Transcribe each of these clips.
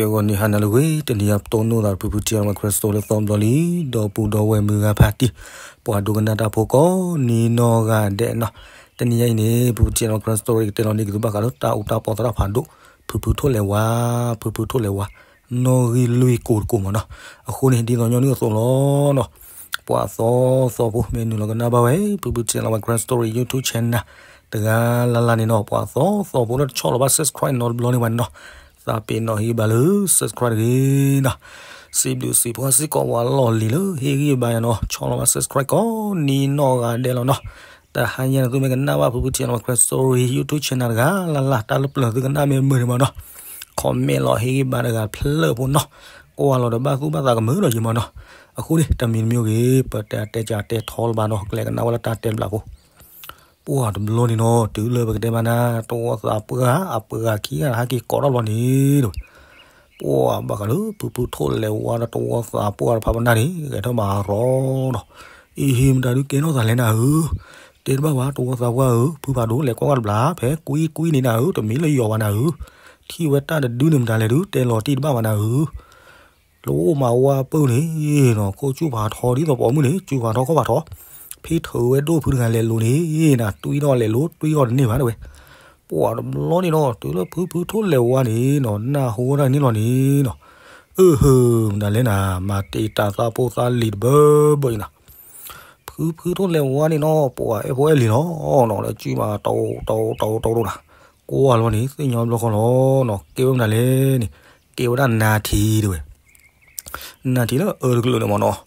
ဂီၤနံၤဟါနၤလၢအဂ့ၤ, တနံၤအံၤပတိၢ်နီၣ်သး ဖုဖုထံၣ်လီၤဝဲ Christo လၢသီဘျီလံ, ဒီပုၢ်ဒီဝဲၢ်မုၢ်ဂၤဖးတံၢ်, ပှၤဒိကနၣ်တၢ်ဖိကိးနံၤနီၢ်ဂၤဒဲးနီၤ. တနံၤအံၤန့ၣ် ဖုဖုထံၣ်လီၤဝဲ Christo ကတဲလီၤန့ၢ်က့ၤသုဘၣ်ဃးလၢတၢ်အူတၢ်ပီသရၣ်ဖးဒိၣ် ဖုဖုထိၣ်လဲၤဝါ, ဖုဖုထိၣ်လဲၤဝါ နီၣ်ဂံၢ်လွံၢ်ကိးတကိးမ့ၢ်နီၤ. အဃိန့ၣ် ဒ်သိးညီနုၢ်အသိးလီၤနီၤ, ပှၤသီသီဖိ မ့ၢ်နုာ်လီၤကနၣ်ဘၣ်ဝဲ ဖုဖုထံၣ်လီၤဝဲ Christo YouTube channel တဂၤလၢ်လၢ်န့ၣ်နီၤ, ပှၤသီသီဖိလၢတဆီၣ်လီၤဘၣ် subscribe နီတဘျီန့ၣ်ဘၣ်န့ၣ်နီၤ, သးပ့ၤနီၣ်ဟ့ၣ်ဂံၢ်ဘါလၢ subscribe တဂ့ၤနီၤ. စံးဘျုးစံးဖှိၣ်စ့ၢ်ကီးပှၤလီၢ်လံၤလၢဟ့ၣ်ဂံၢ်ဘါယၤနီၤ, ဆီၣ်လီၤဘၣ် subscribe ကိးနံၤနီၢ်ဂၤဒဲးလီၤနီၤ. တဟါညါန့ၣ် သုမ့ၢ်ကနၣ်ဘၣ် ဖုဖုထံၣ်လီၤဝဲ Christo YouTube channel တဂၤလၢ်လၢ် တၢ်လၢပျၢၤသုကနၣ်မ့ၢ်မုာ်န့ၣ်မ့ၢ်နီၤ, comment လီၤဟ့ၣ်ဂံၢ်ဘါတဂၤဖျၢၣ်ဖိနီၤ, ကွၢ်လီၤဒီးဘၣ်သူၣ်ဘၣ်သးကမုာ်လီၤယံၤမ့ၢ်နီၤ. အဃိန့ၣ် တမံၤတမံၤဂ့ၤ ပတတဲကၢတဲထီလၢၤဘၣ်နီၤ, ကလဲၤကနၣ်ဝဲလၢတၢ်တဲတဘျီဖိ ပှၤတဘျီန့ၣ်နီၤ, တုၤလၢပကတဲမးနၤ တဝီသးပှၢ်အပှၢ်ခံဂၤဟဲက့ၤကိးထီၣ်ဘျီန့ၣ်တဝဲ, ပှၤဘၣ်ဃးလၢ ဖုဖုထိၣ်လဲၤဝါဒီးတဝီသးပှၢ်တဖၣ်ပနၢ်န့ၣ် ဂဲၤထီၣ်မၤရီဒီး, အ့ဟ့ မတၤဒုးကဲထီၣ်သးလဲၣ်နၤဧၢ, တဲတဘၣ်ဘၣ် တဝီသးပှၢ်ဧၢ, ဖုဖးဒိၣ်လဲၤကွၢ်ကွၢ်တဘျီ ဖဲကွံကွံန့ၣ်နၤဧၢ, တမ့ၢ်လၢယီၤဘၣ်နၤဧၢ, ထံၣ်ဝဲတၢ်တဒုန့ၣ် မတၤလဲၣ်ဒုး တဲလီၤတံၢ်တဘၣ်ဘၣ်နၤဧၢ လၢအိၣ်မၤဝါပၢၢ်န့ၣ်နီၤ, ခိၣ်ဆူၣ်ဖးထီဒ်သိးပိာ်မုၣ်န့ၣ် စူၣ်ဖးထီခီၣ်ဖးထီ, ဖံးထုးဝဲဒိၣ်ဖုတဂၤလဲၤလိၤန့ၣ်နၤ, တွံၢ်ထီၣ်လဲၤလိၤ တွံၢ်ထီၣ်တန့ၢ်ဘၣ်တဝဲ. ပှၤတဘျီန့ၣ်နီၤ, တုၤလၢဖုဖုထိၣ်လဲၤဝါန့ၣ်နီၤ, နၢ်ဟူဝဲဒၣ်န့ၣ်လီၤန့ၣ်နီၤ, အၢဟၢ မတၤလဲၣ်နၤ, မၤတ့ၢ်တၢ်သးဖိသးလံၤတဘၢဘၢအံၤနၤ ဖုဖုထိၣ်လဲၤဝါန့ၣ်နီၤ, ပှၤအဲၣ်ဖိအဲၣ်လံၤလီၤနီၤ, လၢစုမၤတအိၣ်တအိၣ်တအိၣ်တအိၣ်တအိၣ်နၤ, ကွၢ်လီၤန့ၣ် သ့ၣ်ညါဘျီဃီလီၤနီၤ, ကဲဝဲမနုၤလဲၣ်န့ၣ်, ကဲဝဲဒၣ်နါထံတဝဲ, နါထံလၢအၢတကလုာ်န့ၣ်မ့ၢ်နီၤ,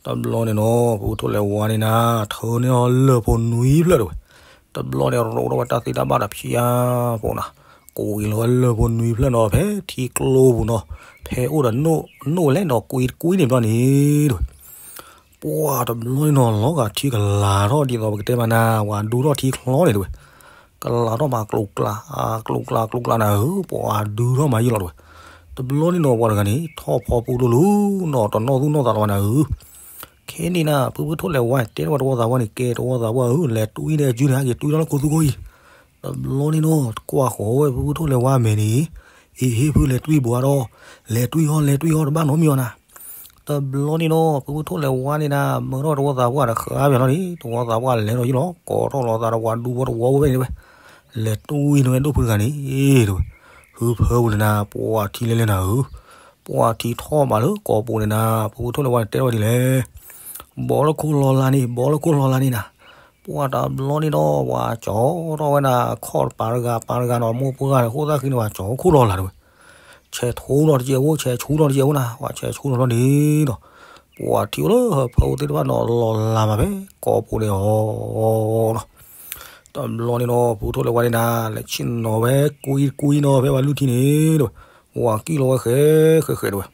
တဘျီန့ၣ်နီၤ ဖုဖုထိၣ်လဲၤဝါန့ၣ်နၤ, ထၢန့ၢ်အီၤလၢၢ်ဖိနွံဖျၢၣ်တဝဲ, တဘျီန့ၣ်ရိးထီၣ်ဝဲတၢ်သ့တၢ်ဘၣ်ဒီးဖၠါဖိနၤ, ကိးက့ၤလီၤဝဲလၢၢ်ဖိနွံဖျၢၣ်နီၤ, ဖဲထံကျိပူၤနီၤ, ဖဲအိၣ်ဒီးနိၣ်လဲၣ်နီၤ, ကွံတကွံန့ၣ်ဘျီန့ၣ်တဝဲ ပှၤတဘျီန့ၣ်နီၤ, လီၤဂာ်ထံကလၤထီၣ်ဒ်သိးပကတဲမးနၤ, ပှၤဒူထီၣ်ထံချီန့ၣ်တဝဲ, ကလၤထီၣ်မးကျိၤကျါ, ကျိၤကျါကျိၤကျါနၤဧၢ, ပှၤဒူထီၣ်မးယံာ်လီၤတဝဲ. တဘျီန့ၣ်နီၤ ပှၤတဂၤန့ၣ် ထီၣ်ဖီပူၤဒိၣ်လူၤနီၤ, တနီၣ်သူၣ်နီၣ်သးလီၤဘၣ်နၤဧၢ, ခဲန့ၣ်နၤ ဖုဖုထိၣ်လဲၤဝါ တဲထီၣ်ဝဲတဝီသးပှၢ်န့ၣ်, ကဲတဝီသးပှၢ်ဧၢ, လဲၤတွံၢ်ဒီးအစုန့ၣ် ဟဲက့ၤတွံၢ်ထီၣ်လၢခိသူခိၣ်အံၤ. တဘျီန့ၣ်နီၤ ကွၢ်ဃီၤဝဲဖုဖုထိၣ်လဲၤဝါမဲာ်န့ၣ်, အ့ဟ့ၣ် ဖုလဲၤတွံၢ်ဘှါဒီး, လဲၤတွံၢ်အီၤ လဲၤတွံၢ်အီၤ တဘၣ်နီတမံၤအီၤနၤ. တဘျီန့ၣ်နီၤ ဖုဖုထိၣ်လဲၤဝါန့ၣ်နၤ, မၢထီၣ်တဝီသးပှၢ်ဒီးဃါဘၣ်လီၤန့ၣ်, တဝီသးပှၢ်လဲၤဒီးယံာ်လီၤ, ကိးထီၣ်လီၤသးဒီးပှၤဒူဖိတဝီဝဲန့ၣ်ဝဲ, လဲၤတွံၢ်န့ၢ်ဝဲဒိၣ်ဖုတဂၤန့ၣ်တဝဲ, ဟုဖၢပူၤန့ၣ်နၤ ပှၤထံလဲၤလဲၤနၤဧၢ, ပှၤထံထီၣ်မးလၢကိာ်ပူၤန့ၣ်နၤ, ဖုဖုထိၣ်လဲၤဝါန့ၣ် တဲထီၣ်ဝဲဒ်လဲၣ်, ဘီလၢခိၣ်လီၤလးန့ၣ်, ဘီလၢခိၣ်လီၤလးန့ၣ်နၤ. ပှၤတဘျီန့ၣ်ဒီး ပှၤကၠီထီၣ်ဝဲဒၣ် ခီၣ်တပၤတဂၤ ပၤတဂၤနီၤ, မိၢ်ပှၢ်ဂၤန့ၣ် ဃိၣ်သၣ်ဃံန့ၣ် ပှၤကၠီခိၣ်လီၤလးတဝဲ, ဆဲးဆူလီၤတကဲးဖိ, ဆဲးဆူလီၤတကဲးဖိနၤ, ပှၤဆဲးဆူလီၤလီၤန့ၣ်ဒီး, ပှၤထံအိၣ်လၢဟၢဖၢအိၣ်သ့ၣ်တဖၣ်နီၤ လီၤလးမးဖဲကိာ်ပူၤန့ၣ်အီၤနီၤ. တဘျီန့ၣ်ဒီး ဖုဖုထိၣ်လဲၤဝါန့ၣ်နၤ လဲၤဆ့ၣ်နီၤဝဲကွံကွံနီၤ ဖဲပှၤလွံၢ်ထံန့ၣ်တဝဲ, ပှၤကံၣ်လီၤဝဲဃဲးဃဲးဃဲးတဝဲ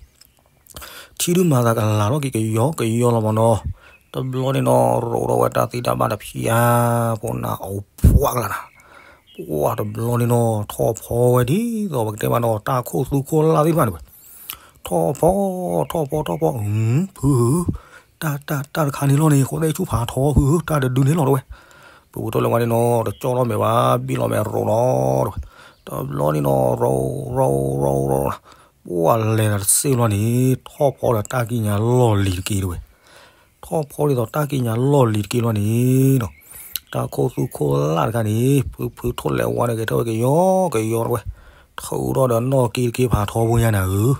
ထံဒုးမၤသးကလၤထီၣ်က့ၤကယီကယီလီၤမ့ၢ်နီၤ. တဘျီန့ၣ်နီၤ ရိးထီၣ်ဝဲတၢ်သ့တၢ်ဘၣ်ဒီးဖၠါဖိနၤ အီၣ်ပှၢ်ကလၤနၤ. ပှၤတဘျီန့ၣ်နီၤ ထီၣ်ဖီဝဲဒ်သိးပကတဲမးနီၤ တၢ်ခိၣ်သူခိၣ်လၢ်သ့ၣ်တဖၣ်န့ၣ်ဝဲ. ထီၣ်ဖီ ထီၣ်ဖီ ထီၣ်ဖီ ဖုဧၢ, တၢ် တၢ် တၢ်တခါန့ၣ်လီၤန့ၣ် ဃိသၣ်ဆူၣ်ဖးထီ ဖုဧၢ, တၢ်တဒုန့ၣ်လီၤတဝဲ. ဖုဖုထိၣ်လဲၤဝါန့ၣ်နီၤ တကၠီထီၣ်မဲာ်ဘၣ် ဘံၣ်လီၤမဲာ်ရိးနီၤတဝဲ. တဘျီန့ၣ်နီၤ ရိး ရိး ရိး ရိး ပှၤလဲၤဒီးတစ့ၢ်လီၤန့ၣ် ထီၣ်ဖီဒီးတၢ်ကံၣ်ညါလီၢ်လံၤတက့ၢ်တဝဲ. ထီၣ်ဖီဒ်သိးတၢ်ကံၣ်ညါလီၢ်လံၤတက့ၢ်လီၤန့ၣ်နီၤ, တၢ်ခိၣ်သူခိၣ်လၢ်တခါန့ၣ် ဖုဖုထိၣ်လဲၤဝါန့ၣ် ဂဲၤထီၣ်ဝဲကယီကယီတဝဲ, ထုးထီၣ်ဒီးနီၣ်က့တက့ၢ်ဖးထီဖိညါနၤဧၢ,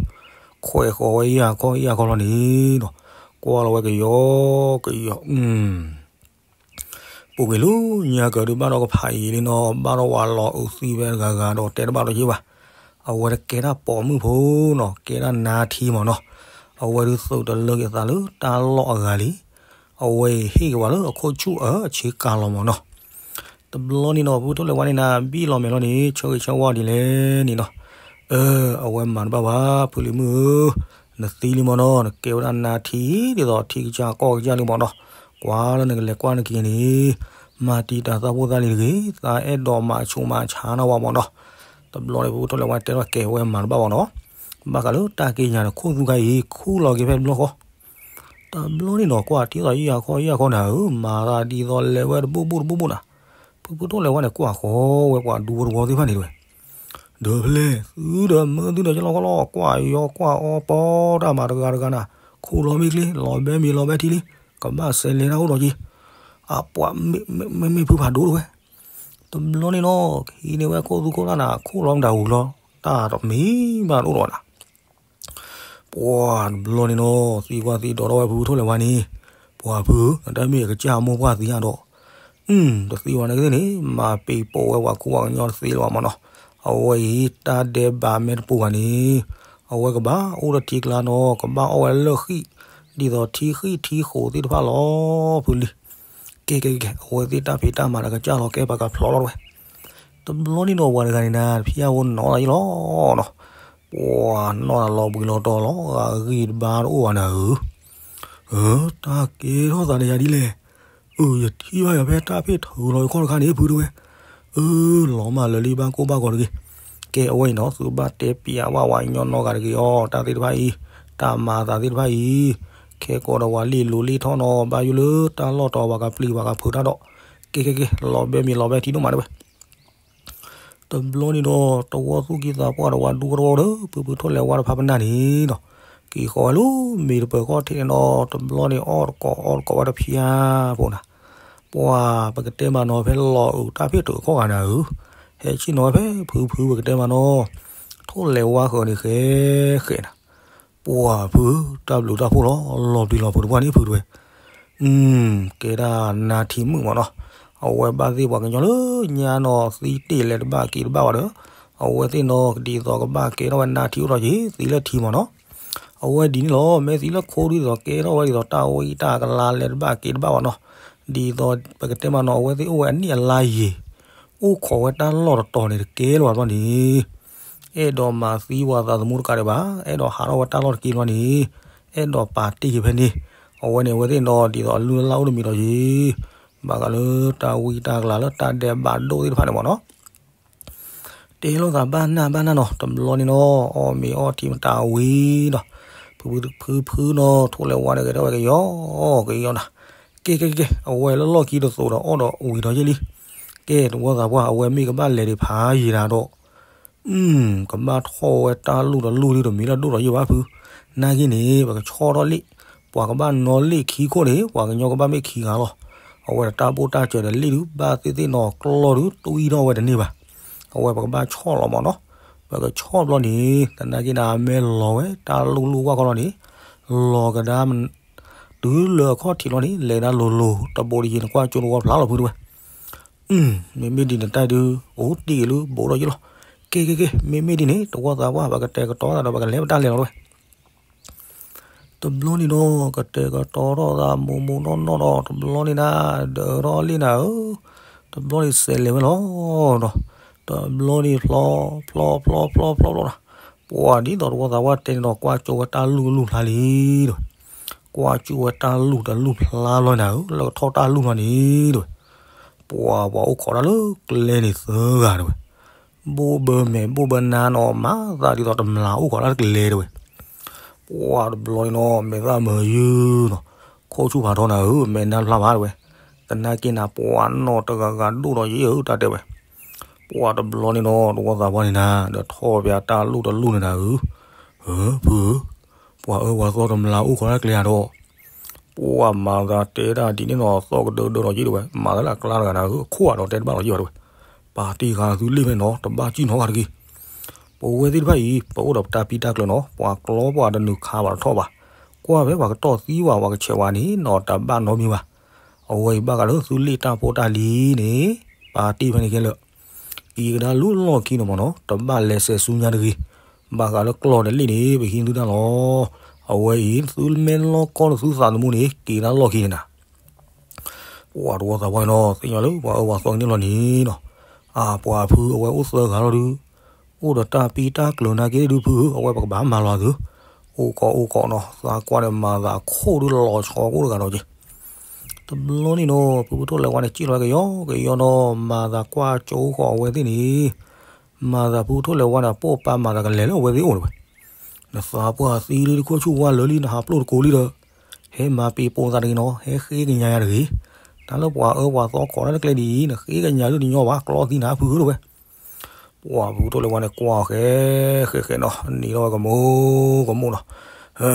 ခွဲးဃီၤဝဲယၢ်ခီယၢ်ခီလီၤန့ၣ်နီၤ, ကွၢ်လီၤဝဲကယီကယီ ပူၤကွံာ်လၢညါကၢၤဒုးဘၣ်ဒီးကဖးအံၤလံနီၤ, ဘၣ်ဒီးဝၤလီၤအုးသံဝဲတဂၤဂၤဒီးတဲတဘၣ်ဒီးယ့ၢ်ဘၣ်. အဝဲတကဲတၢ်ပိာ်မုၣ်ဖိနီၤ, ကဲဒၣ်နါထံမ့ၢ်နီၤ. အဝဲဒုးသုးတလၢက့ၤသးလၢတၢ်လီၢ်အဂၤလံ. အဝဲအံၤဟ့ၣ်က့ၤဝဲလၢအခိၣ်ဆူၣ်အဆ့ကၤလီၤမ့ၢ်နီၤ. တဘျီန့ၣ်နီၤ ဖုဖုထိၣ်လဲၤဝါန့ၣ်နၤ ဘံၣ်လီၤမဲာ်လီၤန့ၣ် ဆၢဂ့ၤဆၢဝါဒ်လဲၣ်န့ၣ်နီၤ. အၢ အဝဲမၤတဘၣ်ဘၣ် ဖုလံၤမုၣ်ဧၢ, နသံလံမ့ၢ်နီၤ, နကဲဝဲဒၣ်နါထံဒ်သိးထံကစၢ်ကီၢ်ကစၢ်လံမ့ၢ်နီၤ. ကွၢ်လၢနကလဲၤကွၢ်နက့ၤန့ၣ် မၤတံာ်တာ်သးဖိသးလံၤတဂ့ၤ, သးအဲၣ်ဒိးမၤဆူးမၤဆါနၤဝဲမ့ၢ်နီၤ. တဘျီန့ၣ် ဖုဖုထိၣ်လဲၤဝါတဲထီၣ်ကဲဝဲမၤတဘၣ်ဘၣ်နီၤ. ဘၣ်ဃးလၢတၢ်ကံၢ်ညါန့ၣ် ခိၣ်သူခါအံၤ ခူၣ်လီၤက့ၤဖဲတဘျီဃီ တဘျီန့ၣ်နီၤ ကွၢ်ထံသးယံာ်ခီယံာ်ခီနၤဧၢ, မၤသးဒ်သိးလဲၤဝဲတဘူၣ်ဘူၣ်တဘူၣ်ဘူၣ်နၤ. ဖုဖုထိၣ်လဲၤဝါန့ၣ် ကွၢ်ဃီဝဲပှၤဒူဖိတဝီသ့ၣ်တဖၣ်န့ၣ်တဝဲ. ဒီးဖဲလဲၣ် သုဒီးမၢသုဒီးကလီကလီ ကွၢ်ယီကွၢ်အီပီတၢ်မၤတဂၤတဂၤနၤ, ခိၣ်လီၤမ့ၢ်ချ့ လီၤဘဲမ့ၤလီၤဘဲထံလံ, ကဘၣ်စဲးလဲၤတၢ်အိၣ်ဒီးက့ၤ, အပှၤမ့ၢ်မ့ၢ်ဖုဖးဒိၣ်တဝဲ, တဘျီန့ၣ်နီၤ ဟံးန့ၢ်ဝဲခိၣ်သူခိၣ်လၢ်နၤ ခိၣ်လီၤမတၤဝံၤလီၤ, တၢ်တမံၤဘၣ်တအိၣ်ဒီးနၤ ပှၤတဘျီန့ၣ်နီၤ သံကွၢ်သံဒိးထီၣ်ဝဲဖုဖုထိၣ်လဲၤဝါန့ၣ်, ပှၤဖုဧၢ, နတမ့ၢ်အကစၢ်အမိၢ်ပှၢ်သံဧါဒီး, အု တသံဝဲန့ၣ်ကသ့ၣ်န့ၣ် မၤပ့ၤပိာ်ဝဲပှၤကူပှၤကညီတသ့လၢၤဘၣ်မနီၤ, အဝဲအံၤ တၢ်ဒဲးဘးမဲာ်တပူၤဂၤန့ၣ်, အဝဲကဘၣ်အိၣ်ဒီးထံကျါနီၤ ကဘၣ်အီၣ်ဝဲလၢၢ်ဃံၣ်, ဒ်သိးထံဃံၣ်ထံဃိးသ့ၣ်တဖၣ်လီၤ, ဖုလံ ကဲကဲကဲ အဝဲသ့ၣ်တၢ်ဖံးတၢ်မၤဒီးကစၢ်လီၤ ကဲပှၤကဖျိးလီၤတဝဲ, တဘျီန့ၣ်ဒီးပှၤတဂၤန့ၣ်နၤ ဖံးအါဝဲနီၢ်လီၤယ့ၣ်လီၤနီၤ, ပှၤနီၢ်လီၤဘှံးလီၤတီၤလီၤ ဂၤဂံၢ်တဘါတအိၣ်ဘၣ်နၤဧၢ, အၢ တၢ်ကဲထီၣ်သးဒီးယၤဒ်လဲၣ်, အၢ ယထံၣ်ဘၣ်ယၤဖဲတၢ်ဖ့ၣ်ထုးလီၤယခီၣ်တခါန့ၣ် ဖုတဝဲ, အၢ လီၤမၢ်လၢာ်လံဘၣ်ကိၢ်ဘၣ်ဂီၤတဂ့ၤ, ကဲအဝဲအံၤနီၤ သုဘၣ်တဲပျးဝဲဝဲညီနီၢ်ဂၤတဂ့ၤအီၤ တၢ်သ့ၣ်တဖၣ်အံၤ, တၢ်မၤအသးသ့ၣ်တဖၣ်အံၤ, ခဲကိးဒီးပှၤလ့ၣ်လိၤလ့ၣ်ထီၣ်နီၤ ဘၣ်ယိၣ်လၢတၢ်လီၢ်တီၤ ပှၤကပျံၤပှၤကဖုးတၢ်ဒီး, ကဲကဲကဲ လီၤဘဲမ့ၤလီၤဘဲထံဒိၣ်မးတဝဲ, တဘျီန့ၣ်ဒီး တဝီသူၣ်ကံၢ်သးပှၢ်ဒီးဝဲဒူကဝီဒီး ဖုဖုထိၣ်လဲၤဝါတဖၣ်ပနၢ်န့ၣ်ဒီး, က့ၤဃီၤဝဲလၢမ့ၤတပၢၤခီၣ်ထံးန့ၣ်ဒီး တဘျီန့ၣ်အီၣ်တကိးအီတကိးဝဲတဖျါဖိနၤ, ပှၤပကတဲမးနီၤ ဖဲလီၤအုးတၢ်ဖ့ၣ်ထုးခီၣ်ဂၤနၤဧၢ, ဟဲဆ့ၣ်နီၤဝဲဖဲဖုဖုပကတဲမးနီၤ, ထိၣ်လဲၤဝါဃၢၤန့ၣ်ဃဲဃဲနၤ ပှၤဖု တၢ်ဘျုးတၢ်ဖှိၣ်လီၤ လီၤပျံၤလီၤဖုးတပှၢ်န့ၣ်ဖုတဝဲ, ကဲဒၣ်နါထံမုၣ်မးနီၤ, အဝဲဘၣ်သ့ၣ်ပှၤကညီလၢညါနီၤ သံတ့ၢ်လဲၤတဘၣ်က့ၤတဘၣ်ဘၣ်ဒီး, အဝဲသ့ၣ်နီၤ ဒ်သိးကဘၣ်ကဲထီၣ်ဝဲနါထံအိၣ်ဒီးက့ၤ သံလၢထံမးနီၤ, အဝဲဒ်န့ၣ်လီၤ မ့ၢ်သံလၢခိဒ်သိးကဲထီၣ်ဝဲဒ်သိးတၢ်ဝံတၢ်ကလါလဲၤတဘၣ်က့ၤတဘၣ်ဘၣ်နီၤ, ဒ်သိးပကတဲမးနီၤ အဝဲသ့ၣ်အိၣ်ဝဲအနံၣ်အလါယံာ် အိၣ်ခိးဝဲတၢ်လီၢ်တတီၤန့ၣ်တကဲလၢၤဘၣ်ဘျီန့ၣ်, အဲၣ်ဒိးမၤသံဝဲသးသမူတကးဒံးဘၣ်, အဲၣ်ဒိးဟးထီၣ်ဝဲတၢ်လီၢ်တက့ၢ်ဘျီန့ၣ်, အဲၣ်ဒိးပာ်တ့ၢ်က့ၤဖဲန့ၣ်, အဝဲန့ၣ်အဝဲသ့ၣ်ဒီးဒ်သိးအလုၢ်အလၢ်အိၣ်တမံၤဒီးယံၤ, ဘၣ်ဃးလၢတၢ်ဝံတၢ်ကလၤလၢတၢ်ဒဲးဘးဒိၣ်သ့ၣ်တဖၣ်န့ၣ်မးနီၤ တဲလိာ်သးဘၣ်နၢ်ဘၣ်နၢ်နီၤ တဘျီန့ၣ်နီၤ အီၣ်မ့ၤအီထံမတၤဝံၤဒီး, ဖုဖုဖုနီၤ ထိၣ်လဲၤဝါန့ၣ်ဂဲၤထီၣ်ဝဲကယီကယီနၤ, ကဲကဲကဲ အဝဲလၢလီၢ်ခံတသိးဒီးအီၣ်ဒီးဝံၤဒီးယဲၢ်လံ, ကဲတဝီသးပှၢ် အဝဲမ့ၢ်ကဘၣ်လဲၤဒံးဖးယံာ်ဒၣ်ဒီး, ကဘၣ်ထီၣ်ဝဲတၢ်လူၢ်တလူၢ်ဒ်တမံၤလၢဒိၣ်ဒီးယဲၢ်ဘၣ်ဖု, နာ်က့န့ၣ် ပကဆီၣ်ထီၣ်လ့ၣ်, ပှၤကဘၣ်နီၣ်လ့ၣ်ခံခိၣ်န့ၣ် ပှၤကညီကဘၣ်မ့ၢ်ခံဂၤလီၤ, အဝဲတၢ်ဘိၣ်တၢ်စၢၤဒီးလ့ၣ်ဒုး ဘၣ်သ့ၣ်သ့ၣ်နီၤကျီၢ်ဒုး တွံၢ်ထီၣ်ဝဲတန့ၢ်ဘၣ်, အဝဲပကဘၣ်ဆီၣ်လီၤမးနီၤ, ပကဆီၣ်ဘျီန့ၣ် သနာ်က့နၤ အမဲလီၤဝဲတၢ်လူၢ်လူၢ်ဝၣ်ခီလီၤန့ၣ်, လီၤကဒါ တုၤလၢအခီၣ်ထံးလီၤန့ၣ် လဲၤဒၣ်လိၤလိၤ တဘိးတယံၤနကွၢ်ကၠိတဝီဖျါလီၤဖုတဝဲ, မ့မ့ၢ်ဒ်နတၢ်ဒုး အိၣ်တ့ၢ်က့ၤလၢဘိးဒီးယ့ၢ်လီၤ, ကဲကဲကဲ မ့မ့ၢ်ဒ်န့ၣ် တဝီသးပှၢ် ပကတဲာ်ကတီၤသးဒီး ပကလဲၤပတၢ်လဲၤလီၤတဝဲ တဘျီန့ၣ်ဒီး ကတဲာ်ကတီၤထီၣ်သးမိၢ်မိၢ်နီၢ်နီၢ်ဒီး တဘျီန့ၣ်ဒၣ် ဒၢးထီၣ်လ့ၣ်နၤဧၢ, တဘျီန့ၣ်စဲးလဲၤဝဲလီၤဒီး, တဘျီန့ၣ်ဖျီ ဖျီ ဖျီ ဖျီ ဖျီ ဖျီဒီး, ပှၤဒ်သိးတဝီသးပှၢ်တဲန့ၣ်ဒီး ကွၢ်ကၠိဝဲတၢ်လူၢ်တလူၢ်ဖျါလံဒီး, ကွၢ်ကၠိဝဲတၢ်လူၢ်တလူၢ်ဖျါလီၤနၤဧၢ, လၢကထီၣ်တၢ်လူၢ်လီၤန့ၣ်ဒီး, ပှၤပှၤအိၣ်ခိးတၢ်လၢကျဲန့ၣ်သၢဂၤဒီးဝဲ ဘိၣ်ဘၢမဲာ်ဘိၣ်ဘၢနါနီၤ မၤသးဒ်သိးတမျာ်အိၣ်ခိးတၢ်လၢကျဲတဝဲ, ပှၤတဘျီန့ၣ်နီၤ မဲာ်သၣ်မၤယုၢ်နီၤ, ခိၣ်ဆူၣ်ဖးထီနၤဧၢ မဲာ်နါဖျါဘၣ်တဝဲ, သနာ်က့နၤ ပှၤနီၢ်တဂၤဂၤဒိၣ်ဒီးယဲၢ်ဧၢ တၢ်တဲဝဲ, ပှၤတဘျီန့ၣ်နီၤ တဝီသးပှၢ်န့ၣ်နၤ ဒီးထီၣ်ပၠးတၢ်လူၢ်တလူၢ်န့ၣ်နၤဧၢ, ဧၢ ဖုဧၢ, ပှၤအၢပှၤသီတမျာ်အိၣ်ခိးတၢ်လၢကျဲဧါဒီး ပှၤမၤသးတဲတၢ်ဒ်န့ၣ်နီၤ သီၣ်ကဒၢဒၢဒီးယ့ၢ်တဝဲ မၤသးလၢအကျါတဂၤနၤဧၢ အခိၣ်အဒီးတဲတဘၣ်လီၤယ့ၢ်ဘၣ်တဝဲ, ပာ်တ့ၢ်ဃာ်သုလ့ၣ်ဖဲနီၤ တဘၣ်စံၣ်နီၤဂၤတဂ့ၤ, ပဝဲသ့ၣ်တဖၣ်အံၤ ပအိၣ်ဒီးပတၢ်ပံတၢ်ကျၢၤနီၤ ပှၤကျီပှၤတနုာ်ခးပှၤတထီၣ်ဘၣ်, ကွၢ်ဖဲပှၤကတီၢ်သံဝဲ ပှၤကဆဲးဝဲန့ၣ်နီၤ တဘၣ်နီတမံၤဘၣ်, အဝဲအံၤဘၣ်ဃးလၢသုလ့ၣ်တၢ်ဖိတၢ်လံၤန့ၣ် ပာ်တ့ၢ်ဖဲန့ၣ်ခဲလၢာ် က့ၤကဒါလူလီၢ်ခံန့ၣ်မ့ၢ်နီၤ တဘၣ်လဲၤဆဲးဆူညါတဂ့ၤ, ဘၣ်ဃးလၢကျီၢ်ဒီးလ့ၣ်န့ၣ် ပဟံးသုတၢ်လီၤ, အဝဲအံၤ သုမ့ၢ်လီၢ်ကီၢ်လၢသုသးသမူန့ၣ် က့ၤကဒါလီၢ်ခံန့ၣ်နၤ ပှၤတဝီသးပှၢ်နီၤ သ့ၣ်ညါလၢပှၤအၢပှၤသီကန့ၣ်လီၤန့ၣ်နီၤ, အပှၤဖုအဝဲအိၣ်သၢဂၤလီၤဒုး, အိၣ်ဒီးတၢ်ပံတၢ်ကျၢၤနာ်က့ဒုးဖုဧၢ အဝဲပကဘၣ်မၤလီၤသု, အိၣ်ကိးအိၣ်ကိးနီၤ သးကွၢ်န့ၣ်မၤသးခိၣ်ဒုးလီၤဆီကအိၣ်တဂၤဒီးက့ၤ တဘျီန့ၣ်နီၤ ဖုဖုထိၣ်လဲၤဝါန့ၣ် စံၣ်လီၤကယီကယီနီၤ မၤသးကွၢ်ကၠိဃီၤအဝဲသ့ၣ်န့ၣ်, မၤသးဖုဖုထိၣ်လဲၤဝါန့ၣ် ပိာ်ပာ်မၤသးကလဲၤလၢအဝဲသ့ၣ်အိၣ်တဝဲ, နသးပှၢ်သံလၢနခိၣ်ဆူၣ်ဝါလၢာ်လံ နဟးပျိၢ်တကိးလံဒီး, ဟဲမၤပ့ၤပိာ်သးတဂ့ၤနီၤ ဟဲဃ့ကညးယၤတဂ့ၤ, တၢ်လၢပှၤအၢပှၤသီခိးတၢ်လၢကျဲဒ်အံၤ နဃ့ကညးဒုးတညီဘၣ် ကျီသံနၤဖုဧၢတဝဲ, ပှၤဖုထိၣ်လဲၤဝါန့ၣ်ကွၢ်အီၤဃဲ ဃဲဃဲနီၤ နံၤထီၣ်ဝဲကမူကမူနီၤ,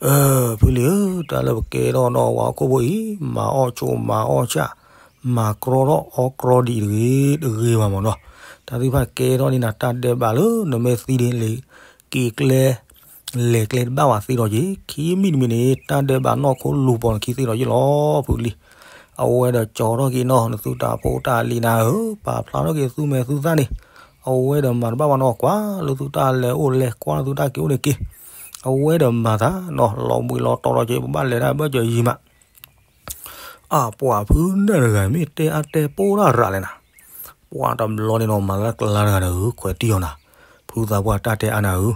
အၢ ဖုလံၤဧၢ, တၢ်လၢပကဲထီၣ်နီၢ်ဝဲဟီၣ်ခိၣ်ဖိအံၤ မၤအီၣ်ဆိးမၤအီၣ်ဆၣ် မၤကြီထီၣ်အီကြီဒံးတဂ့ၤတဂ့ၤဘၣ်မၢ်နီၤ, တၢ်သ့ၣ်တဖၣ်ကဲထီၣ်န့ၣ်နၤ တၢ်ဒဲးဘးလၢနမ့ၢ်သံန့ၣ်လံ က့ၤကျဲ လဲၤကျဲတဘၣ်ဘၣ်သ့ဒီးက့ၤ ခံမံၤတမံၤန့ၣ် တၢ်ဒဲးဘးနီၢ်ခိလူၤပိာ်နခံသ့ဒီးက့ၤလီၤ ဖုလံၤ, အဝဲဒီးကၠီထီၣ်က့ၤနီၤ နသုတၢ်ဖိတၢ်လံၤနၤဧၢ, ပာ်ဖျါထီၣ်က့ၤသုမဲာ်သုသၣ်န့ၣ်, အဝဲဒီးမၤတဘၣ်ဘၣ်နီၤ ကွၢ်လၢသုတၢ်လဲၤအိၣ်လဲၤကွၢ်လၢသုတၢ်က့ၤအိၣ်န့ၣ်က့ၤ, အဝဲဒီးမၤသးနီၤ လီၤဘှံးလီၤတီၤဒီးက့ၤ ပဘၣ်လဲၤတၢ်ဘၢၣ်စၢၤယံၤမး အၢ ပှၤဖုဒၣ်တဂၤ မ့ၢ်တဲအါတဲပိၢ်တၢ်ရၤလဲၣ်နၤ, ပှၤတဘျီန့ၣ်နီၤ မၤလၢကျါတဂၤနၤဧၢ ခွဲးတံၢ်အီၤနၤ, ဖုသးပှၢ်တၢ်တဲအါနၤဧၢ,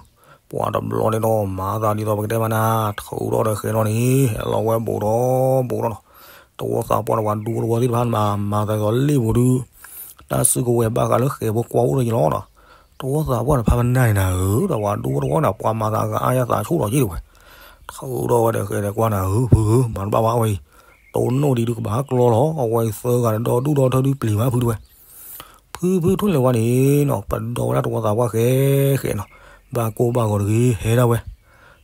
ပှၤတဘျီန့ၣ်နီၤ မၤသးဒ်သိးပကတဲမးနၤ, ထုးထီၣ်ဒီးဃဲလီၤန့ၣ် ဟဲလီၤဝဲဘူးဒီးဘူးဒီးနီၤ, တဝီသးပှၢ်ဒီးပှၤဒူတဝီသ့ၣ်တဖၣ်မၤ မၤသးဒ်သိးလ့ၣ်ပူၤဒုး တၢ်စုကဝဲၤဘၣ်ဃးလၢဃဲဖိကွၢ်အိၣ်ဒီးယလီၤနီၤ, တဝီသးပှၢ်တဖၣ်ပနၢ်န့ၣ်နၤဧၢ, ဒီးပှၤဒူတဝီနၤ ပှၤမၤသးဂၤအါယသးဆူၣ်ဒီးက့ၤတဝဲ ထုးထီၣ်ဝဲဒီးဃဲဒီးကွၢ်နၤဧၢ ဖုဧၢ, မၤတဘၣ်ဘၣ်အဝဲအံၤ, တိၢ်နီၣ်ဒံးဒုးကဘၣ်ကျီလီၤ, အဝဲအံၤသၢဂၤဒီဒူၣ်ဒီထၢဒုးပျံၤဘၣ်ဖုတဝဲ, ဖုဖုထိၣ်လဲၤဝါန့ၣ်နီၤ ပဒီဝဲဒၣ်တဝီသးပှၢ်ဃဲဃဲနီၤ, ဘၣ်ကိၢ်ဘၣ်ဂီၤတဂ့ၤ ဟဲဒၣ်ဝဲ,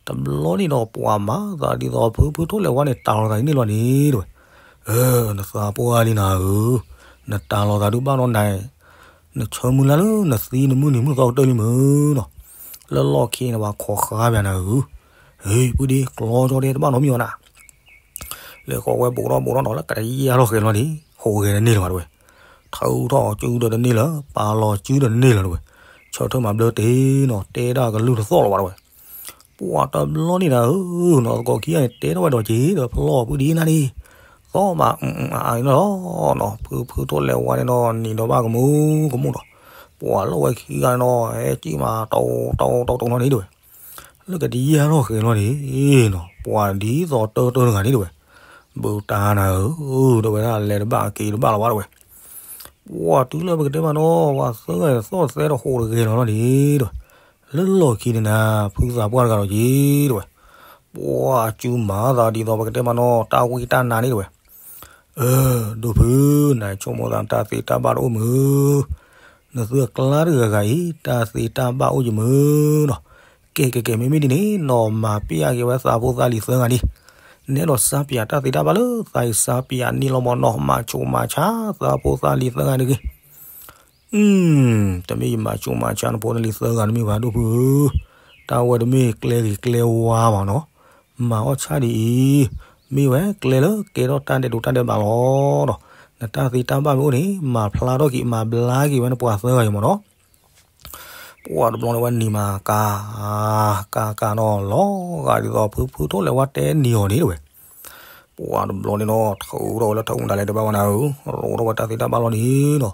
တဘျီန့ၣ်ဒီးပှၤမၤသးဒ်သိးဖုဖုထိၣ်လဲၤဝါန့ၣ် တၢ်လီၤသးဒ်န့ၣ်လီၤန့ၣ်တဝဲ, အၢ နသးပှၢ်လံနၤဧၢ, နတၢ်လီၤသးဒုးဘၣ်နီၤနၤ နဆၢမုၢ်လၢ်လၢနသံနမုၢ်နံၤမုၢ်သီကတၢၢ်လံမုၢ်နီၤ, လၢလီၢ်ခံန့ၣ် ပှၤခိးဃါပၠးနၤဧၢ, ဟ့ၣ် ဖုဒ့ကျီကၠီဒဲတဘၣ်နီတမံၤအီၤနၤ, လဲၤဃီဝဲဘူးထီၣ်ဘူးထီၣ်နီၤ လၢကတယၢ်ထီၣ်ဃဲလီၤန့ၣ် ဟိးဂဲၤတန့ၢ်လၢၤဘၣ်တဝဲ, ထုးထီၣ်စုဒီးတန့ၢ်လၢၤ ပာ်လီၤစုဒီးတန့ၢ်လၢၤတဝဲ, ဆၢထၢၣ်မၤဘျၢတ့ၢ်နီၤ တဲဒၣ်ကလုၢ်တသီၣ်လၢၤဘၣ်တဝဲ ပှၤတဘျီန့ၣ်နၤဧၢနီၤ သကိးခံဂၤန့ၣ် တဲထီၣ်ဝဲဒီးက့ၤဒီးဖျီၣ်ဖုဒံနၤန့ၣ်, သီၣ်မးအအါအါန့ၣ်လီၤနီၤ ဖုဖုထိၣ်လဲၤဝါန့ၣ်နီၤ နံၤဒီးဘၣ်ကမူကမူနီၤ, ပှၤလီၢ်ဝဲခံဂၤန့ၣ်နီၤ ဟဲကံၣ်မး တီတီတီတီနီၤန့ၣ်တဝဲ, လၢကတယၢ်ထီၣ်ဃဲလီၤန့ၣ်နီၤ ပှၤဒ်သိးတၢတၢတဂၤန့ၣ်တဝဲ, ဘူးတၢ်နၤဧၢ, တဝဲဒၣ်လဲၤတဘၣ်က့ၤတဘၣ်လီၤဘၣ်တဝဲ ပှၤတုၤလၢပကတဲမးနီၤ ပှၤသၢဂၤသီၣ်သဲဒီးဟိးတဂဲၤလီၤလီၤန့ၣ်ဒီး, လၢလီၢ်ခံန့ၣ်နၤ ဖုသးပှၢ်တဂၤဒီးက့ၤတဝဲ, ပှၤစုမၤသးဒ်သိးပကတဲမးနီၤ တၢ်ဝံတၢ်နါန့ၣ်တဝဲ, အၢ ဒိၣ်ဖု နဆိကမိၣ်သးတၢ်သ့တၢ်ဘၣ်တအိၣ်မုၢ်, နသုအကျါတဂၤဂၤအံၤ တၢ်သ့တၢ်ဘၣ်အိၣ်ယမုၢ်နီၤ, ကဲကဲကဲ မ့မ့ၢ်ဒ်န့ၣ်နီၤ မၤပျဲက့ၤဝဲသးဖိသးလံၤသၢဂၤန့ၣ်, နဲဒီးစါပၠးတၢ်သ့တၢ်ဘၣ်လၢသးအံၤစါပၠးန့ၣ်လီၤမးနီၤ မၤဆိးမၤဆါသးဖိသးလံၤသၢဂၤတဂ့ၤ အၢ တမ့ၢ်ယမၤဆိးမၤဆါနဖိနလံၤသၢဂၤတမ့ၢ်ဘၣ်ဒိၣ်ဖုဧၢ, တၢ်ဝဲတမ့ၢ်ကျဲဂ့ၤကျဲဝါဘၣ်နီၤ, မၤအီၣ်ဆၣ်ဒ်အံၤ, မ့ၢ်ဝဲကျဲလၢကဲထီၣ်တၢ်ဒဲးဒိးတၢ်ဒဲးဘးလီၤနီၤ, နတၢ်သ့တၢ်ဘၣ်မ့ၢ်အိၣ်န့ၣ် မၤဖျါထီၣ်က့ၤ မၤဘျါက့ၤဝဲနပှၤသၢဂၤအံၤမးနီၤ ပှၤတဘျီန့ၣ်ဝဲနံၤမၤကၤ ကၤကၤနီၤ လီၤဂာ်ဒ်သိးဖုဖုထိၣ်လဲၤဝါတဲနံၤအီၤန့ၣ်တဝဲ, ပှၤတဘျီန့ၣ်နီၤ ထုးထီၣ်ဝဲလၢထုးမူဒါလဲၤတဘၣ်ဝဲနၤဧၢ, ရိးထီၣ်ဝဲတၢ်သ့တၢ်ဘၣ်လီၤန့ၣ်နီၤ,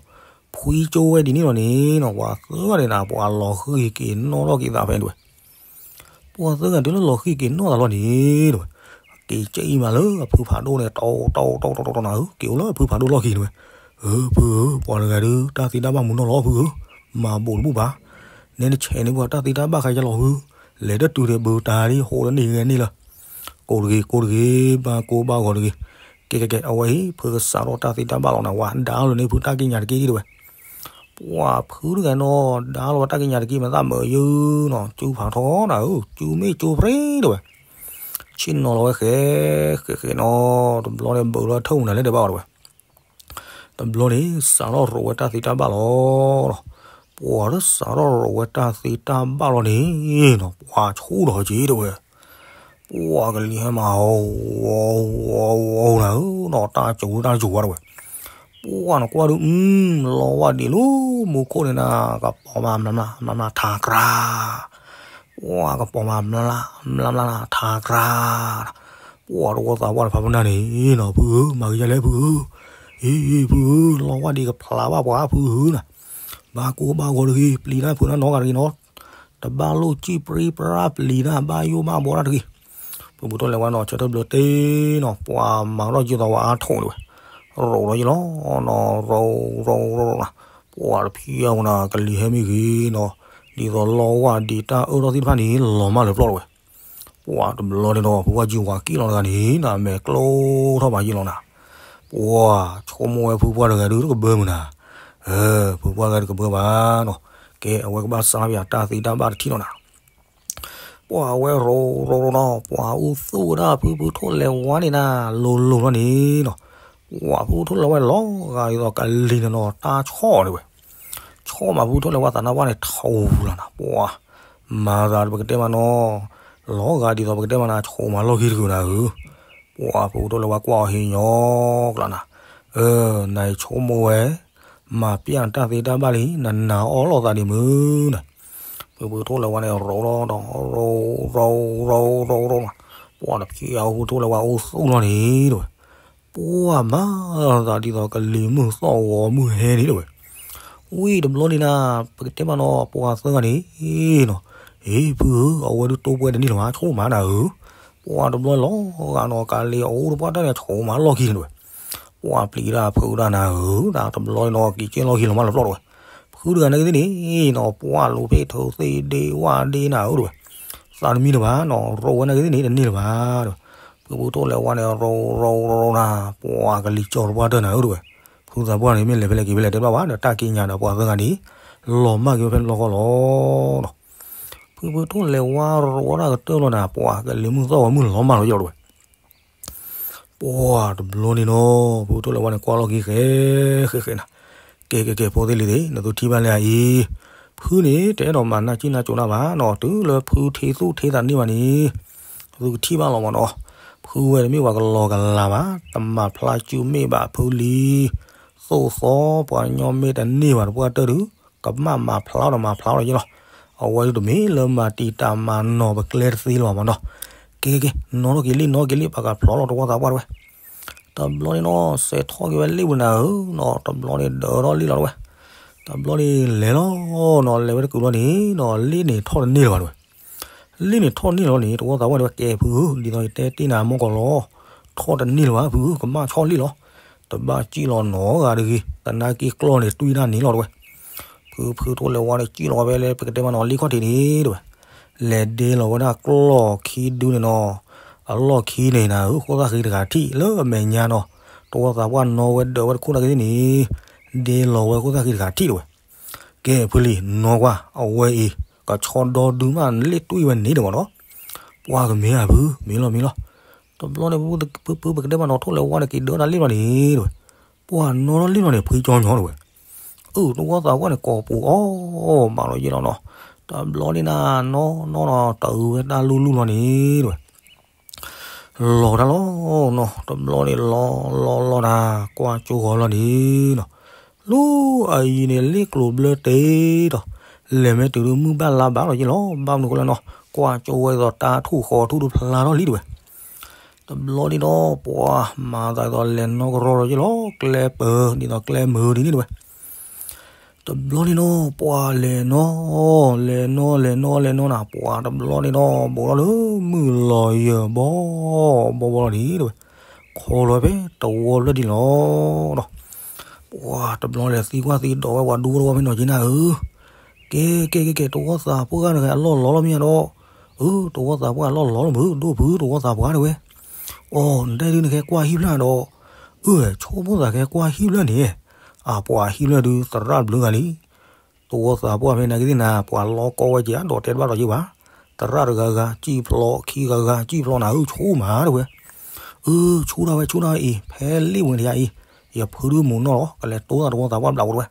ဖှံကၠိဝဲဒ်န့ၣ်လီၤန့ၣ်နီၤ ပှၤသၢဂၤန့ၣ်နၤ ပှၤလီၤဃံၤက့ၤနီၣ်ထီၣ်က့ၤသးဖဲန့ၣ်တဝဲ ပှၤသၢဂၤတုၤလၢလီၤဃံၤက့ၤနီၣ်သးလီၤန့ၣ်တဝဲ, က့ၤကၠံၣ်မးလၢအဖုဖးဒိၣ်န့ၣ် တီတီတီတီတီနၤဧၢ, က့ၤအိၣ်လၢအဖုဖးဒိၣ်လီၢ်ခံတဝဲ, အၢ ဖုဧၢ ပှၤတဂၤဒုး တၢ်သ့တၢ်ဘၣ်မူနီၢ်လီၤဖုဧၢ, မၤဘူးတဘူၣ်ဘၣ်, နဲနဆဲးန့ၢ်ပှၤတၢ်သ့တၢ်ဘၣ်ခါယလီၤဖု, လဲၤတတုၤဒီးဘူးတၢ်ဒ်ဟိးတန့ၢ်ဂဲၤန့ၢ်လၢ ကိးတဂ့ၤ ကိးတဂ့ၤ ဘၣ်ကိးဘၣ်ဂီၤတဂ့ၤ, ကဲကဲကဲ အဝဲအံၤ ဖုကစးထီၣ်တၢ်သ့တၢ်ဘၣ်လီၤနၤ ဝဲဒါလီၤန့ၢ်ဖုတၢ်ကံးညာ်တက့ၢ်ဒ်တဝဲ ပှၤဖုတဂၤနီၤ ဒါလီၤတၢ်ကံးညာ်တက့ၢ် မ့ၢ်သးမုာ်ယုနီၤ ကၠူဖးထီနၤဧၢ ကၠူမ့ၢ်ကၠူဖရဲတဝဲ, ဆ့ၣ်နီၤလီၤဝဲဃဲ ဃဲဃဲနီၤ တဘျီန့ၣ် ဘုးလီၤထုးမူဒါလဲၤတဘၣ်အီၤတဝဲ, တဘျီန့ၣ် စးထီၣ်ရိးဝဲတၢ်သ့တၢ်ဘၣ်လီၤ, ပှၤလၢစးထီၣ်ရိးဝဲတၢ်သ့တၢ်ဘၣ်လီၤန့ၣ်နီၤ ပှၤဆူၣ်ဒီးက့ၤတဝဲ ပှၤကလံၤဟဲမး ဝီဝီဝီနၤဧၢနီၤ တၢ်ကၠိတၢ်ကၠိဝဲတဝဲ, ပှၤနကွၢ်ဒုး လီဝါဒံးလၢမူခိၣ်န့ၣ်နၤ ကပီၤမး မျးမျးမျးမျးထးကြၢ်, ပှၤကပီၤမး မျးမျးမျးမျးထးကြၢ်, ပှၤတဝီသးပှၢ်တဖၣ်ပနၢ်န့ၣ်နီၤ ဖုဧၢ မၤကယဲလဲၣ်ဖုဧၢ, အံၤ ဖုဧၢ လီဝါဒံးကဖျးဘၣ်ပှၤဖုဧၢနၤ, ဘၣ်ကိၢ်ဘၣ်ဂီၤတဂ့ၤ ပျံၤတၢ်ဖုတၢ်နီတဂၤတဂ့ၤနီၤ တဘၣ်လိၣ်စံၣ်ပြံပြါပျံၤတၢ် ဘၣ်ယိၣ်ဘၣ်ဘှီတၢ်တဂ့ၤ, ဖုဖုထိၣ်လဲၤဝါနီၤ ဆၢထၢၣ်ဘျၢတ့ၢ်နီၤ ပှၤမၤထီၣ်ယုၢ်သီဝါအါထီၣ်တဝဲ, ရိးထီၣ်ယုၢ်လီၤနီၤ ရိးရိးရိးနီၤ, ပှၤတဖံးအါဝဲနၤ ကလံၤဟဲမ့ၢ်ဂ့ၤနီၤ, ဒ်သိးလီဝါဒံးတၢ်အၢၣ်ထီၣ်သ့ၣ်တဖၣ်န့ၣ် လီၤမၢ်လၢပျီၢ်တဝဲ ပှၤတဘျီန့ၣ်ဒီး ဖုပှၢ်ကံလီၤတဂၤန့ၣ် နမဲာ်ကျိထီၣ်ဘၣ်ယံလီၤနၤ, ပှၤဆိကမိၣ်ဝဲဖုပှၢ်တဂၤဒုးတကဘၢမုၢ်နၤ, အၢ ဖုပှၢ်ဂၤတကဘၢဘၣ်နီၤ, ကဲ အဝဲကဘၣ်စးဘၣ်ယၤတၢ်သ့တၢ်ဘၣ်တထံၣ်လီၤနၤ. ပှၤအဝဲရိရိနီၤ, ပှၤအိၣ်သူၣ်ဝဲဒၣ်ဖုဖုထိၣ်လဲၤဝါန့ၣ်နၤ, လိၤလိၤလီၤန့ၣ်နီၤ. ပှၤဖုဖုထိၣ်လဲၤဝါန့ၣ် လီၤဂာ်ဒ်သိးကလံၤန့ၣ်နီၤ, တၢ်ဆီၣ်န့ၣ်ဝဲ, ဆီၣ်မးဖုဖုထိၣ်လဲၤဝါသးနါပှၢ်န့ၣ် ထူလီၤနၤ, ပှၤ မၤသးပကတဲမးနီၤ, လီၤဂာ်ဒ်သိးပကတဲမးနၤ, ဆိးမးလီၢ်ခံတဂ့ၤနၤဧၢ. ပှၤဖုဖုထိၣ်လဲၤဝါကွၢ်အီၤဟ့ၣ်ညီကျါနၤ, အၢ နအံၤဆိကမိၣ်ဝဲ မၤပျၢ်နတၢ်သ့တၢ်ဘၣ်လံ, နနာ်အီၣ်လိာ်သးဒံးမုၢ်နၤ. ဖုဖုထိၣ်လဲၤဝါန့ၣ် ရိဒီး ရိ ရိ ရိ ရိ ရိ ပှၤတဖုအံၤ ဖုဖုထိၣ်လဲၤဝါအိၣ်သူၣ်လီၤန့ၣ်တဲဝဲ, ပှၤမၤသးဒ်သိးကလံၤမုၢ်သီၣ်ဂီၤမုၢ်ဟဲန့ၣ်တဲဝဲ. ဝံၤတဘျီန့ၣ်နၤ, ပကတဲမးနီၤ ပှၤသၢဂၤန့ၣ်နီၤ, အ့ ဖုဧၢ, အဝဲဒုးတိပှဲၤတန့ၢ်လၢၤဘၣ်, ဆိကမိၣ်မးနၤဧၢ. ပှၤတဘျီလီၤဂာ်နီၤ, ကလံၤအအိၣ်တပှၢ်တၢၢ်န့ၣ် ဆိကမိၣ်မးလီၢ်ခံန့ၣ်တဲဝဲ. ပှၤပျံၤတၢ်ဖုးတၢ်နၤဧၢ, တၢ်တဘျီန့ၣ်နီၤ က့ၤကဲလီၢ်ခံလီၤမးလၢပျီၢ်တဲဝဲ. ဖုတဂၤနာ်က့သ့ၣ်န့ၣ်နီၤ, ပှၤလူၤဖ့ၣ်ထုးသ့ၣ်ဒ့ဝၣ်ဒ့နၤဧၢတဲဝဲ. သးတမံတဘၣ်နီၤ, ရိဝဲနာ်က့သ့ၣ်န့ၣ် တန့ၢ်လၢၤဘၣ်တဲဝဲ. ဖုဖုထိၣ်လဲၤဝါန့ၣ် ရိရိရိနၤ, ပှၤကလံၤကၠီတပှၢ်တၢၢ်နၤဧၢတဲဝဲ. ဖုသးပှၢ်န့ၣ် မ့ၢ်လဲၤဖဲလဲၣ်က့ၤဖဲလဲၣ်တဲဘၣ်ဘၣ်ဒီး တၢ်က့ၤညါဒီးပှၤသၢဂၤန့ၣ် လီၤမၢ်က့ၤဝဲဖဲန့ၣ်တဘျီဃီလီၤနီၤ. ဖုဖုထိၣ်လဲၤဝါရိဝဲဒၣ်ကတၢၢ်လီၤနၤ, ပှၤကလံၤမုၢ်သီၣ်ဂီၤမုၢ်လီၤမၢ်လီၤယီၤတဲဝဲ. ပှၤတဘျီန့ၣ်နီၤ, ဖုဖုထိၣ်လဲၤဝါန့ၣ် ကွၢ်လီၢ်ခံဃဲဃဲဃဲနၤ, ကဲကဲကဲ ဖိသ့ၣ်လံၤသ့ၣ်, နသုထံၣ်ဘၣ်လၢအံၤ, ဖုန့ၣ် တအဲၣ်ဒိးမၤနၢ်ကံၣ်နၢ်ကိၤနၤဘၣ်နီၤ, တုၤလၢဖုထံသူၣ်ထံသးန့ၢ်ဘၣ်န့ၣ် သုကထံၣ်ဘၣ်လီၤမးနီၤ. ဖုဝဲတမ့ၢ်ပှၤကလီၤကလၤဘၣ်, တမၤဖျါစုမ့ၢ်ဘၣ်ဖုလံ, သိၣ်သီပှၤညီမ့ၢ်တန့ၢ်ဘၣ်တပှၢ်တၢၢ်ဒီး ကဘၣ်မၤဖျါဒီးမၤဖျါလီၤယဲလီၤ. အဝဲဒုးတမ့ၢ်လၢမၤတံာ်တာ်မၤနီၤပကျဲတသ့လၢၤဘၣ်မးနီၤ. ကဲကဲကဲ, နီၣ်ထီၣ်က့ၤလံၣ် နီၣ်က့ၤလံၣ် ပှၤကဖျိးလီၤတဝီသးပှၢ်တဲဝဲ. တဘျီန့ၣ်နီၤ စဲးထီၣ်က့ၤဝဲလံၣ်ဝဲနၤဧၢနီၤ, တဘျီန့ၣ်ဒၢထီၣ်လံၣ်လီၤတဲဝဲ. တဘျီန့ၣ်လဲၤလီၤနီၤ, လဲၤဝဲတကုာ်လီၤန့ၣ်နီၤ, လံၣ်န့ၣ်ထီၣ်တန့ၢ်လၢၤဘၣ်တဲဝဲ. လံၣ်န့ၣ်ထီၣ်တန့ၢ်လီၤန့ၣ် တဝီသးပှၢ်တဲဝဲ, ကဲဖုဧၢ, ဒ်သိးယတဲတ့ၢ်နၤမီၢ်ကီးလီၤ, ထီၣ်တန့ၢ်လၢၤဘၣ်ဖုဧၢ, ကမၣ်ဆီၣ်လံၣ်လီၤ. တဘၣ်စံၣ်လီၤနီတဂၤတဂ့ၤ, သနာ်က့ကျီၢ်န့ၣ်တွံၢ်တၢ်န့ၣ်လီၤတဲဝဲ. ဖုဖုထိၣ်လဲၤဝါန့ၣ် စံၣ်လီၤဝဲဖဲလၢပကတဲမးနီၤ လံၣ်ခီၣ်ထံးန့ၣ်တဲဝဲ. လဲၤဒ့လီၤဝဲဒၣ်ကျီၢ်ခံဒုန့ၣ်နီၤ, အလီၢ်ခံန့ၣ်နၤဧၢ, ဃိၣ်သၣ်ဃံတဂၤထံၣ်လၢအမဲာ်ညါနီၤ, တဝီသးပှၢ်နီၣ်ဝဲဒၢးဝဲတခိၣ်နာ်က့သ့ၣ်န့ၣ်, ဒ့လီၤဝဲဃိၣ်သၣ်ဃံတဂၤထံၣ်တဲဝဲ. ကဲဖုလံၤ နီၣ်ကွၢ်, အဝဲအံၤ ကဆီဒီဒုမးလံၣ်တွံၢ်ဝဲန့ၣ်တဲမးနီၤ. ပှၤကမ့ၢ်ဧါဖု, မ့ၢ်လီၤမ့ၢ်လီၤ. တဘျီန့ၣ် ဖုဖုပကတဲမးနီၤ ထိၣ်လဲၤဝါန့ၣ်က့ၤဒၢတၢ်လံၣ်လီၤန့ၣ်တဲဝဲ. ပှၤနီၣ်ထီၣ်လံၣ်လီၤန့ၣ် ဖှံကၠီညီတဲဝဲ. အၢ တဝီသးပှၢ်န့ၣ် ကိးပူၤအီၣ်ဘၣ်လီၤယဲလီၤနီၤ. တဘျီန့ၣ်နၤ နီၣ်နီၣ်နီၤ တအုးဝဲတၢ်လူၢ်လူၢ်လီၤန့ၣ်တဲဝဲ. လီၤတၢ်လီၤနီၤ, တဘျီန့ၣ်လီၤလီၤလီၤနၤ ကွၢ်ကၠိဂီၤလီၤန့ၣ်နီၤ. လၢအယံၤန့ၣ် လ့ၣ်ကျိၤဘျၢတ့ၢ်ဒီး လဲၤမ့ၢ်တုၤဒုးမုၢ်ဘၣ်လါဘၣ်လီၤယဲလီၤ, ဘၣ်မနုၤဃိလဲၣ်နီၤ, ကွၢ်ကၠိဝဲဒ်သိးတၢ်ထူၣ်ဃီထူၣ်ဒုးဖျါထီၣ်လံတဲဝဲ. တဘျီန့ၣ်ဒီး ပှၤမၤသးဒ်သိးလဲၤနီၣ်ကရီလီၤယဲလီၤ, ကျဲပၢၤဒ်သိးကျဲမုာ်ဒ်န့ၣ်တဲဝဲ. တဘျီန့ၣ်နီၤ ပှၤလဲၤနီၤ, လဲၤနီၤ လဲၤနီၤ လဲၤနီၤနၤ, ပှၤတဘျီန့ၣ်ဒီး ဘူးထီၣ်လၢမုၢ်လီၤယၢၤဘီဘီဘီလီၤန့ၣ်တဲဝဲ. ခီလီၤဖဲတဝီဖျၢၣ်ဒ်န့ၣ်လီၤဒီး ပှၤတဘျီလဲၤသံကွၢ်သံဒိးဝဲပှၤဒူဖိတဝီဖဲနီၢ်က့နၤဧၢ, ကဲကဲကဲကဲ တဝီသးပှၢ်ဂၤန့ၣ် အလီၢ်လီၤလီၤမ့ၢ်ဧါဒီး, အၢ တဝီသးပှၢ်အလီၢ်လီၤလီၤမုၢ် ဒိၣ်ဖု တဝီသးပှၢ်တဲဝဲ. အိ နတဲဒုးနကဟဲကွၢ်ဟံၣ်ဖျၢၣ်ဒီး, အၢ ဆိကမိၣ်သးကဟဲကွၢ်ဟံၣ်ဖျၢၣ်န့ၣ်, အပှၤဟံၣ်ဖျၢၣ်ဒုးသရၣ်တဘျုးဂၤလံ. တဝီသးပှၢ်ဖဲနာ်က့သ့ၣ်နၤ ပှၤလီၤကီဝဲက့ၤအဒိးတဲတဘၣ်ဒီးယံၤဘၣ်, သရၣ်တဂၤဂၤ စံၣ်ဖျိး ခံဂၤဂၤ စံၣ်ဖျိးနၤဧၢ ဆိကမိၣ်မးတဲဝဲ. အၢ ဆိဒၣ်ဝဲ ဆိဒၣ်ဝဲအံၤ ဖဲလ့ၣ်ဝဲတယါအံၤ, ယဖုဒုးမုာ်နီၢ်လီၤ ကလဲၤတိသးတဝီသးပှၢ်ဘျးဝဲတဲဝဲ.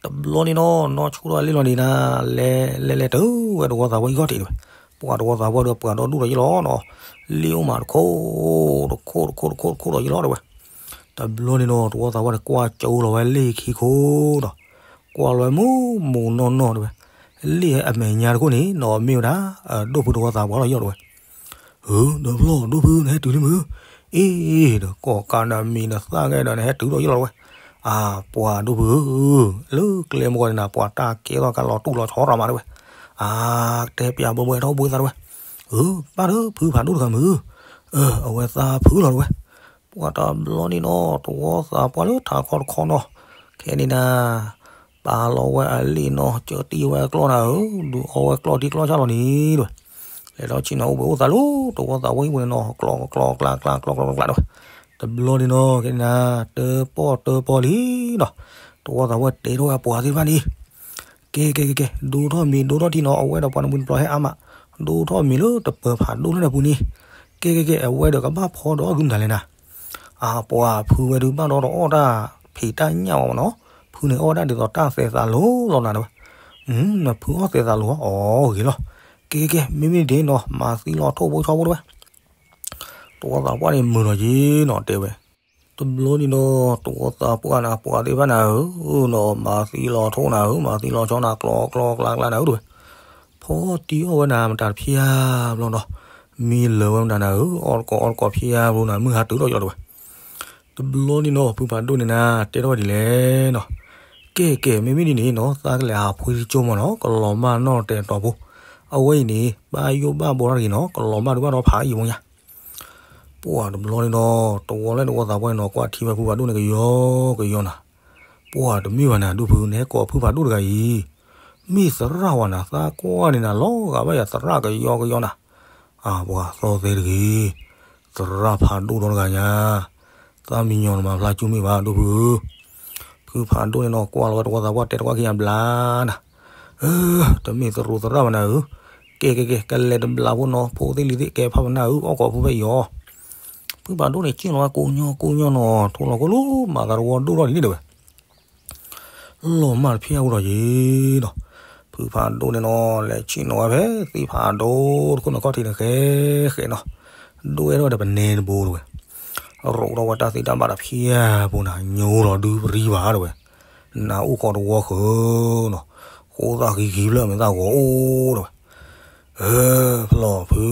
တဘျီန့ၣ်နီၤ နီၢ်ဆိထီၣ်လ့ၣ်လီၤန့ၣ်နၤ, လဲၤလဲၤလဲၤတုၤဝဲတဝီသးပှၢ်ဟံၣ်ခီၣ်ထံးတဲဝဲ. ပှၤတဝီသးပှၢ်ဒီးပှၤဒီဒူၣ်လီၤယဲလီၤနီၤ, လ့ၣ်အိၣ်မးတခိၣ် တခိၣ်တခိၣ်တခိၣ်တခိၣ်ဒီးယဲလီၤတဲဝဲ. တဘျီန့ၣ်နီၤ တဝီသးပှၢ်န့ၣ် ကွၢ်ကၠိလီၤဝဲလ့ၣ်ခံခိၣ်ဒီး ကွၢ်လီၤဝဲမူမူနီၢ်နီၢ်တဲဝဲ. လ့ၣ်အမဲာ်ညါတခိၣ်န့ၣ်နီၤ မ့ၢ်ဝဲဒၣ် ဒိၣ်ဖုတဝီသးပှၢ်လီၤယဲလီၤတဲဝဲ. အၢ ဒီးဖျီၣ် ဒိၣ်ဖု နဟဲတုၤလံမုၢ်, အ့ၣ် ဒီးကိးကးနၤမံၤနသၣ်ဂဲဒီးနဟဲတုၤဒီးယဲလီၤတဲဝဲ. အါ ပှၤဒိၣ်ဖုဧၢ, လၢကျဲမုၢ်ဂီၤန့ၣ်နၤ ပှၤတၢ်ကဲထီၣ်ကးလီၤတူၢ်လီၤဆီရၤမးတဲဝဲ. အါ တဲပျးဘှဲဘှဲထီၣ်ဘှဲသးတဲဝဲ. အၢ ပၢ်ဒီးဖုဖးဒိၣ်တဂၤမုၢ်, အၢ အဝဲသးဖုလီၤတဲဝဲ. ပှၤတဘျီန့ၣ်နီၤ တဝီသးပှၢ်လၢထးခီတခီနီၤ, ခဲန့ၣ်နၤ ပာ်လီၤဝဲအလ့ၣ်နီၤ ကၢတံၢ်ဝဲအကျီၢ်နၤဧၢ, ဒုးအီဝဲကျီၢ်ထံကျီၢ်ဆၣ်လီၤန့ၣ်တဲဝဲ. လဲၤထီၣ်ဆ့ၣ်နီၤအိၣ်ဘှံးအိၣ်သးလၢ တဝီသးပှၢ်ဟံၣ်ပူၤန့ၣ်နီၤ ကျီကျီကျါကျါကျီကျီကျါကျါတဲဝဲ. တဘျီန့ၣ်နီၤ ခဲန့ၣ်နၤ တၢပီၣ်တၢပီၣ်လံနီၤ, တဝီသးပှၢ်တဲထီၣ်ဝဲအပှၤသ့ၣ်တဖၣ်န့ၣ်, ကဲကဲကဲကဲ, ဒိၣ်ထီၣ်မ့ၤဒိၣ်ထီၣ်ထံနီၤ, အဝဲဒီးပှၤနပူၤတပျီၤဟဲအါမး, ဒိၣ်ထီၣ်မ့ၤလၢတပၢၤဖးဒိၣ်လၢန့ၣ်ပူၤန့ၣ်, ကဲကဲကဲအဝဲဒီးကဘၣ်ဖီဒီးအဂုာ်မတၤလဲၣ်နၤ. အပှၤဖုဝဲဒုးဘၣ်ဒီးတအီၣ်တၢ်ဖံးတၢ်ညၣ်ဘၣ်မနီၤ, ဖုန့ၣ်အီၣ်ဒၣ်ဒ်သိးတၢ်သဲးသးလိၤလီၤနၤတဲဝဲ. နဖုအီၣ်သဲးသးလိၤဧါ, အီၣ်ဂ့ၤလီၤ. ကဲကဲကဲ မ့မ့ၢ်ဒ်န့ၣ်နီၤ မၤသံလီၤထိၣ်ဖိဆီဖိတဲဝဲ. တဝီသးပှၢ်န့ၣ်မုာ်လီၤက့ၤနီၤတဲဝဲ. တဘျီန့ၣ်ဒီး တဝီသးပှၢ်န့ၣ် ပှၤသ့ၣ်တဖၣ်နၤဧၢ, နီၤမၤသံလီၤထိၣ်နၤဧၢ, မၤသံလီၤဆီနၤ ကျီကျီကျါကျါနၤဧၢတဲဝဲ. ဖီတံၢ်အီၣ်ဝဲနၤမတၤတဖျၢၣ်ဘျီဒီး, မံလၢာ်ဝဲမတၤနၤဧၢ, အီၣ်တကိးအီၣ်တကိးဖျၢၣ်ဘျီနၤ မုၢ်ဟါတုၤထီၣ်ယီၤတဲဝဲ. တဘျီန့ၣ်နီၤ ဖုဖးဒိၣ်န့ၣ်နၤ တဲထီၣ်ဝဲဒ်လဲၣ်နီၤ. ကဲကဲ မ့မ့ၢ်ဒ်န့ၣ်နီၤ သးကလဲၤဟးဖှံတကၠိမးနီၤ, ကလီၤမၢ်နီၢ်တဲာ်တီၤဖိ, အဝဲအံၤန့ၣ် ဘၣ်ယိၣ်ဘၣ်ဘီထီၣ်တဂ့ၤနီၤ, ကလီၤမၢ်ဒုးဘၣ်ဒီးဖးအံၤမ့ၢ်ညါ. ပှၤတဘျီန့ၣ်ဒီး တဝီလၢတဝီသးပှၢ်န့ၣ်နီၤ ကွၢ်ထံဝဲဖုဖးဒိၣ်န့ၣ်ကယီကယီနၤ. ပှၤတမ့ၢ်ဘၣ်နၤ ဒူၣ်ဖု နဟဲကိးဖုဖးဒိၣ်တဂၤအံၤ, မ့ၢ်သရၣ်ဝဲနၤ, သးကွၢ်န့ၣ်နၤ လီၤဂာ်ဘၣ်ယၤသရၣ်ကယီကယီနၤ. အပှၤသီသဲတဂ့ၤ, သရၣ်ဖးဒိၣ်ဒီတဂၤညါ, သးမံညီနမၤဖျါကၠူမ့ၢ်ဘၣ် ဒူၣ်ဖုဧၢ. ဖုဖးဒိၣ်န့ၣ်နီၤ ကွၢ်လီၤဝဲတဝီသးပှၢ်တဲတဝီခံဂၤဘျါနၤ. အၢ တမ့ၢ်သရူးသရၣ်ဘၣ်နၤဧၢ, ကဲကဲကဲ ကလဲၤတဘျီဖိနီၤ ဖိသ့ၣ်လံၤသ့ၣ် ကဲဖးပနၢ်ဧၢ အီၣ်ကိးဖုဖဲအံၤအီၤ. ဖုဖးဒိၣ်န့ၣ် က့ၣ်လီၤဝဲကိးညီကိးညီနီၤ ထိၣ်လီၤခိၣ်လီၤ မၤသးတဝီဒိၣ်ထီၣ်ဒ်န့ၣ်တဲဝဲ. လီၤမၢ်တဖျၢၣ်အိၣ်ဒီးယ့ၤဒီး, ဖုဖးဒိၣ်န့ၣ်နီၤ လဲၤဆ့ၣ်နီၤဝဲဖဲသ့ၣ်ဖးဒိၣ်တခိၣ်န့ၣ် ခီၣ်ထံးန့ၣ်ဃဲဃဲနီၤ, ဒိၣ်ဝဲထီၣ်ဒီးပနဲတဘိတဲဝဲ. ရိးထီၣ်ဝဲတၢ်သ့ၣ်တၢ်ဘၣ်တဖျၢၣ်ဖိနၤ ညိဒီးဒုပရံဘၣ်တဲဝဲ. နးအိၣ်ခိးတဝီဃၢၤနီၤ, ဃိသၣ်ဃံဃံဖျၢၣ်မ့ၢ်သၣ်ဂီၤအိၣ်တဲဝဲ. အၢ ဖျီၣ်ဖု,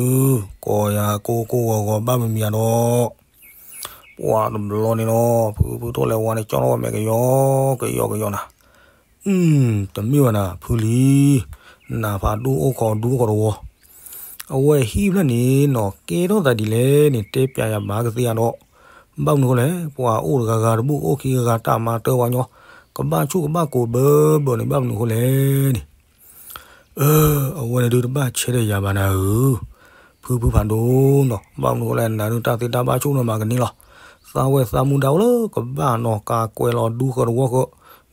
ကိးယၤကိးကိးဂီၤဂီၤဘၣ်မံၤမံၤယၤဒီး ပှၤတဘျီန့ၣ်နီၤ ဖုဖုထိၣ်လဲၤဝါန့ၣ် ကၠီထီၣ်ဝဲမဲာ်ကယီကယီကယီနၤ. တမ့ၢ်ဘၣ်နၤ ဖုလံၤ, နးဖးဒိၣ်အိၣ်ခိးဒူအိၣ်ခိးတဝီ, အဝဲဟံၣ်ဖျၢၣ်န့ၣ်နီၤ ကဲထီၣ်သးဒ်လဲၣ်န့ၣ် တဲပျးယၤဘၣ်ကသ့ဧါဒီး, ဘၣ်မနုၤအဃိလဲၣ် ပှၤအိၣ်တဂၤဂၤတဘူၣ် အိၣ်ခံဂၤဂၤတၢ်မၤတၢ်ဝါညီ, ကဘၣ်ဆူၣ်ကဘၣ်ကိးဘၢဘၢန့ၣ် ဘၣ်မနုၤအဃိလဲၣ်န့ၣ် အၢ အဝဲန့ၣ်ဒုးတဘၣ်ဆဲးဒီးယၤဘၣ်နၤဧၢ, ဖုဖုဖးဒိၣ်နီၤ, ဘၣ်မနုၤအဃိလဲၣ် နၤဒုးတၢ်သ့တၢ်ဘၣ်ဆူၣ်န့ၣ်မၤကန့ၢ်လီၤ, သးဝဲသးမူဒါအိၣ်လၢကဘၣ်နီၤ ကၤကွဲးလီၤဒူဃၢၤတဝီဃၢၤ,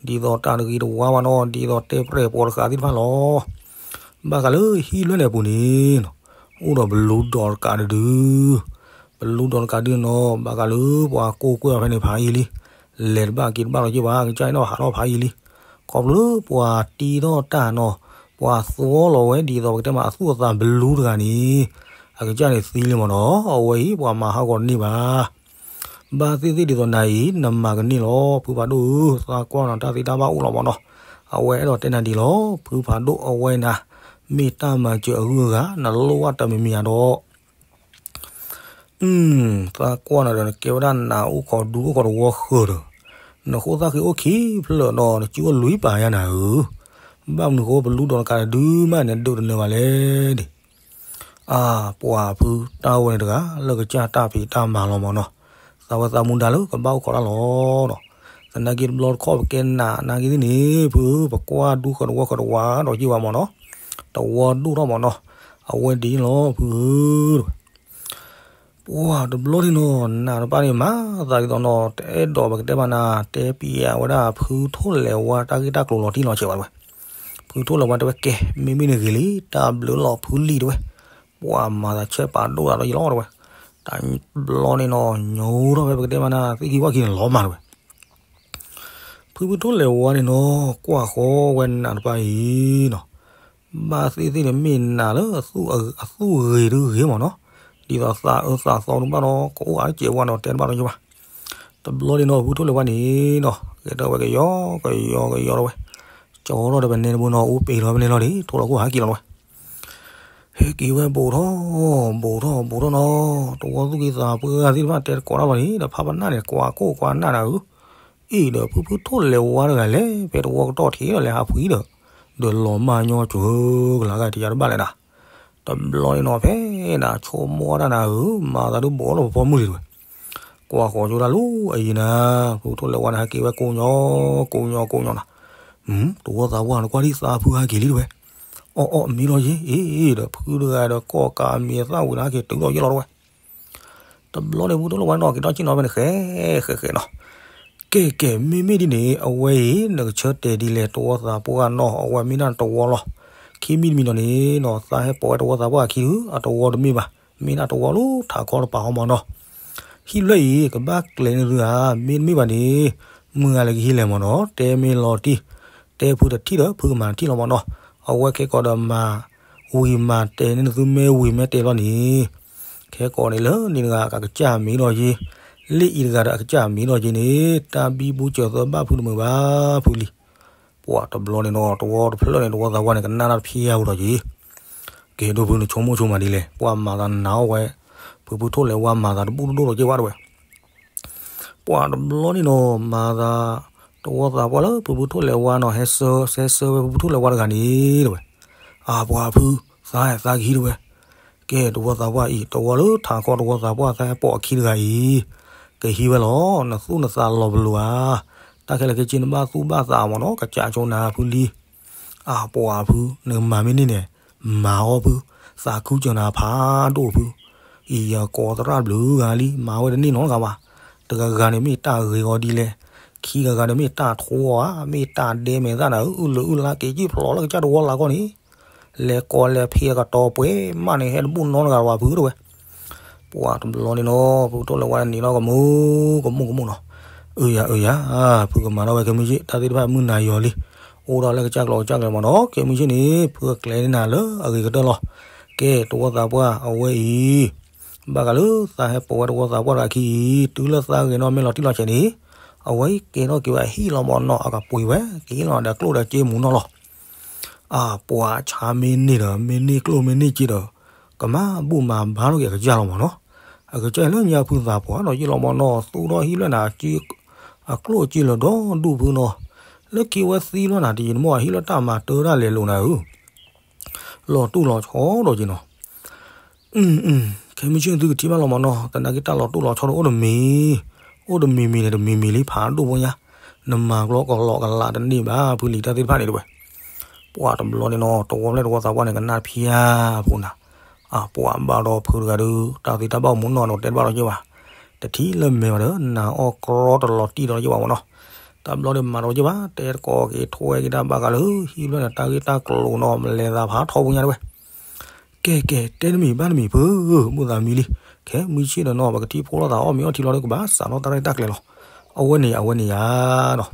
ဒ်သိးတၢ်တဂ့ၤတဝါဘၣ်နီၤ ဒ်သိးတဲပြဲၢ်ပှၤတဃာ်သ့ၣ်တဖၣ်လီၤ. ဘၣ်ဃးလၢဟံၣ်လွဲၢ်န့ၣ်အပူၤန့ၣ်နီၤ, အိၣ်ဒီးပလူဒီးတကးတဒု ပလူဒီးတကးဒုနီၤ ဘၣ်ဃးလၢပှၤကိးကွဲၢ်အီၤဖဲန့ၣ်ဖးယံာ်လံ, လဲၤတဘၣ်က့ၤတဘၣ်လီၤက့ၤဘၣ် ကစၢ်အံၤနီၤ ဟးထီၣ်ဖးယံာ်လံ, ခီဖျိလၢပှၤတံထီၣ်တၢ်နီၤ, ပှၤသွီလီၤဝဲဒ်သိးပကတဲမးအသူၣ်အသးဘလူတဂၤန့ၣ်, အကစၢ်န့ၣ်သံလံမ့ၢ်နီၤ အဝဲအံၤပှၤမၤဟးဂီၤတန့ၢ်ဘၣ်. ဘၣ်သ့ၣ်သ့ၣ်ဒ်သိးနၤအံၤ နမၤကန့ၢ်လီၤ ဖုဖးဒိၣ်ဧၢ, သးကွၢ်နၤတၢ်သ့တၢ်ဘၣ်အိၣ်လီၤမ့ၢ်နီၤ, အဝဲအဲၣ်ဒိးတဲနၤဒ်လီၤ ဖုဖးဒိၣ်အဝဲနၤ, မ့ၢ်တၢ်မၤစၢၤအဂုၤအဂၤ နလိၣ်ဘၣ်တမံၤမံၤဧါဒီး သးကွၢ်နၤဒီး နကဲဝဲဒၣ်နးအိၣ်ခိးဒူအိၣ်ခိးတဝီဃၢၤဒီး, နဃိသၣ်ဃံအိၣ်ခံဖျၢၣ်ဒီး နစုအိၣ်လွံၢ်ပာ်ယါနၤဧၢ, ဘၣ်မနုၤဃိပလူဒီးတကးတဒုမးန့ၣ် ဒုးတနၢၤဘၣ်လဲၣ်ဒံး. အါ ပှၤဖုတၢ်ဝဲန့ၣ်တဂၤ လၢကစၢ်တၢ်ဖံးတၢ်မၤလီၤမ့ၢ်နီၤ, သးဝဲသးမူဒါလၢကဘၣ်အိၣ်ခိးတၢ်လီၤနီၤ, သနာ်က့တဘျီတခီၣ်ပကဲနးနာ်က့သ့ၣ်န့ၣ် ဖုဧၢ ပကွၢ်ဒူဃၢၤတဝီဃၢၤတဝါဒီးက့ၤဝဲမ့ၢ်နီၤ, တဝီဒိၣ်ထီၣ်မ့ၢ်နီၤ, အဝဲဒ်န့ၣ်လီၤ ဖုဧၢ ပှၤတဘျီန့ၣ်နီၤ နးတပၣ်န့ၣ် မၤသးဒ်သိးနီၤ တအဲၣ်ဒိးပကတဲမးနၤ တဲပျးဝဲဒၣ်ဖုထိၣ်လဲၤဝါတၢ်ဂ့ၢ်တၢ်ကျိၤလီၤတံၢ်လီၤဆဲးဘၣ်တဲဝဲ. ဖုထိၣ်လဲၤဝါတဲဝဲ ကဲ မ့မ့ၢ်န့ၣ်ဂ့ၤလံ တၢ်ဘျုးလီၤဖုလံၤတဲဝဲ. ပှၤမၤသးဆဲးပာ်ဒိၣ်သးဒီးယလီၤတဲဝဲ. တဘျီန့ၣ်နီၤ ညိထီၣ်ဝဲပကတဲမးနၤ သ့ၣ်ခံဝၣ်ခံန့ၣ်လီၤမးတဲဝဲ. ဖုဖုထိၣ်လဲၤဝါန့ၣ်နီၤ ကွၢ်ဃီဝဲနးတပၣ်အံၤနီၤ ဘၣ်သ့ၣ်သ့ၣ်န့ၣ် မ့ၢ်နးလၢအသူၣ်ဂ့ၤဒုဂ့ၤမ့ၢ်နီၤ, ဒ်သိးသးအၢသးသီဒုးဘၣ်ဒီး ကအိၣ်အါတစဲးဝါဒီး တဲတဘၣ်ဒီးယဘၣ်. တဘျီန့ၣ်နီၤ ဖုထိၣ်လဲၤဝါန့ၣ်နီၤ ဂဲၤထီၣ်ဝဲကယီကယီကယီလီၤဝဲ, ကၠီထီၣ်ဒီးပနဲတဘိနီၤ အိၣ်ပ့ၤလီၤဝဲပနဲလီၤဒံး ထိၣ်လီၤခိၣ်ဟးက့ၤလီၤဝဲ. ဟဲက့ၤဝဲဘူးထီၣ် ဘူးထီၣ် ဘူးထီၣ်နီၤ, တဝီသူၣ်က့သးပှၢ်သ့ၣ်တဖၣ်တဲတကိးတၢ်လီၤန့ၣ် ဒီးဖးပနၢ်န့ၣ် ကွၢ်ကိၢ်ကွၢ်နၢ်နၤဧၢ, အံၤဒီးဖုဖုထိၣ်လဲၤဝါတဂၤလဲၤဖဲတဝီကတီၢ်ထံးဒီးလဲၤဟးဖှံဒီး, ဒီးလီၤမၢ်ညီကိၤကလၤဂာ်တယၤတဘၣ်လဲၣ်နၤ. တဘျီန့ၣ်နီၤ ဖဲနဆိကမိၣ်တၢ်နၤဧၢ, မၤသးဒုးဘူးလီၤပဖီမုၢ်လံတဲဝဲ. ကွၢ်ဃီၤကၠိတၢ်လၢအယံၤနၤ, ဖုထိၣ်လဲၤဝါန့ၣ် ဟဲက့ၤဝဲကိးညီ ကိးညီ ကိးညီနၤ. တဝီသးပှၢ်နကွၢ်ဒံးသးဖုဟဲက့ၤလံတဲဝဲ. အီၣ်အီၣ် မ့ၢ်လီၤယ့ၣ်, အ့ၣ်ဒီးဖုတဂၤဒီးကီၢ်ကးအမံၤအသၣ်ဝံၤလၢဟဲက့ၤတုၤလီၤယ့ၣ်လီၤတဲဝဲ. တဘျီန့ၣ် ဖုထိၣ်လဲၤဝါန့ၣ်နီၤ က့ၤထီၣ်ဆ့ၣ်နီၤဖဲန့ၣ် ဃဲဃဲဃဲနီၤ. ကဲကဲ မ့မ့ၢ်ဒ်န့ၣ် အဝဲအံၤ နကဆၢတဲာ်ဒ်လဲၣ် တဝီသးပှၢ်နီၢ် အဝဲမ့ၢ်ဒၣ်တဝီလီၤ. ခံမံၤတမံၤနီၤန့ၣ်နီၤ သးဟဲပိာ်ဝဲတဝီသးပှၢ်အခံဒု အတဝီတမ့ၢ်ဘၣ်, မ့ၢ်ဒၣ်တဝီလၢထးခီတပၤဃီမၢ်နီၤ. ဟံၣ်ဖျၢၣ်အံၤ ကဘၣ်ကျဲၤန့ၢ်သုဧါ, မ့တမ့ၢ်ဘၣ်န့ၣ် မုၢ်ဂၤလဲၤကဟံးလဲၣ်မၢ်နီၤ, တဲမ့ၢ်လီၤတံၢ်, တဲဖုတထံၣ်ဒီး ဖုကမၤတထံၣ်လီၤမၢ်နီၤ. အဝဲခဲကိာ်ဒီးမၤ ဝံၤမၤတဲန့ၢ်နသုမ့ၢ်ဝံၤမ့ၢ်တဲလီၤန့ၣ် ခဲကိာ်န့ၣ်လၢန့ၣ်တဂၤအကစၢ်မံၤဒီးယ့, လ့ၣ်အံၤတဂၤဒီးအကစၢ်မံၤဒီးယ့န့ၣ် တၢ်ဘံဘူစၢၤသၢဘၣ်ဖုတမုာ်ဘၣ်ဖုလံ. ပှၤတဘျီန့ၣ်နီၤ တဝီတဖျၢၣ်န့ၣ် တဝီသးပှၢ်န့ၣ် ကနၣ်တၢ်ဖျါဝဲဒီးယ့, ကဲဒိၣ်ဖုနဆိကမိၣ်ဆိမးဒ်လဲၣ် ပှၤမၤသးနာ်အီၤဝဲ, ဖုဖုထိၣ်လဲၤဝါမၤသးတဘူၣ်တဒိၣ်ဒီးက့ၤဝဲတဝဲ ပှၤတဘျီန့ၣ်နီၤ မၤသး တဝီသးပှၢ်လၢဖုဖုထိၣ်လဲၤဝါနီၤ ဟဲဆၢ ဟဲဆၢဝဲဖုဖုထိၣ်လဲၤဝါတဂၤန့ၣ်တဝဲ, အပှၤဖု သးသးကဟံးတဝဲ, ကဲတဝီသးပှၢ်အံၤ တဝီလၢထးခီတဝီသးပှၢ်သးဟဲပိာ်အခံတဂၤအံၤ, ကဟံးဝဲလီၤ နသူၣ်နသးလီၤပလိာ်ဧါ, တၢ်ခဲလၢာ်ခဲဆ့နဘၣ်သူၣ်ဘၣ်သးမၢ်နီၤ ကစးဆိနၤဖုလံ. အပှၤဖု နမၤမ့ၢ်န့ၢ်န့ၣ် မၤအီၣ်ဖု, သးခုကၢၤနၤဖးဒိၣ်ဖု, အံၤယကိးသရၣ်ဘျုးဂၤလံ မၤဝဲတန့ၢ်နီတဂၤဘၣ်, တဂၤဂၤန့ၣ်မ့ၢ်တၢ်ဂ့ၤအီၤဒ်လဲၣ်, ခံဂၤဂၤန့ၣ်မ့ၢ်တၢ်ထိအီၤဧါ, မ့ၢ်တၢ်ဒဲမဲာ်သၣ်နၤဧၢ အုၣ်လၢအုၣ်လၢက့ၤကံၣ်ဖျိးလၢကစၢ်တဝီလၢ်ကီၢ်န့ၣ်, လဲၤကိးလဲၤဖံးအကတီၤပှဲၤမးန့ၣ် ဟဲတဘူၣ်နီတဂၤဘၣ်ဖုတဝဲ ပှၤတဘျီန့ၣ်နီၤ ဖုကထိၣ်လဲၤဝါန့ၣ်နီၤ ကမူၣ်ကမူၣ်ကမူၣ်နီၤ, အၢယၤအၢယၤ, ဖုကမၤထီၣ်ဝဲခဲမုၢ်ဆ့ၣ် တၢ်သ့ၣ်တဖၣ်မုၢ်နၤယီၤလံ, အိၣ်ဒီးလၢကစၢ်ကျိၤကစၢ်ကျဲမၢ်နီၤ ခဲမုၢ်ဆ့ၣ်န့ၣ် ဖုကကျဲၤန့ၢ်နၤလၢအဂ့ၤကတၢၢ်လီၤ. ကဲတဝီသးပှၢ်အဝဲအံၤ ဘၣ်ဃးလၢသးဟဲပိာ်ဝဲတဝီသးပှၢ်တဂၤခံအံၤ တုၤလၢသးဂဲၤနီၣ်မ့ၢ်လီၤတံၢ်လီၤဆဲးန့ၣ်, အဝဲအံၤကဲထီၣ်က့ၤဝဲအဟံၣ်လီၤမၢ်နီၤ အကပှ့ၤဝဲ ကဟ့ၣ်လီၤဒီးကျိၣ်ဒီးစ့မူးနီၢ်လီၤ. အပှၤဆါမ့ၢ်န့ၢ်ဒီး မ့ၢ်န့ၢ်ကျိၣ်မ့ၢ်န့ၢ်စ့ဒီး ကမၤဘူၣ်မၤဘါထီၣ်က့ၤအကစၢ်လီၤမၢ်နီၤ. အကစၢ်လၢညါဖုသးပှၢ်ဒီးယ့ၢ်လီၤမၢ်နီၤ သူၣ်ထီၣ်ဟံၣ်ဖျၢၣ်န့ၣ် အကျိၣ်အစ့လၢဒီဒူၣ်ဖုနီၤ. လၢခံဝဲသံလီၤနၤ တယံာ်တမီၢ် အဟံၣ်လၢတၢ်မၤတၢ်တၢ်လဲၤလိာ်နၤဧၢ လီၤတူၢ်လီၤဆီဒီးက့ၤနီၤ. ခဲမုၢ်ဆ့ၣ်သုကထံၣ်ဘၣ်လီၤမၢ်နီၤ သနာ်က့တၢ်လီၤတူၢ်လီၤဆီတအိၣ်တမံၤ, အိၣ်တမံၤမံၤန့ၣ် တမံၤမံၤလံဖးဒိၣ်ဖိညါ, နမၤကျီကလီကလးတန့ၢ်ဘၣ် ဖုလံၤတၢ်သ့ၣ်တဖၣ်န့ၣ်တဝဲ. ပှၤတဘျီန့ၣ်နီၤ တဝီဖျဲၣ်တဝီသးပှၢ်န့ၣ် ကနၣ်ဖျါဖိနၤ, အပှၤဘၣ်ဒီးဖုတဂၤဒီး တၢ်သ့ၣ်တၢ်ဘၣ်မူနီၤနီၤ တဲတဘၣ်လီၤက့ၤဘၣ်, တထံၣ်လၢမဲာ်ဘၣ်ဒီး နၤအီၣ်ကြီတလီၤတံၢ်ဒီးလီၤက့ၤဘၣ်မၢ်နီၤ. တဘျီန့ၣ်မၤဒီးက့ၤဘၣ် တဲတကိးက့ၤထွဲက့ၤတၢ်ဘၣ်ဃးလၢ ဟံၣ်ဖျၢၣ်န့ၣ် တၢ်ဂ့ၢ်တၢ်ကျိၤနီၤ မလဲၤသးဖးထီဖိညါတဝဲ. ကဲကဲ တဲတမံၤဘၣ်တမံၤဖု, ဘူၣ်သးမံလံ, ခဲမုၢ်ဆ့ၣ်ဒီးနီၤ ပကထံၣ်ဖိလိာ်သးအီၣ်မ့ၤအီထံလီၤဒီး ကဘၣ်စးထီၣ်တၢ်ရဲၣ်တၢ်ကျဲၤလီၤ. အဝဲန့ၣ် အဝဲန့ၣ်ယါနီၤ.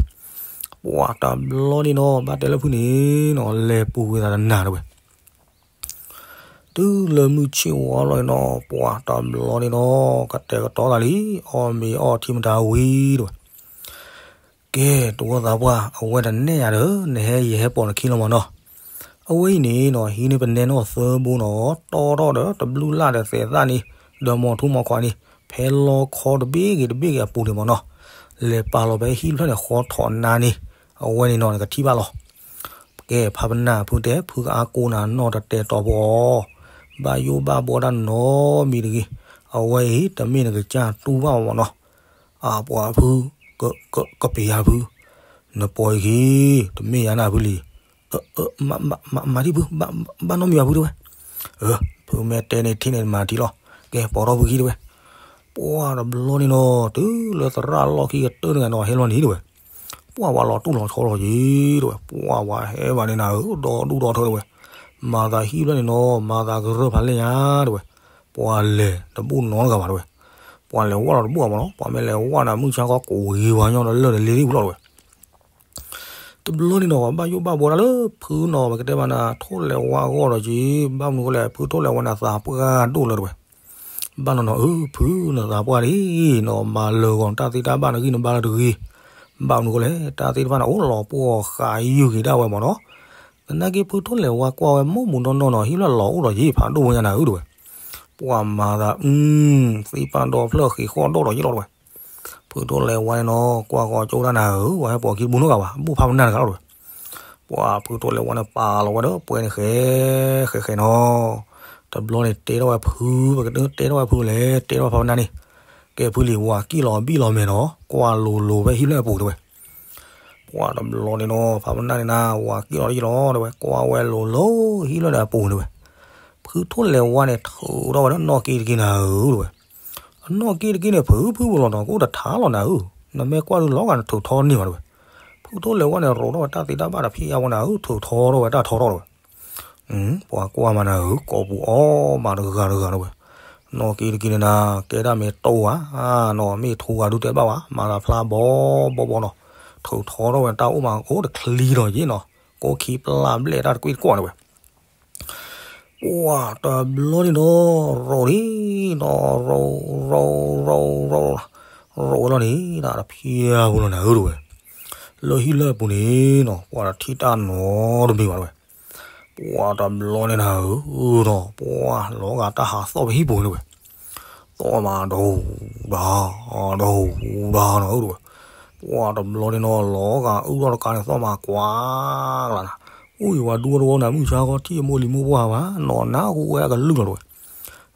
ပှၤတဘျီန့ၣ်နီၤ ဘၣ်တဲလၢဖုန့ၣ်နီၤ လဲၤပူၤကွံာ်သးတနၤတဝဲ. တုၤလၢမုၢ်ဆ့ၣ်ဝါလီၤန့ၣ်နီၤ ပှၤတဘျီန့ၣ်နီၤ ကတဲာ်ကတီၤသးလံ အီၣ်မ့ၤအီထံမတၤဝံၤတဝဲ. ကဲ တဝီသးပှၢ် အဝဲတနဲၣ်ယၤဒီး နဟဲယဟဲပိာ်နခံလီၤမၢ်နီၤ. အဝဲအံၤန့ၣ်နီၤ ဟံးန့ၢ်ပနဲနီၣ်သၢဘိနီၤ တီထီၣ်ဒီး တဘျုးလၢ်ဒီးသဲးသၣ်န့ၣ် ဒီးမိာ်ထူမိာ်ခွါန့ၣ် ဖဲလီခီတဘ့ၣ်ဂ့ၤတဘ့ၣ်ဂ့ၤအပူၤန့ၣ်မၢ်နီၤ လဲၤပာ်လီၤဖဲဟံၣ်ဖျၢၣ်န့ၣ် ဃီထီၣ်နါန့ၣ် အဝဲန့ၣ်နီၤ နကထံၣ်ဘၣ်လီၤ. ကဲ ဖးပနၢ်ဖုတဲ ဖုကအါကိးနၤနီၣ်တတဲတီၤဖိအီၤ ဘၣ်ယိၣ်ဘၣ်ဘှီတၢ်နီတမံၤတဂ့ၤ. အဝဲအံၤ တမ့ၢ်နကစၢ်တူၢ်ဘၣ်မၢ်နီၤ. အပှၤဖု ကပ့ၤယၤဖု, နပိာ်ယခံ, တမ့ၢ်ယၤနၤဖုလံ. မၤထံၣ်ဖု, ဘၣ်နီတမံၤဘၣ်ဖုတဲဝဲ. ဖုမ့ၢ်တဲန့ၣ်ထံၣ်န့ၣ်မၤထံၣ်လီၤ. ကဲ ပိာ်ထီၣ်ဖုခံတဲဝဲ. ပှၤတဘျီန့ၣ်နီၤ တုၤလၢသရၣ်လီၢ်ခံကတၢၢ်တဂၤနီၤ ဟဲလီၤန့ၣ်တဲဝဲ. ပှၤဝဲလီၤတူၢ်လီၤဆီလီၤက့ၤတဲဝဲ. ပှၤဝဲဟဲဘၣ်န့ၣ်နၤဧၢ ဒီဒူၣ်ဒီထၢတဲဝဲ. မၤသးဟံၣ်ဖျၢၣ်န့ၣ်နီၤ မၤသးကရၢၢ်ဖးလဲၢ်ညါတဲဝဲ. ပှၤလဲၤတဘူၣ်နီတဂၤဘၣ်တဲဝဲ. ပှၤလဲၤဝဲလီၤတဘူၣ်ဘၣ်မၢ်နီၤ ပှၤမ့ၢ်လဲၤဝဲန့ၣ် မုၢ်ဆါခီကိးဂ့ၤဝဲညီဒီးလၢၢ်တလ့ၤဒံၣ်ဝံၤလီၤတဲဝဲ. တဘျီန့ၣ်နီၤ ပှၤဘၣ်ယိၣ်ဘၣ်ဘှီတၢ်လၢဖုနီၤ ပကတဲဘၣ်နၤ ထိၣ်လဲၤဝါအဂီၢ်ဒီးက့ၤ ဘၣ်မနုၤဃိလဲၣ် ဖုထိၣ်လဲၤဝါန့ၣ် သးပှၢ်ဒိၣ်လၢတဲဝဲ. ဘၣ်နီၤနီၤဧၢ ဖုနသးပှၢ်လံနီၤ မၤလၢာ်ဂီၤတၢ်သ့တၢ်ဘၣ်နဂံၢ်နဘါလၢတဂ့ၤ. ဘၣ်မနုၤဃိလဲၣ် တၢ်သ့ၣ်တဖၣ်န့ၣ် အိၣ်လီၤပှီၢ်ဃာ်ယုၢ်က့ၤဒၣ်ဝဲမၢ်နီၤ. သနာ်က့ဖုထိၣ်လဲၤဝါကွၢ်ဝဲမိၢ်မူးနီၢ်နီၢ်နီၤ ဟံၣ်ဖျၢၣ်လီၤအိၣ်ဒီးယ့ၢ်ဖးဒိၣ်ဝဲညါနၤဧၢတဲဝဲ. ပှၤမၤသး အု သ့ၣ်ပၢ်ဒီဖျၢၣ်ဃံးဃီၣ်ဒီၣ်ဒီးယ့ၢ်လီၤတဲဝဲ. ဖုထိၣ်လဲၤဝါန့ၣ်နီၤ ကွၢ်ဃီၤကၠိတၢ်နၤဧၢ ပှၤဟဲပိာ်ခံတဘူၣ်နီတဂၤဘၣ် ဘူၣ်ဖးပနၢ်တဂၤလီၤတဲဝဲ. ပှၤဖုထိၣ်လဲၤဝါန့ၣ် ပာ်လီၤဝဲဒီးပှဲၤန့ၣ်ဃဲ ဃဲဃဲနီၤ. တဘျီန့ၣ်တဲထီၣ်ဝဲဖု ပကတဲထီၣ်ဝဲဖုလဲၣ် တဲထီၣ်ဝဲဖးပနၢ်န့ၣ်. ကဲဖုလံၤ ဝၤကံၣ်လီၤဘံၣ်လီၤမဲာ်နီၤ ကွၢ်လိၤလိၤဖဲဟံၣ်ဖျၢၣ်အပူၤတဲဝဲ. ပှၤတဘျီန့ၣ်နီၤ ဖးပနၢ်န့ၣ်နၤ ဝၤကံၣ်လီၤယ့ၢ်လီၤတဲဝဲ ကွၢ်ဝဲလိၤလိၤဟံၣ်ဖျၢၣ်န့ၣ်အပူၤတဲဝဲ. ဖုထိၣ်လဲၤဝါန့ၣ် ထုးထီၣ်ဝဲဒီးနီၣ်က့တက့ၢ်နၤဧၢတဲဝဲ. အနီၣ်က့တက့ၢ်န့ၣ် ဖုဖုပူၤလီၤနီၤ ကအိၣ်တထါလီၤနၤဧၢ နမ့ၢ်ကွၢ်ဒုးလီၤဂာ်နထုးထီန့ၢ်ဘၣ်တဲဝဲ. ဖုထီၣ်လဲၤဝါန့ၣ် ရိးထီၣ်ဝဲတၢ်သ့တၢ်ဘၣ်တဖံးအါဝဲနၤဧၢ, ထုးထီထီၣ်ဝဲတၢ်ထီထီၣ်တဲဝဲ. ပှၤကွၢ်မးနၤဧၢ, ကိးပူၤအီၣ်မးတဂၤတဂၤတဲဝဲ. နီၢ်က့တက့န့ၣ်နၤ ကဲဒၣ်မ့ၢ်တိၢ်ဧါ, နီၢ်မ့ၢ်ထူဂၤဒုးတဲဘၣ်ဝဲ, မၤသးဖျါဘီဘီဘီနီၤ, ထုးထီထီၣ်ဝဲတၢ်အိၣ်မးအိၣ်တချံဒီးယ့ၣ်နီၤ, ကိးခံပျၢ်ဘျဲၣ်တၢ်တကွ့ၢ်တကွီၢ်တဲဝဲ. ပှၤတဘျီန့ၣ်ဒီး ရိးဒံးနီၤ, ရိး ရိး ရိး ရိး ရိးဝဲလီၤန့ၣ် တၢ်တဖံးအါဖိလီၤနၤဧၢတဲဝဲ. လၢဟံၣ်လၢအပူၤန့ၣ်နီၤ ပှၤတထံၣ်တၢ်နီတမံၤဘၣ်တဲဝဲ. ပှၤတဘျီန့ၣ်နၤဧၢဒီး ပှၤလီၤဂာ်တၢ်ဟးသီၣ်ဖဲဟံၣ်ပူၤန့ၣ်တဲဝဲ. သီၣ်မးဒီးဟူဒီး ဒီးဟူဒီးနီၤဧၢတဲဝဲ. ပှၤတဘျီန့ၣ်နီၤ လီၤဂာ်အုၣ်ထီၣ်တကးန့ၣ် သီၣ်မးကွၢ်ကလးနၤ, အိၣ်အံၤဝဲဒူဝဲတဝီနၤ မုၢ်ဆါခီထံၣ်အမိၢ်လံၤမိၢ်ပှၢ်ဘၣ်နီၤ နၢ်ဟူဝဲအကလုၢ်လီၤတဲဝဲ.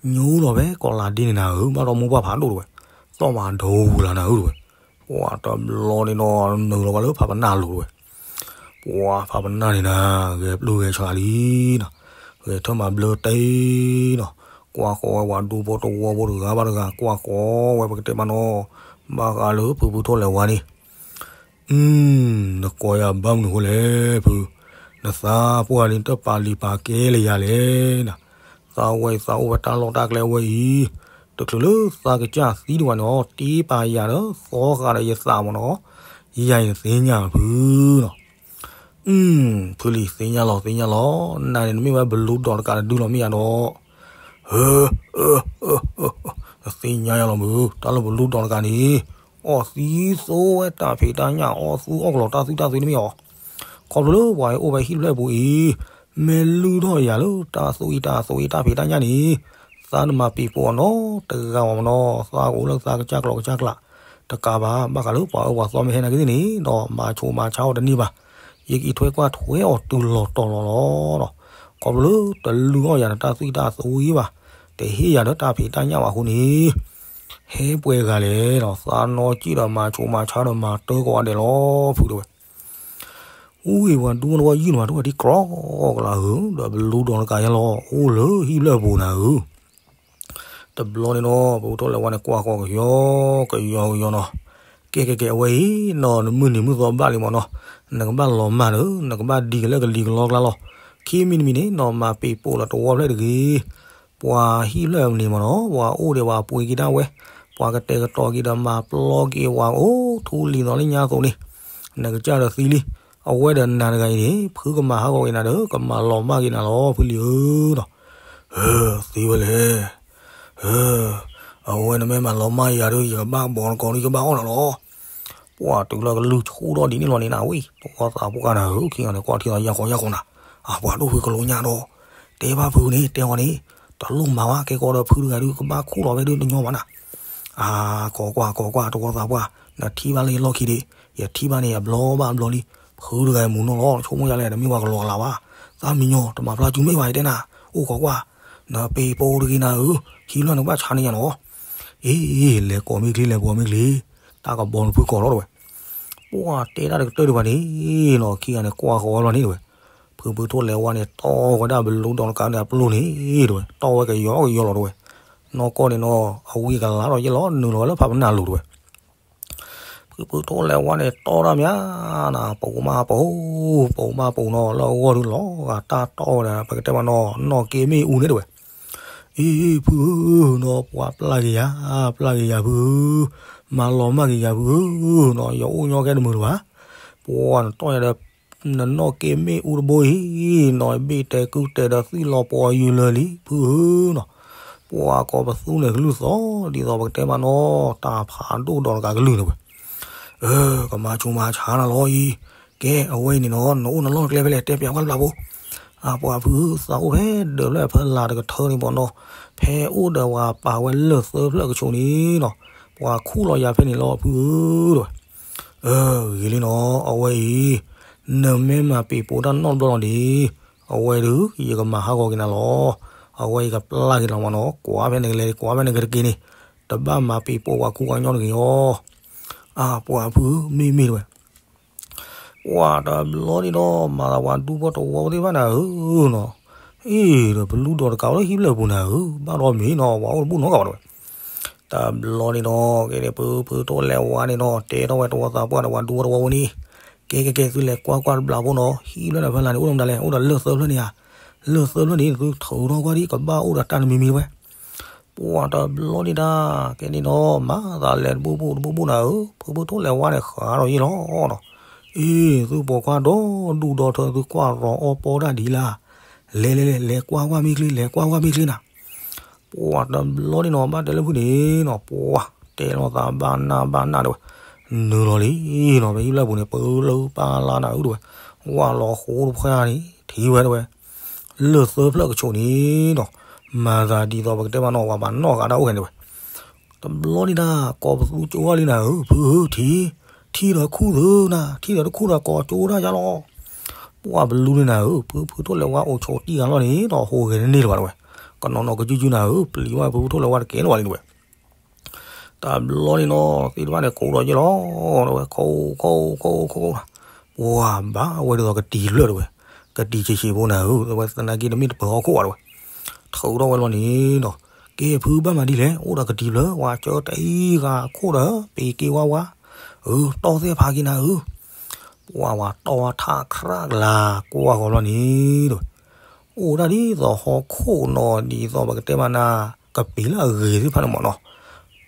ညိလီၤဖဲကီးလးဒ့န့ၣ်နၤဧၢ ဘၣ်ဒီးမိၢ်ပှၢ်ဖးဒိၣ်တဲဝဲ. သီၣ်မးဒီးဟူလးနၤဧၢတဲဝဲ. ပှၤတဘျီန့ၣ်နီၤ နုာ်လီၤဝဲလၢဖးပနၢ်လိၤတဲဝဲ. ပှၤဖးပနၢ်န့ၣ်နၤ ဂဲၤပျုၢ်ဂဲၤဆှးလံနီၤ, ဂဲၤထၢၣ်မၤဘျၢတ့နီၤ, ကွၢ်ဃီၤဝဲပှၤဒူဖိတဝီဖိတဂၤဘၣ်တဂၤ ကွၢ်ဃီၤဝဲပကတဲမးနီၤ, ဘၣ်ဃးလၢဖုဖုထီၣ်လဲၤဝါန့ၣ် နကိးယၤဘၣ်မနုၤအဃိလဲၣ်ဖု, နသးပှၢ်လံတပာ်လံၤပာ်ကဲလၢယၤလဲၣ်နၤ, သးဝဲအံၤသးအိၣ်ဝဲတၢ်လီၢ်တၢ်ကျဲဝဲအံၤ, တချုးလၢသးကစၢ်သံဒံးဘၣ်န့ၣ်အီၤ တ့ပာ်ယၤဒီးသီဃာ်ဒီးယသးမးနီၤ, ယၤအံၤနသ့ၣ်ညါဖုနီၤ. ဖုလံၤသ့ၣ်ညါလီၤသ့ၣ်ညါလီၤ, နၤန့ၣ်နမ့ၢ်ဝဲဘလူဒီးတကးတဒုလီၤမ့ၢ်ယၤဒီး, နသ့ၣ်ညါယၤလီၤမုၢ်, တၢ်လၢဘလူဒီးတကးန့ၣ် အီၣ်သံသိဝဲတၢ်ဖံးတၢ်ညၣ် အီၣ်သူအီၣ်ကလီၤတၢ်သွံၣ်တၢ်သွံၣ်တမ့ၢ်အီၤ, ခီဖျိလၢပှၤဟဲအိၣ်ဖဲဟံၣ်ဖျၢၣ်ပူၤအံၤ မ့ၢ်လုၢ်ထီၣ်ယၤလၢတၢ်သွံၣ်တၢ်သွံၣ်တၢ်ဖံးတၢ်ညၣ်န့ၣ် သးတမၤပံာ်ပိာ်အီၤနီတဂၤဘၣ်မးနီၤ, သးကအိၣ်လၢသးကစၢ်ကျိၤကစၢ်ကျး တကးဘၣ် ဘၣ်ဃးလၢပှၤအၢပှၤသီမ့ၢ်ဟဲနာ်က့သ့ၣ်န့ၣ်ဒီး မၤဆိမၤဆါအီၤတန့ၢ်ဘၣ်, ယကအံးထွဲကွၢ်ထွဲအီၤတုၤလီၤတီၤလီၤလီၤနီၤ, ခီဖျိလၢတလုၢ်အီၣ်ယၤဒီးတၢ်သွံၣ်တၢ်သွံၣ်ဘၣ်, တဟ့ၣ်ယၤဒီးတၢ်ဖံးတၢ်ညၣ်ဘၣ်အဃိန့ၣ် ဟဲပှဲၤဂၤလဲၣ်နီၤ, သးနီၢ်ကံၣ်ဒီးမၤဆိမၤဆါဒီးမၤတၢ်ကိးဂၤဒဲးလီၤဖုတဲဝဲ. အူအံၤပှၤဒူဖိတဝီယုၢ်န့ၣ်ဘၣ် တဝီထံကြီကလးဧၢ, ဒီးဘလူဒီးတကးယဲလီၤ အိၣ်လၢဟံၣ်ဖျၢၣ်ပူၤနၤဧၢ. တဘျီန့ၣ်နီၤ ပထီၣ်လဲၤဝါန့ၣ် ကွၢ်ဃီၤကယီကယီကယီနီၤ, ကဲကဲကဲ အဝဲအံၤနီၤ နမုၢ်နံၤမုၢ်သီဘၣ်လံမးနီၤ, နကဘၣ်လီၤမၢ်ဒီး နကဘၣ်ဒံးကလၢကလံၤကလီကျါလီၤ, ခံမံၤတမံၤန့ၣ်နီၤ မၤပံာ်ပိာ်လီၤတဝီဖျၢၣ်တဂ့ၤ ပှၤဟံၣ်ဖျၢၣ်န့ၣ်မးနီၤ ပှၤအိၣ်ဒီးပှၤပှ့ၤက့ၤဒၣ်ဝဲ, ပှၤကတဲာ်ကတီၤက့ၤဒီးမၤပျီက့ၤဝဲအိၣ်ထူလံၤနီၤလၢညါအသိးန့ၣ်, နကစၢ်ဒီးသံလံ, အဝဲဒီးနၤတဂၤအံၤန့ၣ် ဖုကမၤဟးဂီၤက့ၤနၤဒီး ကမၤလီၤမၢ်က့ၤနၤလီၤ ဖုလံၤဧၢနီၤ. သံဝဲလဲၣ်, အဝဲနမ့ၢ်မၤလီၤမၢ်ယၤဒီး ယကဘၣ်ဘီနကီးဒီး ယကဘၣ်အီၣ်နၤလီၤ. ပှၤတုၤလၢကလုၢ်ဆူၣ်ထီၣ်ဒ်န့ၣ်လီၤန့ၣ်နၤဝဲ, တဝီသးပှၢ်နၤဧၢ, ခံဂၤန့ၣ် ကွၢ်ထံလီၤယါဃီယါဃီနၤ, အပှၤဒိၣ်ဖုကလိညါဒီး, တဲဘၣ်ဖုန့ၣ် တဲအီၤန့ၣ်, တလိၣ်မၤဝဲ ကဲကီးဒီးဖုတဂၤဒုး ကဘၣ်ခူၣ်လီၤဝဲဒုးတညီဘၣ်နၤ. အကိးကွၢ် ကိးကွၢ် တဝီသးပှၢ်, နထံၣ်ဘၣ်လၢယလီၢ်ခံဒံး, ယထံၣ်ဘၣ်န့ၣ် အဘျီဘၣ်အဘျီလံ, ဖုတဂၤအံၤမူနီၢ်လီၤ ဆိကမိၣ်ယါလဲၣ် တမ့ၢ်ပှၤကလီကလးဘၣ်, သးမံညီ တမၤဖျါစုမ့ၢ်ဘၣ် ယတဲနၤ, အိၣ်ကိးကွၢ်, နပ့ၤပိာ်တဂ့ၤနၤဧၢ, ဟံၣ်လၢနကဘၣ်ဆါန့ၢ်ယၤနီၤ. အ့ လဲၤကိးမ့ၢ်ချ့ လဲၤကိးမ့ၢ်ချ့, တၢ်ကဘီနဖုကိးလီၤတဲဝဲ. ပှၤတဲတၢ်တကတၢၢ်ဒံးဘၣ်န့ၣ်နီၤ, ခံဂၤန့ၣ်ကွၢ်ဃီၤဝဲလီၤန့ၣ်တဲဝဲ, ဖုဖုထီၣ်လဲၤဝါန့ၣ် တီၢ်ဝဲဒၣ်ဘလူဒီးတကးန့ၣ်အပျိၢ်န့ၣ်တဲဝဲ, တီၢ်ဝဲကယီကယီလီၤတဲဝဲ, နီၢ်ကီၢ်န့ၣ်နီၤ အဝံကလၤထီၣ်ယဲလီၤ နုာ်လီၤဝဲလၢဖးပနၢ်လိၤတဲဝဲ. ဖုဖုထီၣ်လဲၤဝါန့ၣ် တီၢ်တၢ်မးနၤ, ပူၤမးပူၤ, ပူၤမးပူၤနီၤ လၢအဂီၢ်ဒုးလီၤဂာ်တၢ်တီၢ်ဝဲဒၣ် ပကတဲမးနီၤ နီၢ်က့မ့ၣ်အူန့ၣ်တဲဝဲ. အ့ ဖုဧၢနီၤ ပှၤပျၢ်က့ၤယၤ, ပျၢ်က့ၤယၤဖုဧၢ, မၤလီၤမၢ်က့ၤယၤဖုဧၢနီၤ ယအိၣ်ညီကဲတမုာ်တဘၣ်, ပှၤနတီၢ်ယၤဒီး နနီၢ်က့မ့ၣ်အူတဘိအံၤနီၤ ဘ့ၣ်တဲကုၢ်တဲဒီးသွံၣ်လီၤပှီၤယုာ်လၢာ်လံ ဖုဧၢနီၤ, ပှၤကိးပသူန့ၣ်ကလုၢ်သီၣ် ဒ်သိးပကတဲမးနီၤ တၢ်ဖးဒိၣ်ဒီးတကးကလုၢ်န့ၣ်ဝဲ. အၢ ကမၤဆိမၤဆါနၤလီၤအံၤ, ကဲအဝဲအံၤန့ၣ်နီၤ နအိၣ်နလီၢ်တကျဲဖဲလဲၣ် တဲပျးကွၢ်လၢပျၢ်ဖိ. အပှၤဖုဧၢ သးအိၣ်ဖဲဒၢးဖျၢၣ်ဖဲလၢ်တကထၢန့ၣ်မးနီၤ, ဖဲအိၣ်ဒီးပှၤပာ်ဝဲလၢၢ်သၢဖျၢၣ်ကဆိးန့ၣ်နီၤ, ပှၤခူၣ်လီၤယၤဖဲန့ၣ်လီၤဖုဧၢတဲဝဲ. အၢ ဂ့ၤလံနီၤ အဝဲအံၤ, နမ့ၢ်မၤပံာ်ပိာ်တၢ်နီတဘျီလီၤန့ၣ်, အဝဲဒုး ယကမၤဟးဂီၤက့ၤနၤလီၤ. အဝဲအံၤကပျၢ်က့ၤလီၤမးနီၤ ကွၢ်ဖဲနကလဲၤ ကွၢ်ဖဲနကတက့ၤန့ၣ်, တဘၣ်မၤပံာ်ပိာ်ပှၤခူပှၤကညီတဂ့ၤအီၤ. အပှၤဖုမ့ၢ်မ့ၢ်တဲဝဲ ပှၤတဘျီန့ၣ်ဒီး မၤသးပှၤဒူဖိတဝီသ့ၣ်တဖၣ်နၤဧၢနီၤ, အ့ၣ် ဒီးပလူဒီးတကးဝဲလၢဟံၣ်ဖျၢၣ်ပူၤနၤဧၢ, ဘၣ်ဒီးမ့ၢ်နီၤ ပှၤအိၣ်တဘူၣ်နီတဂၤဘၣ်တဲဝဲ. တဘျီန့ၣ်နီၤ ကဲန့ၣ် ဖုဖုထိၣ်လဲၤဝါန့ၣ်နီၤ တဲထီၣ်ဝဲတဝီသးပှၢ်ဒီးပှၤဒူဖိတဝီဝဲန့ၣ်, ကဲကဲကဲ သုလဲၤကွၢ်ကွၢ်တဘျီဖိနီၤ ဟံၣ်ဖျၢၣ်န့ၣ်ဖျၢၣ်လၢ်န့ၣ် အိၣ်ဒီးမတၤလဲၣ် အိၣ်ဒီးလၢၢ်သၢဖျၢၣ်န့ၣ်ဧါ, လၢၢ်သၢဖျၢၣ်န့ၣ် သုထုးထီၣ်ကွၢ်ဒံး ကဘၣ်အိၣ်ဒီးတၢ်တမံၤမံၤဝဲ ပှၤတဘျီန့ၣ်ဒၣ် ကဲန့ၣ်နီၤ မၤသးလဲၤတဘူၣ်ဘူၣ်တဘူၣ်ဘူၣ်နၤဧၢ, ဖုဖုထိၣ်လဲၤဝါန့ၣ် ဃးထီၣ်ယ့ၢ်လီၤနီၤ, အ့ သုပိာ်ခွါဒီဒူၣ်ဒီထၢ သုကွၢ်ရီၤအီပီတၢ်ဒ်လဲၣ်, လဲၤလဲၤလဲၤ လဲၤကွၢ်ကွၢ်မ့ၢ်ချ့ လဲၤကွၢ်ကွၢ်မ့ၢ်ချ့နၤ, ပှၤတဘျီန့ၣ်နီၤ ဘၣ်တဲလၢဖုန့ၣ်နီၤ ပှၤတဲလိာ်သးဘၣ်နၢ်ဘၣ်နၢ်တဲဝဲ, နုာ်လီၤလံနီၤ ပဟံၣ်ဖျၢၣ်ပူၤန့ၣ် ပလၢပၢ်လၢနၤဧၢတဲဝဲ, ဝၢ်လီၤဃိတဖၣ်န့ၣ် ထံၣ်ဝဲတဲဝဲ လၢၢ်သၢဖျၢၣ်ကဆိးန့ၣ်နီၤ, မၤသးဒ်သိးပကတဲမးနီၤ ပှၤဘၣ်နီၣ်ဃာ်တၢ်အိၣ်ဟဲန့ၣ်တဲဝဲ, တဘျီန့ၣ်ဒၣ် ကိးပသူကၠိဝဲလံနၤဧၢ ဖုဧၢ ထံၣ်, ထံၣ်ဒီးခူၣ်သုနၤ ထံၣ်ဒီးတခူၣ်ဒီးကိးကၠိဒၣ်ယါလီၤ, ပှၤဘလူန့ၣ်နၤဧၢ ဖုဖုထိၣ်လဲၤဝါအိၣ်ဆိးတံၢ်ဂၤလီၤန့ၣ်ဒီး ဟိဂဲၤန့ၢ်လၢၤဘၣ်တဲဝဲ, ကနီၤနီၤကစုကစုနၤဧၢ ပျံၤဝဲဖုဖုထိၣ်လဲၤဝါတကဲလၢၤဘၣ်လံတဲဝဲ တဘျီန့ၣ်နီၤ သ့ၣ်တဖၣ်န့ၣ် ကိးဒီးယဲၢ်လီၤ တဲဝဲ ခိၣ်ခိၣ်ခိၣ်ခိၣ်, ပှၤဘၣ်ဝဲဒ်သိးကတံၤလၢာ်တဲဝဲ, ကတံၤဆံးဆံးဖိနၤဧၢ တဲဝဲ သနာ်က့တမ့ၢ်တပၢၤဟီၣ်ခိၣ်ဘၣ်တဲဝဲ, ထုးထီၣ်ဝဲလီၤန့ၣ်နီၤ, ကဲဖုဘၣ်မၤဒ်လဲၣ် အိၣ်ဒီးကတံၤဖျၢၣ် ပှၤကၢတအံၤဂၤခိၣ်ဒီး ပ့ၤက့ၤဝါဝါ, အၢ တီၢ်သဲၣ်ဖးက့ၤနၤဧၢ ပှၤဝဲတီၢ်ဝဲထးခရၣ်ကလၤ ကွၢ်ဃီၤဘျီန့ၣ်ဒီး အိၣ်ဒၣ်ဒ်သိးဟီၣ်ခိၣ်နီၤ ဒ်သိးပကတဲမးနၤ ကပ့ၤလၢအဂ့ၤသ့ၣ်တဖၣ်န့ၣ်မးနီၤ,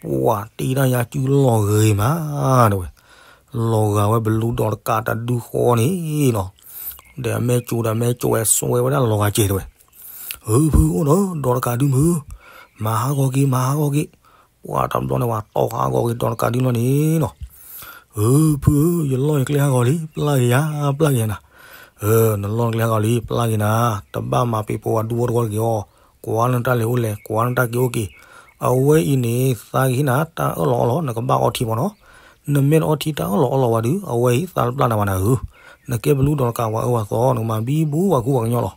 ပှၤတ့ဒၣ်ယါစုလီၤဂ့ၤမး တဲဝဲ, လီၤဂာ်ဝဲဘလူဒီးတကးတဒုဃီန့ၣ်နီၤ, ဒီးအမဲာ်ကၠိဒီးအမဲာ်ကၠိဝဲ စွဲဝဲဒၣ်လီၤဂာ်စဲးတဲဝဲ, အၢ ဖုအိၣ်ဒီးဒီးတကးဒုမုၢ်, မၤဟးဂီၤက့ၤ မၤဟးဂီၤက့ၤ, ပှၤတဘျီန့ၣ် ပှၤတီၢ်ဟးဂီၤက့ၤဒီးတကးဒုလီၤန့ၣ်နီၤ, အၢ ဖုဧၢ ယလီၢ်ယကျဲဟးဂီၤလံ ပျၢ်က့ၤယၤ ပျၢ်က့ၤယၤနၤ, အၢ နလီၢ်နကျဲဟးဂီၤလံ ပျၢ်က့ၤနၤ, တဘၣ်မၤပံၤပိၤဝဲဒူဖိတဝီတဂ့ၤအီၤ, ကွၢ်နတၢ်လဲၤအိၣ်လဲၤ ကွၢ်နတၢ်က့ၤအိၣ်က့ၤ, အဝဲအံၤန့ၣ် သးကဟ့ၣ်နၤတၢ်အၢၣ်လီၤအီလီၤ နကဘၣ်အီထံမးနီၤ, နမ့ၢ်တအီထံတၢ်အၢၣ်လီၤအီလီၤဝဲဒုး အဝဲအံၤသးတပျၢ်နၤဘၣ်နၤဧၢ, နကဲဘလူဒီးတကးပှၤအၢပှၤသီ နကမၤဘံဘူဝဲခူဝဲကညီလီၤ,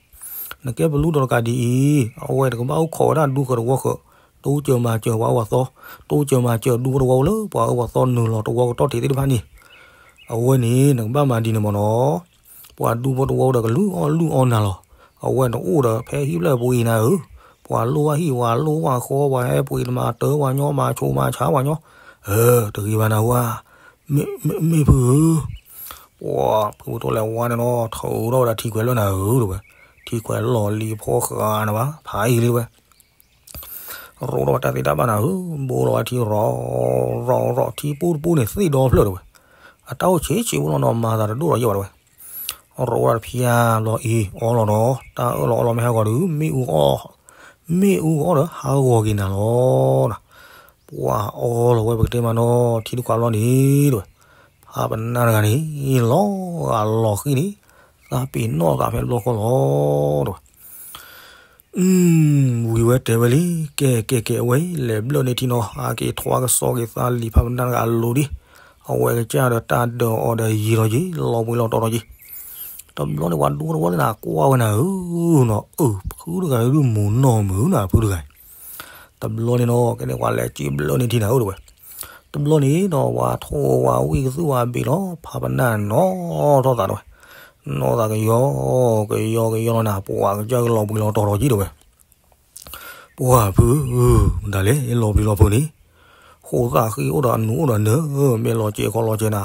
နကဲဘလူဒီးတကးဒ်အံၤ အဝဲတကဘၣ်အိၣ်ခိးဝဲဒၣ်ဒူဃၢၤတဝီဃၢၤ, တိစၢၤမၤစၢၤပှၤအၢပှၤသီ, တိစၢၤမၤစၢၤဒူဖိတဝီလၢပှၤအၢပှၤသီနုာ်လီၤတဝီကတီၢ်ထံးသ့ၣ်တဖၣ်န့ၣ်, အဝဲန့ၣ် နကဘၣ်မၤဒ်န့ၣ်မးနီၤ, ပှၤဒူဖိတဝီဒီးကလုၢ်အီၣ်လုၢ်အီနၤလီၤ, အဝဲတအိၣ်ဒီးဖဲဟံၣ်ဖျၢၣ်ပှ့ၤနၤဧၢ, ပှၤလိၣ်ဘၣ်ဟံၣ်ပှၤလိၣ်ဘၣ်ဃီ ပှၤဟဲပှ့ၤတမၤတၢ်ပှၤညီမၤဆါပှၤညီ, အၢ တဂ့ၤဘၣ်နၤဝဲ, မ့ၢ်ဖုဧၢ, ပှၤဖုဖုထိၣ်လဲၤဝါန့ၣ်နီၤ ထုးထီၣ်ဝဲဒၣ်ထံခွဲးလၢနၤဧၢတဲဝဲ, ထံခွဲးလီၤလံၤဖီဃာ်နၤဘၣ် ဖးအံၤလံဝဲ ရိးထီၣ်ဝဲတၢ်သ့တၢ်ဘၣ်နၤဧၢ, ဘိလီၤဝဲထံရီၤ, ရီၤရီၤထံပူတပူန့ၣ် သ့ၣ်ဒီဖျၢၣ်တဲဝဲ, အတၢ်အိၣ်ဆံးဆံးဖိလီၤနီၤ မၤသးတဒိၣ်ထီၣ်ယဲၢ်ဘၣ်တဲဝဲ, ရိးဝဲဒၣ်တဖျၢၣ်လီၤအံၤ အီလီၤဒီး တၢ်အၢၣ်လီၤအီလီၤမ့ၢ်ဟးဂီၤဒီး မ့ၣ်အူကအီၣ်, မ့ၣ်အူကအီၣ်ဒီးဟးဂီၤက့ၤနၤလီၤ, ပှၤအီလီၤဝဲပကတဲမးနီၤ ထံတခွးဘျီန့ၣ်တဲဝဲ, ဖးပနၢ်တဂၤန့ၣ် လီၤဂာ်လီၤဃံန့ၣ် သးပ့ၤနီၣ်သးဖဲတဘျီဃီလီၤတဲဝဲ ဝံၤဝဲတဲဝဲလံ, ကဲကဲကဲ အဝဲအံၤ လဲၤဘျၢၣ်န့ၢ်ထံနီၤ ဟးက့ၤထွါကစီက့ၤသးလံၤဖးပနၢ်တဂၤအလိၤဒံး, အဝဲကစၢ်ဒီးတၢ်ဒၢးအီၤဒီးယံၤလီၤက့ၤ လီၤဘှံးလီၤတီၤလီၤက့ၤ, တဘျီန့ၣ် ပှၤဒူဖိတဝီန့ၣ် ကွၢ်ဝဲနၤဧၢနီၤ, အၢ ဖုတဂၤဒုးမူၤနီၢ်မုာ်နၤ ဖုတဂၤအံၤ, တဘျီန့ၣ်နီၤ ကဲန့ၣ် ပှၤလဲၤက့ၤဘျၢၣ်န့ၢ်ထံနၤဧၢတဲဝဲ, တဘျီန့ၣ်နီၤ ပှၤထိၣ်ဝဲဝံၣ်ကသူၣ်ဝဲဘ့ၣ်လီၤ ဖးပနၢ်နီၣ်ထီၣ်သးတဲဝဲ နီၢ်သးကယီကယီကယီလီၤနၤ ပှၤကစၢ်ကလီၤဘှံးလီၤတီၤထီၣ်က့ၤတဲဝဲ, ပှၤဖုဧၢ, မတၤလဲၣ် လီၤဘှံးလီၤဖုးန့ၣ်, ဃိသၣ်ဃ့အိၣ်ဒီးအနူအိၣ်ဒီးနၢၤ, မ့ၢ်လီၤစဲးခီလီၤစဲးနၤ,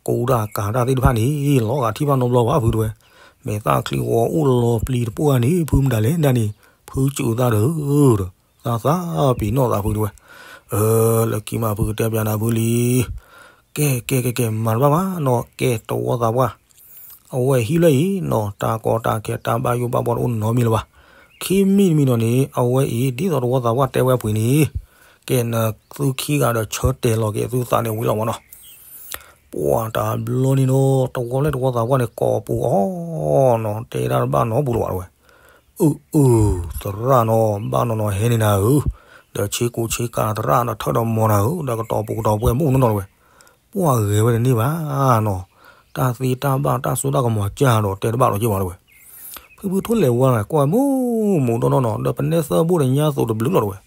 ကူတၢ်ကၤတၢ်သ့ၣ်တဖၣ်န့ၣ် လီၤဂာ်ထံၣ်ဘၣ်နီတဘျီဘၣ်ဖုတဲဝဲ, မ့ၢ်သၣ်ချံဂီၤအိၣ်လီၤပျံၤတပှၢ်န့ၣ် ဖုမတၤလဲၣ်ဒၣ်န့ၣ် ဖုစူၤသးဒီး သးသးပ့ၤနီၣ်သးဖုတဲဝဲ, အၢ လၢခံမးဖုကတဲပျးနၤဖုလံ ကဲကဲကဲကဲ မၤတဘၣ်ဘၣ်နီၤ ကဲတဝီသးပှၢ်, အဝဲဟံၣ်လၢအံၤနီၤ တၢ်ကီတၢ်ခဲတၢ်ဘၣ်ယိၣ်ဘၣ်ဘှီတအိၣ်နီတမံၤလၢၤဘၣ်, ခံမံၤတမံၤဒီးန့ၣ် အဝဲအံၤ ဒ်သိးတဝီသးပှၢ်တဲဝဲအပှ့ၤန့ၣ်, ကဲနသုခံဂၤဒီးဆၢတဲာ်လီၤက့ၤသုသးန့ၣ်ဝံၤလီၤမးနီၤ, ပှၤတဘျီန့ၣ်နီၤ တဝီလၢတဝီသးပှၢ်န့ၣ် ကိးပူၤအီၤနီၤ တဲဒၣ်တဘၣ်နီတပူၤလၢၤဘၣ်တဲဝဲ အၢ အၢ သရၣ်နီၤ ဘၣ်နီၢ်နီၢ်ဟဲန့ၢ်နၤဧၢ, ဒီးဆ့ကူဆ့ကၤသရၣ်ဒီးထၢၣ်ဒီးမီၤနၤဧၢ, ဒီးကတီၤပူၤကတီၤပှဲၤမူးနီၢ်နီၢ်တဲဝဲ, ပှၤဂဲၤဝဲတန့ၢ်ဘၣ်နီၤ, တၢ်သ့တၢ်ဘၣ်တၢ်စိတၢ်ကမီၤကၢ်ဒီးတဲတဘၣ်လီၤက့ၤဘၣ်တဲဝဲ, ဖုဖုထိၣ်လဲၤဝါန့ၣ်ကွၢ်မူးမူးနီၢ်နီၢ် ဒီးပနဲသၢဘိၣ်ဒီးညါသိးတဘျုးလီၤတဲဝဲ,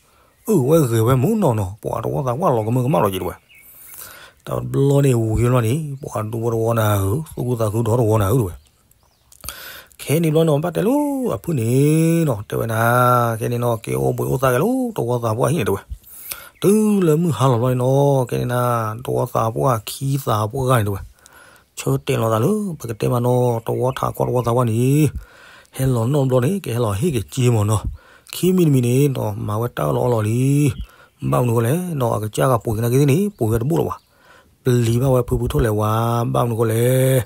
အၢ ဝဲဂဲၤဝဲမူးနီၢ်နီၢ် ပှၤတဝီသးပှၢ်လီၤကမၢကမၣ်လီၤက့ၤတဲဝဲ, တဘျီန့ၣ်ဝံၤလီၤန့ၣ် ပှၤဒူဖိတဝီနၤဧၢ, သူၣ်ခုသးခုဒီးတဝီနၤဧၢတဲဝဲ ခဲန့ၣ်ဘျီနီၤ ဘၣ်တဲလၢအဖုန့ၣ်နီၤ တဲဝဲနၤ, ခဲန့ၣ်နီၤ က့ၤအိၣ်ဘှံးအိၣ်သါက့ၤလၢတဝီသးပှၢ်ဟံၣ်န့ၣ်တဲဝဲ, တုၤလၢမုၢ်ဟါလီၤဘျီန့ၣ်နီၤ, ကဲန့ၣ်နၤ, တဝီသးပှၢ်ခံသးပှၢ်ဂၤန့ၣ်တဲဝဲ, ဆၢတဲာ်လီၤသးလၢ ပကတဲမးနီၤ, တဝီထးခီတဝီသးပှၢ်န့ၣ် ဟဲလီၤနီတဘျီန့ၣ် ကဟဲလီၤဟ့ၣ်က့ၤစ့မးနီၤ, ခံမံၤတမံၤန့ၣ်နီၤ မၤဝဲတၢ်အၢၣ်လီၤအီလီၤလံ. ဘၣ်မနုၤဃိလဲၣ်နီၤ, အကစၢ်ဂၤပှ့ၤကနၣ်က့ၤသ့ၣ်န့ၣ် ပှ့ၤဝဲတဘိလီၤဘၣ်. ပျံၤဘၣ်ဝဲဖုဖုထိၣ်လဲၤဝါ, ဘၣ်မနုၤဃိလဲၣ်,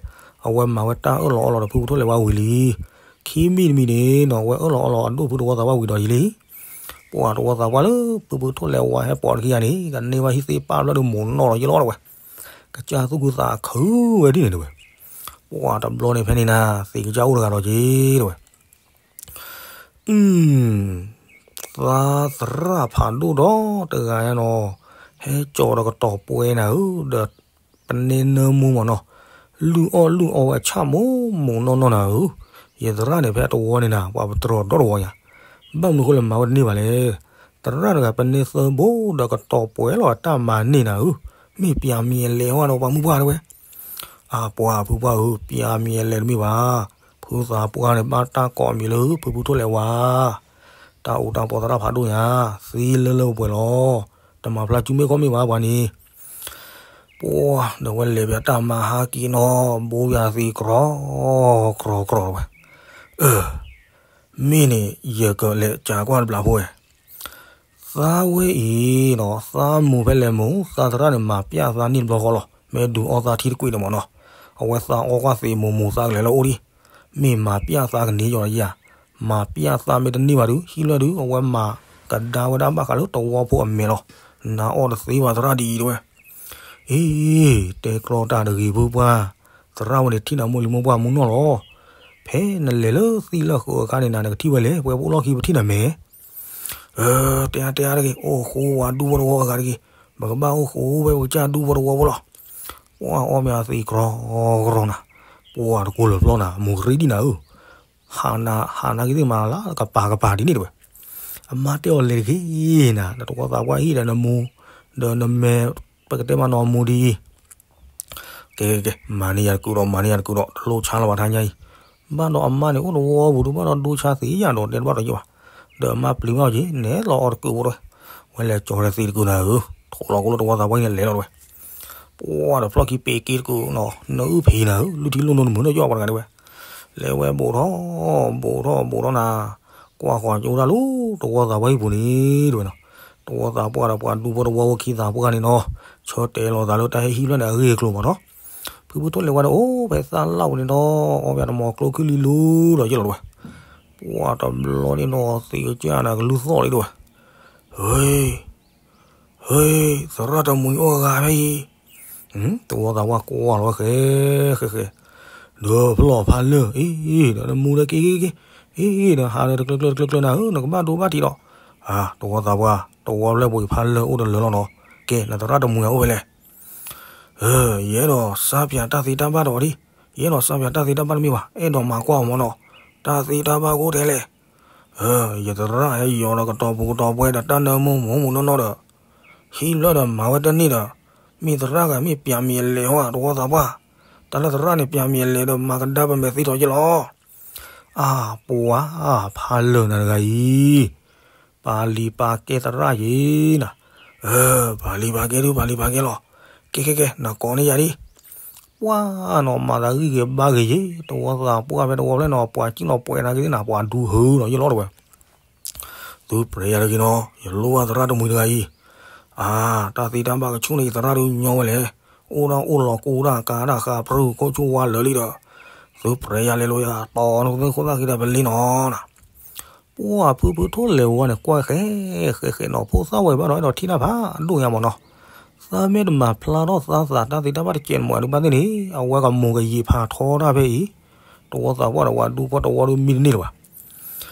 အဝဲမၤဝဲတၢ်အၢၣ်လီၤအီလီၤဒီးဖုဖုထိၣ်လဲၤဝါဝံၤလံ. ခံမံၤတမံၤန့ၣ်နီၤ အဝဲအၢၣ်လီၤအီလီၤအဒိၣ်ဖုတဝီသးပှၢ်ဝံၤဒီးယံၤလံ. ပှၤတဝီသးပှၢ်လၢဖုဖုထိၣ်လဲၤဝါဟဲပိာ်တခံဂၤန့ၣ် ကန့ၢ်ဘၣ်ဟံၣ်သ့ၣ်ပာ်ဖျါဒီးမိၢ်နီၢ်လီၤယ့ၢ်လီၤတဲဝဲ, ကစၢ်သူၣ်ခုသးခုဝဲဒ်န့ၣ်တဲဝဲ. ပှၤတဘျီန့ၣ်ဖဲန့ၣ်နၤ သံးကစၢ်အိၣ်တဂၤဒီးက့ၤတဲဝဲ အ သါသရၣ်ဖးဒိၣ်ဒီးတဂၤညါနီၤ, ဟဲကၠီၤဒီးကတီၤပှဲၤနၤဧၢ, ဒီးပန့ၢ်နၢမူမးနီၤ, လုၢ်အီၣ်လုၢ်အီဝဲဆၣ်မိၢ်မိၢ်နီၢ်နီၢ်နၤဧၢ. ယသရၣ်န့ၣ်ဖဲတဝီန့ၣ်နၤ ပှၤပတြီၤဒီတဝီညါ, ဘၣ်မနုၤဃိလၢမၤဝဲတန့ၢ်ဘၣ်လဲၣ်. သရၣ်တဂၤပန့ၢ်သၢဘိဒီးကတီၤပှဲၤလီၤအတၢ်မၤန့ၢ်နၤဧၢ, မ့ၢ်ပျးမံၤအလဲၤဝဲဒီးပှၤမုၢ်ပှၢ်တဲဝဲ အပှၤဖုပှၢ်ဧၢ, ပျးမံၤအလဲၤတမ့ၢ်ဘၣ်. ဖုသးပှၢ်န့ၣ်ဘၣ်တၢ်ကိးအမံၤလၢဖုဖုထိၣ်လဲၤဝါ, တၢ်အူတၢ်ပီသရၣ်ဖးဒိၣ်ညါ, သံလၢလၢပှဲၤပှဲၤလီၤ. တမၤဖျါစုမ့ၢ်ခီၣ်မ့ၢ်ဘၣ်ပှၤန့ၣ်. ပှၤဒီးဝဲလဲၤပၠးတၢ်မၤဟါက့ၤနီၤ, ဘိယၤသံးကြီ, ကြီကြီဝဲ. အၢ မ့ၢ်န့ၣ် ယကလဲၤကးကွၢ်တဘျီဖိဝဲ သးဝဲအံၤနီၤ, သးမူၤဖဲလဲၣ်မူၤ, သးသရၣ်န့ၣ် မၤပျၢ်သးန့ၢ်တဘျီဃီလီၤ. မ့ၢ်ဒုးအီသးထံတကွံာ်န့ၣ်မ့ၢ်နီၤ, အဝဲသးအီကွၢ်သံးမူၤမူၤသးကလဲၤလၢအိၣ်ဒံး, မ့ၢ်မၤပျၢ်သးကန့ၢ်ယီၤယၤ, မၤပျၢ်သးမ့ၢ်တန့ၢ်ဘၣ်ဒုး ဟံၣ်လွဲၢ်ဒုး အဝဲမၤကဒါဝဲဒၣ်ဘၣ်ဃးလၢတဝီဖိအမဲာ်လီၤ. နအီၣ်တသ့ဘၣ်သရၣ်ဒ်အံၤတဲဝဲ. အ့ တဲကျီတၢ်တဂ့ၤဖိပှၢ်, သရၣ်ဝဲန့ၣ်ထံၣ်နၤမိၢ်လံၤမိၢ်ပှၢ်မူနီၢ်လီၤ. ဖဲနလဲၤလၢသံၣ်လၢဃုာ်အခါန့ၣ်နၤ နကထံၣ်ဝဲလဲၣ်, ပှဲၤပအိၣ်လီၢ်ခံပထံၣ်နၤမဲာ် တဲအါတဲအါတဂ့ၤ, အိၣ်ဃူဝဲဒူဖိတဝီအဂၤတဂ့ၤ, ပကဘၣ်အိၣ်ဃူဝဲပကစၢ်ဒူဖိတဝီဖိလီၤ. ပှၤအီၣ်မ့ၢ်အသံးကြီကြီနၤ, ပှၤတကိးလၢၤပျီနၤ မူၤကရံဒံနၤဧၢ, ဟးနၤ ဟးနၤကသ့ၣ်မးလၢကပၤကပၤဒ်န့ၣ်တဲဝဲ. အမါတဲအီၤလဲၤတဂ့ၤနၤ, နတဝီသးပှၢ်ဟံၣ်ဒီးနမူၤ, ဒီးနမဲာ် ပကတဲမးနီၤမူၤဒ်အံၤ ကဲကဲကဲ, မၤန့ၢ်ယၤတကုာ်ဒီး မၤန့ၢ်ယၤတကုာ်ဒီး တလိၣ်ဆါလၢၤဘၣ်ထါညါအံၤ. ဘၣ်ဒီးအမါန့ၣ် အိၣ်တဝီပူၤဒုး ဘၣ်ဒီးဒိဆါသ့ၣ်ညါဒီး တဲတဘၣ်ဒီးယဘၣ်, ဒီးအမါပျံၤဘၣ်အီၤက့ၤ နဲလီၤအီၤတကုာ်ဖိတဲဝဲ. ဝဲလဲၤကၠီၤဒီးသံးတကုာ်နၤဧၢ, ထိးလီၤကိလၢတဝီသးပှၢ်န့ၣ်လဲၤလီၤတဲဝဲ. ပှၤဒီးဖျီၣ်ခံပ့ၤက့တကုာ်နီၤ, နအုၣ်ဖံးနၤဧၢ, လုၢ်ထံလုၢ်နိတမုာ်နီၢ်ယီၣ်ပှၤတဂၤတဲဝဲ. လဲၤဝဲဘူးထီၣ် ဘူးထီၣ်ဘူးထီၣ်နၤ, ကွၢ်ဃီၤကၠိတၢ်လၢတဝီသးပှၢ်ဟံၣ်ပူၤန့ၣ်တဲဝဲနီၤ. တဝီသးပှၢ်ဒီးပှၤဒူဖိတဝီဖိခံသးပှၢ်န့ၣ်နီၤ, ဆၢတဲာ်လီၤသးလၢတၢ်ဟဲဟံၣ်ဖျၢၣ်န့ၣ်အဂ့ၢ်အကျိၤမ့ၢ်နီၤ. ဖုဖုထိၣ်လဲၤဝါဒီးအိၣ်ဖဲသၣ်လၢ်ပူၤန့ၣ်ဒီး အီၣ်ဘၣ်တမီၤကျိချံလံလူဒီးယဲၢ်လီၤတဲဝဲ. ပှၤတဘျီန့ၣ်နီၤ သံးကစၢ်နၤကလုၢ်သီၣ်လံတဲဝဲ. ဟ့ ဟ့ သရၣ်တမှံၤအိၣ်ဂၤဖဲအံၤ, တဝီသးပှၢ်ကွၢ်လီၤဝဲဃဲ ဃဲဃဲ, ဒီးဖျီၣ်ဖးလၢာ်အံၤ, ဒီးနမူၤဒီးက့ၤက့ၤက့ၤ, အံၤဒီးဟးဒီးတကျၢၤကျၢၤတကျၢၤကျၢၤနၤဧၢ, နကဘၣ်ဒိဘၣ်ထံးဒီး, တဝီသးပှၢ် တဝီဖျၢၣ်ပူၤအံၤဖးလၢာ်အိၣ်တလၢာ်လီၤနီၤ, ကဲ နသရၣ်တမှံၤအအိၣ်ဖဲလဲၣ်. ယအဲၣ်ဒိးစါပၠးတၢ်သ့တၢ်ဘၣ်ဒီးအီၤဒံး, ယအဲၣ်ဒိးစါပၠးတၢ်သ့တၢ်ဘၣ်တမ့ၢ်ဘၣ်, အဲၣ်ဒိးမၤကွၢ်အီၤမ့ၢ်နီၤ, တၢ်သ့တၢ်ဘၣ်ကအိၣ်ထဲလဲၣ်. ယသရၣ်ဟဲယီၤဒီးကတီၤပူၤကတီၤပှဲၤဒီးတၢ်နၢမူမိၢ်မိၢ်နီၢ်နီၢ်ဒီး, ဟံၣ်လၢာ်ဒီးမၤဝဲတန့ၢ်ဒီး, မ့ၢ်သရၣ်ဂၤမ့ၢ်ပျးမံၤအလဲၤဟီဧါ တဝီသးပှၢ်, တၢ်လၢသရၣ်န့ၣ်ပျးမံၤအလဲၤဒီးမၤကဒါပမဲာ်သ့ထီၣ်ယဲၢ်လီၤ. အါ ပှၤ ဖးလၢာ်နၤတဂၤအံၤ ပာ်လံၤပာ်ကဲသရၣ်ယ့ၤနၤ, ပာ်လံၤပာ်ကဲဒုး ပာ်လံၤပာ်ကဲလီၤ, ကဲကဲကဲ နကိးန့ၢ်ယၤဒံး, ပှၤနီၤ မၤသးဂံၢ်ဂ့ၤဘါဂ့ၤယ့ၤ တဝီသးပှၢ်ဖဲတဝီဖျၢၣ်နီၤ ပှၤစံၣ်နီၤပှဲၤနၤက့ၤသ့ၣ်နၤ ပှၤဒူဟုနီၤယဲၢ်လီၤတဲဝဲ. သုပြဲးယၤတဂ့ၤနီၤ ယလိၣ်ဘၣ်သရၣ်တမှံၤတဂၤအံၤ, အါ တၢ်သ့တၢ်ဘၣ်ကဆူၣ်န့ၣ် ယသရၣ်ဒုးညီဝဲလဲၣ်, အိၣ်ဒၣ်အိၣ်လီၤကူတၢ်ကါတၢ်ဃးပြူၢ်ခိၣ်ဆူၣ်ဝါလၢာ်လံဒီး, သုပြဲးယၤလဲၤလိာ်ယၤ တီၤနသုဃိသၣ်ဃံတၢ်ပလ့နီၤနၤ ပှၤဖုဖုထိၣ်လဲၤဝါန့ၣ် ကွၢ်ဃဲဃဲဃဲနီၤ ဖိသၣ်ဝဲဘၣ်ဒီး အဲၣ်ဒိးထံၣ်တၢ်ဖးဒိၣ်ညါမ့ၢ်နီၤ, သးမ့ၢ်တမၤဖျါထီၣ်သးသးတၢ်သ့တၢ်ဘၣ်တကဲးတမံၤဒုးဘၣ်သ့ၣ်န့ၣ် အဝဲကမိၢ်ကယံာ်ဖးထီတၢ်ဖဲအံၤ, တဝီသးပှၢ်ဒီးပှၤဒူဖိတဝီဒုးမံတန့ၢ်လၢၤဘၣ်.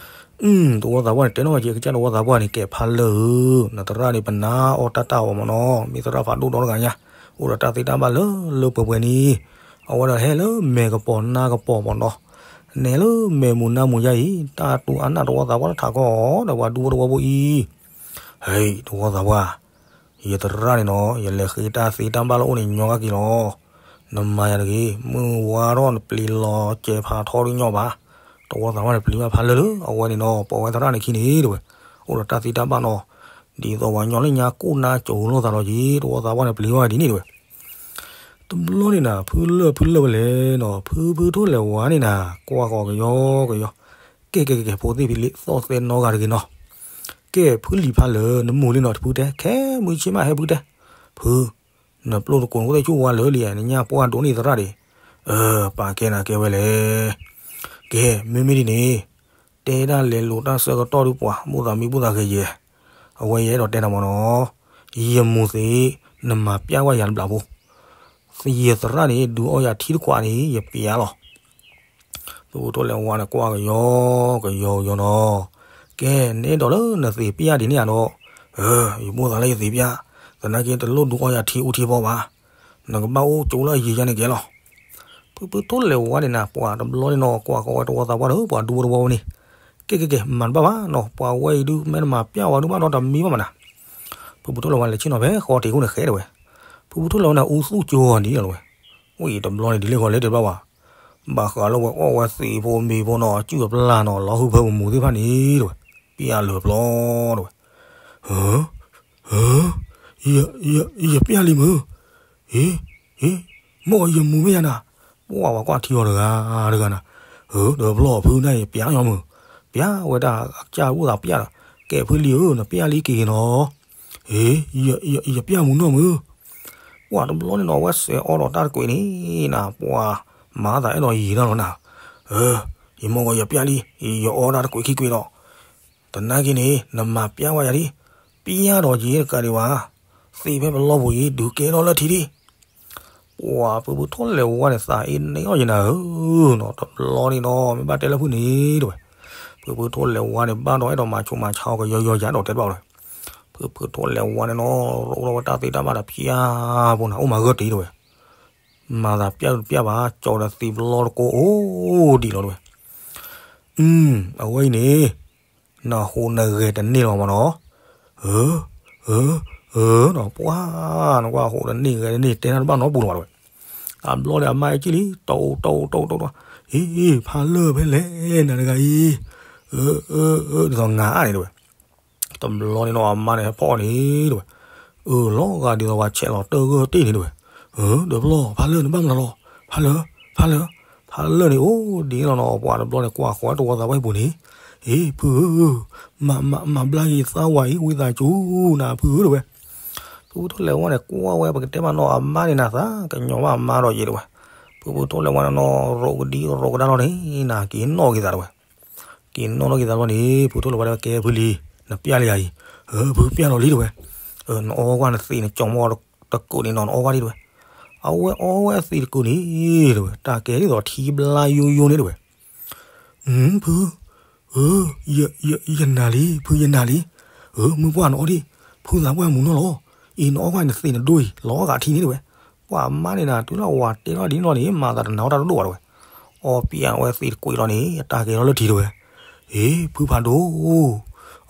တဝီသးပှၢ်န့ၣ် တဲနီၣ်ဝဲက့ၤ ကစၢ်တဝီသးပှၢ်န့ၣ် ကဲဖးလၢာ်ဧၢ, နသရၣ်န့ၣ် ပနာ်အီၣ်တၢ်တၢ်အီၤမ့ၢ်နီၤ, မ့ၢ်သရၣ်ဖးဒိၣ်ဒီတဂၤညါ, အိၣ်ဒီးတၢ်သ့တၢ်ဘၣ်လၢလၢပှဲၤပှဲၤန့ၣ်, အဝဲဒၣ်ဟဲလၢမဲာ်ကပီၤနါကပီၤမ့ၢ်နီၤ, နဲလၢမဲာ်မူၤနါမူၤယါအံၤ တၢ်တူၢ်အါနၢ်တဝီသးပှၢ်လၢထးခီအီၤဒီးပှၤဒူဖိတဝီဖိအံၤ, ဟဲ တဝီသးပှၢ် ယသရၣ်န့ၣ်နီၤ ယလဲၤဃ့တၢ်သ့တၢ်ဘၣ်လၢအိၣ်န့ၣ်ညီကက့ၤလီၤ. နမၤယၤတဂ့ၤ, မုၢ်ဝါထီၣ်နပျံၤလီၤစဲးဖးထီဒုးညီဘၣ်. တဝီသးပှၢ်န့ၣ်ပျံၤဘၣ်ဖးလၢာ်လၢ အဝဲန့ၣ်နီၤ ပိာ်ဝဲသရၣ်န့ၣ်ခံန့ၣ်တဲဝဲ, အိၣ်ဒီးတၢ်သ့တၢ်ဘၣ်နီၤ. ဒ်သိးပှၤညီလၢညါကိၣ်နါကၠိလိာ်သးလီၤက့ၤ တဝီသးပှၢ်န့ၣ်ပျံၤဝဲဒ်န့ၣ်တဲဝဲ. တဘျီန့ၣ်နၤ ဖုလၢၢ်ဖုလၢၢ်ဝဲလဲၣ်နီၤ ဖုဖုထိၣ်လဲၤဝါန့ၣ်နၤ ကွၢ်ဃီၤကယီကယီ, ကဲကဲကဲ ဖိသ့ၣ်ဖံလံ သီၣ်သဲနီတဂၤတဂ့ၤနီၤ. ကဲ ဖုလံၤဖးလၢာ် နမိၢ်လံနီၤ တဖုတဲ ခဲမုၢ်ဆ့ၣ်မးဟဲဖုတဲ, ဖု နပျိၢ်တကိးနအိၣ်သ့ၣ်ဆူၣ်ဝါလၢာ်လံ နညၣ်ပှၢ်ဒိးန့ၢ်သရၣ်ဒံး, အၢ ပာ်ကဲနၤကဲဝဲလဲၣ်. ကဲ မ့မ့ၢ်ဒ်န့ၣ် တဲဒၣ်လဲၤလိာ်တၢ်ဆၢကတီၢ်ဒုးပှၤ ဘိၣ်သးမံဘိၣ်သးဂဲၤယဲၢ်, အဝဲယအဲၣ်ဒိးတဲနၤမ့ၢ်နီၤ, ယမိၢ်သ့ၣ် နမၤပျၢ်ကွၢ်ယၤတဘျီဖိ, ယသရၣ်န့ၣ် ဒုးအီယၤထံတခွးန့ၣ် ယပျၢ်လီၤ. ဖုဖုထိၣ်လဲၤဝါန့ၣ် ကွၢ်ကယီကယီကယီနီၤ, ကဲ နအဲၣ်ဒိးလၢနသ့ၣ်ပျၢ်ဒ်န့ၣ်ဧါဒီး, အၢ ယဘိၣ်သးလၢယသ့ၣ်ပျၢ်, သနာ်က့တလိၣ်ဒုးအီယၤထံအူထံဖီဘၣ်, နကဘၣ်အိၣ်ကၠိလၢအယံၤယါန့ၣ်ကဲလီၤ. ဖုဖုထိၣ်လဲၤဝါန့ၣ်နၤ ပှၤတဘျီန့ၣ်နီၤ ကွၢ်ဃီၤဝဲတဝီသးပှၢ်ဒီး ပှၤဒူဖိတဝီဝဲန့ၣ်, ကဲကဲကဲ မၤတဘၣ်ဘၣ်နီၤ ပှၤဝဲအံၤဒုး မ့ၢ်နမၤပျၢ်ဝဲဒုးဘၣ်ဒီး တမံဘၣ်မးနၤ. ဖုဖုထိၣ်လဲၤဝါလဲၤဆ့ၣ်နီၤဖဲဃီတ့ၢ်ခိၣ်န့ၣ်ဃဲတဲဝဲ, ဖုဖုထိၣ်လဲၤဝါန့ၣ် အူသူၣ်ကၠိအီၤဒ်န့ၣ်လီၤဝဲ, အိၣ်အံၤတဘျီန့ၣ် ဒ်လဲၣ်ဂီၤလဲၣ်တဲဘၣ်ဝဲ, ဘၣ်ဃးလၢဝဲအီၣ်ဝဲသံးဖိမ့ၤဖိနီၤ အစုၣ်အပျၢ်နီၤ လီၤဟုၣ်ဖၢပမူၤသ့ၣ်တဖၣ်န့ၣ်တဲဝဲ, ပျၢ်လၢာ်ပျီတဲဝဲ, ဟၢ ဟၢ ယပျၢ်လံမုၢ်, ဟ့ ဟ့ မ့ၢ်ယမူၤမ့ၢ်ယၤနၤ, ပှၢ်ဝဲကွၢ်ထံအီၤတဂၤတဂၤနၤ, အၢ ဒီးပျီဖုန့ၣ် ယပျၢ်ညီမုၢ်, ပျၢ်ဝဲဒၣ်အကစၢ်အိၣ်သးပျၢ်ဒီး, ကဲဖုလံၤဧၢ နပျၢ်လံက့ၤနီၤ, ဟ့ ယပျၢ်မုၢ်နီၢ်မုၢ်, ပှၤတဘျီန့ၣ်နီၤ အဝဲစဲးအီဒီးတၢ်တကွံာ်န့ၣ်နၤ ပှၤမၤသးအဲၣ်ဒိးယံာ်တၢ်လီၤနၤ, အၢ ယမိၢ်ကီးယပျၢ်လံ, ယအီတၢ်တကွံာ်ခံကွံာ်ဒီး တနာ်က့န့ၣ် နမၤပျၢ်ဝဲယၤဒံး, ပျၢ်ဒီးယဲတကးဒံးဘၣ်, သ့ၣ်ဖဲပလီၢ်ပူၤအံၤ ဒုးကဲထီၣ်လၢထံဒံး, ပှၤဖုဖုထိၣ်လဲၤဝါန့ၣ် သးအ့န့ၢ်အီၣ်ယဲနၤဧၢ, နီၤတဘျီန့ၣ်နီၤ မ့ၢ်ဘၣ်တဲလၢဖုန့ၣ်တဲဝဲ, ဖုဖုထိၣ်လဲၤဝါန့ၣ် ဘၣ်ဒီးအဲၣ်ဒိးမၤဆူးမၤဆါအီၤကယီယီယၤဒီးတဲတဘၣ်ဝဲ, ဖုဖုထိၣ်လဲၤဝါန့ၣ်နီၤ ရိးထီၣ်ဝဲတၢ်သ့တၢ်ဘၣ်ဒီးဖၠါဖိနၤ အိၣ်မၤဂၢၢ်တ့ၢ်တဲဝဲ, မၤသးပျၢ်တပျၢ်ဘၣ် ကၠီဒီးသံးပလီၢ်တကိးအိၣ်ဒံးလီၤတဲဝဲ, အဝဲအံၤန့ၣ် နဟူးနဂဲၤတန့ၢ်လီၤမးနီၤ, အၢ အၢ အၢ နီၤ ပှၤ နကွၢ်ဟူးတန့ၢ်ဂဲၤတန့ၢ် တဲနၢ်တဘၣ်နီတပူၤလီၤဘၣ်တဲဝဲ, အဘျီဒီးအမါအံၤကံၣ်လံ တအိၣ်တအိၣ်တအိၣ်တအိၣ်, ဟ့ ဖးလၢၢ်ဖဲလဲၣ်နၤတဂၤအံၤ, အၢ အၢ အၢ ဒ်သိးငါအါန့ၣ်တဲဝဲ, တဘျီန့ၣ်နီၤ အမါန့ၣ်ဟဲဖီၣ်အီၤန့ၣ်တဲဝဲ, အၢ လီၤဂာ်ဒ်သိးပှၤဆဲးလီၤတၢၢ်ဂၢၢ်တ့ၢ်န့ၣ်တဲဝဲ, အၢ ဒီးပျီ ဖးလၢၢ်နဘၣ်မနုၤလီၤ, ဖးလၢၢ် ဖးလၢၢ်, ဖးလၢၢ်န့ၣ်အိၣ်ဒ်န့ၣ်လီၤနီၤ ပှၤတဘျီန့ၣ် ကွၢ်ဃီၤတဝီသးပှၢ်အံၤပူၤန့ၣ်, ဟ့ ဖုဧၢ, မၤ မၤ မၤဘျါက့ၤသးဝၤအံၤ ဝံသးစူၤနၤဖုဧၢတဲဝဲ, ဖုဖုထိၣ်လဲၤဝါန့ၣ် ကွၢ်ဝဲပကတဲမးနီၤ အမါန့ၣ်နၤသးကညီၤဘၣ်အမါဒီးယဲတဲဝဲ, ဖုဖုထိၣ်လဲၤဝါန့ၣ်နီၤ ရိးကဒံရိးကဒါလီၤန့ၣ် နၤက့ၤနီၣ်က့ၤသးတဲဝဲ က့ၤနီၣ်ထီၣ်က့ၤသးဘျီန့ၣ် ဖုထိၣ်လဲၤဝါတဲဝဲ ကဲဖုလံၤ နပျၢ်လံဧါအံၤ, အၢ ဖုပျၢ်လီၤလံတဲဝဲ, နအီကွၢ်နသံးနကၠီၤမီၢ်တကိးန့ၣ်နီၤ နအီကွၢ်လံတဲဝဲ, အဝဲအီဝဲအသံးတကိးန့ၣ်တဲဝဲ တၢ်ကဲဒ်သိးထံဘျါယိယိန့ၣ်တဲဝဲ, ဖု အၢ ယနၤလံ ဖုယနၤလံ, အၢ မုၢ်ပှၢ်နအီဒံး ဖုသးပှၢ်မုၢ်နီၢ်လီၤ, အံၤနအီကွၢ်နသံးနဒိအံၤ လီၤဂာ်ထံန့ၣ်တဲဝဲ, ပှၤမါန့ၣ်နၤ တုၤလၢဝၤတဲထီၣ်ဒ်န့ၣ်လီၤန့ၣ် မၤသးတနာ်အီၣ်တၢ်တဒိၣ်ဘၣ်တဲဝဲ, အီပျၢ်ဝဲသံးတကွံာ်လီၤန့ၣ် အတၢ်ကဲထီၣ်လၢထံတဲဝဲ, အ့ ဖုဖးဒိၣ်,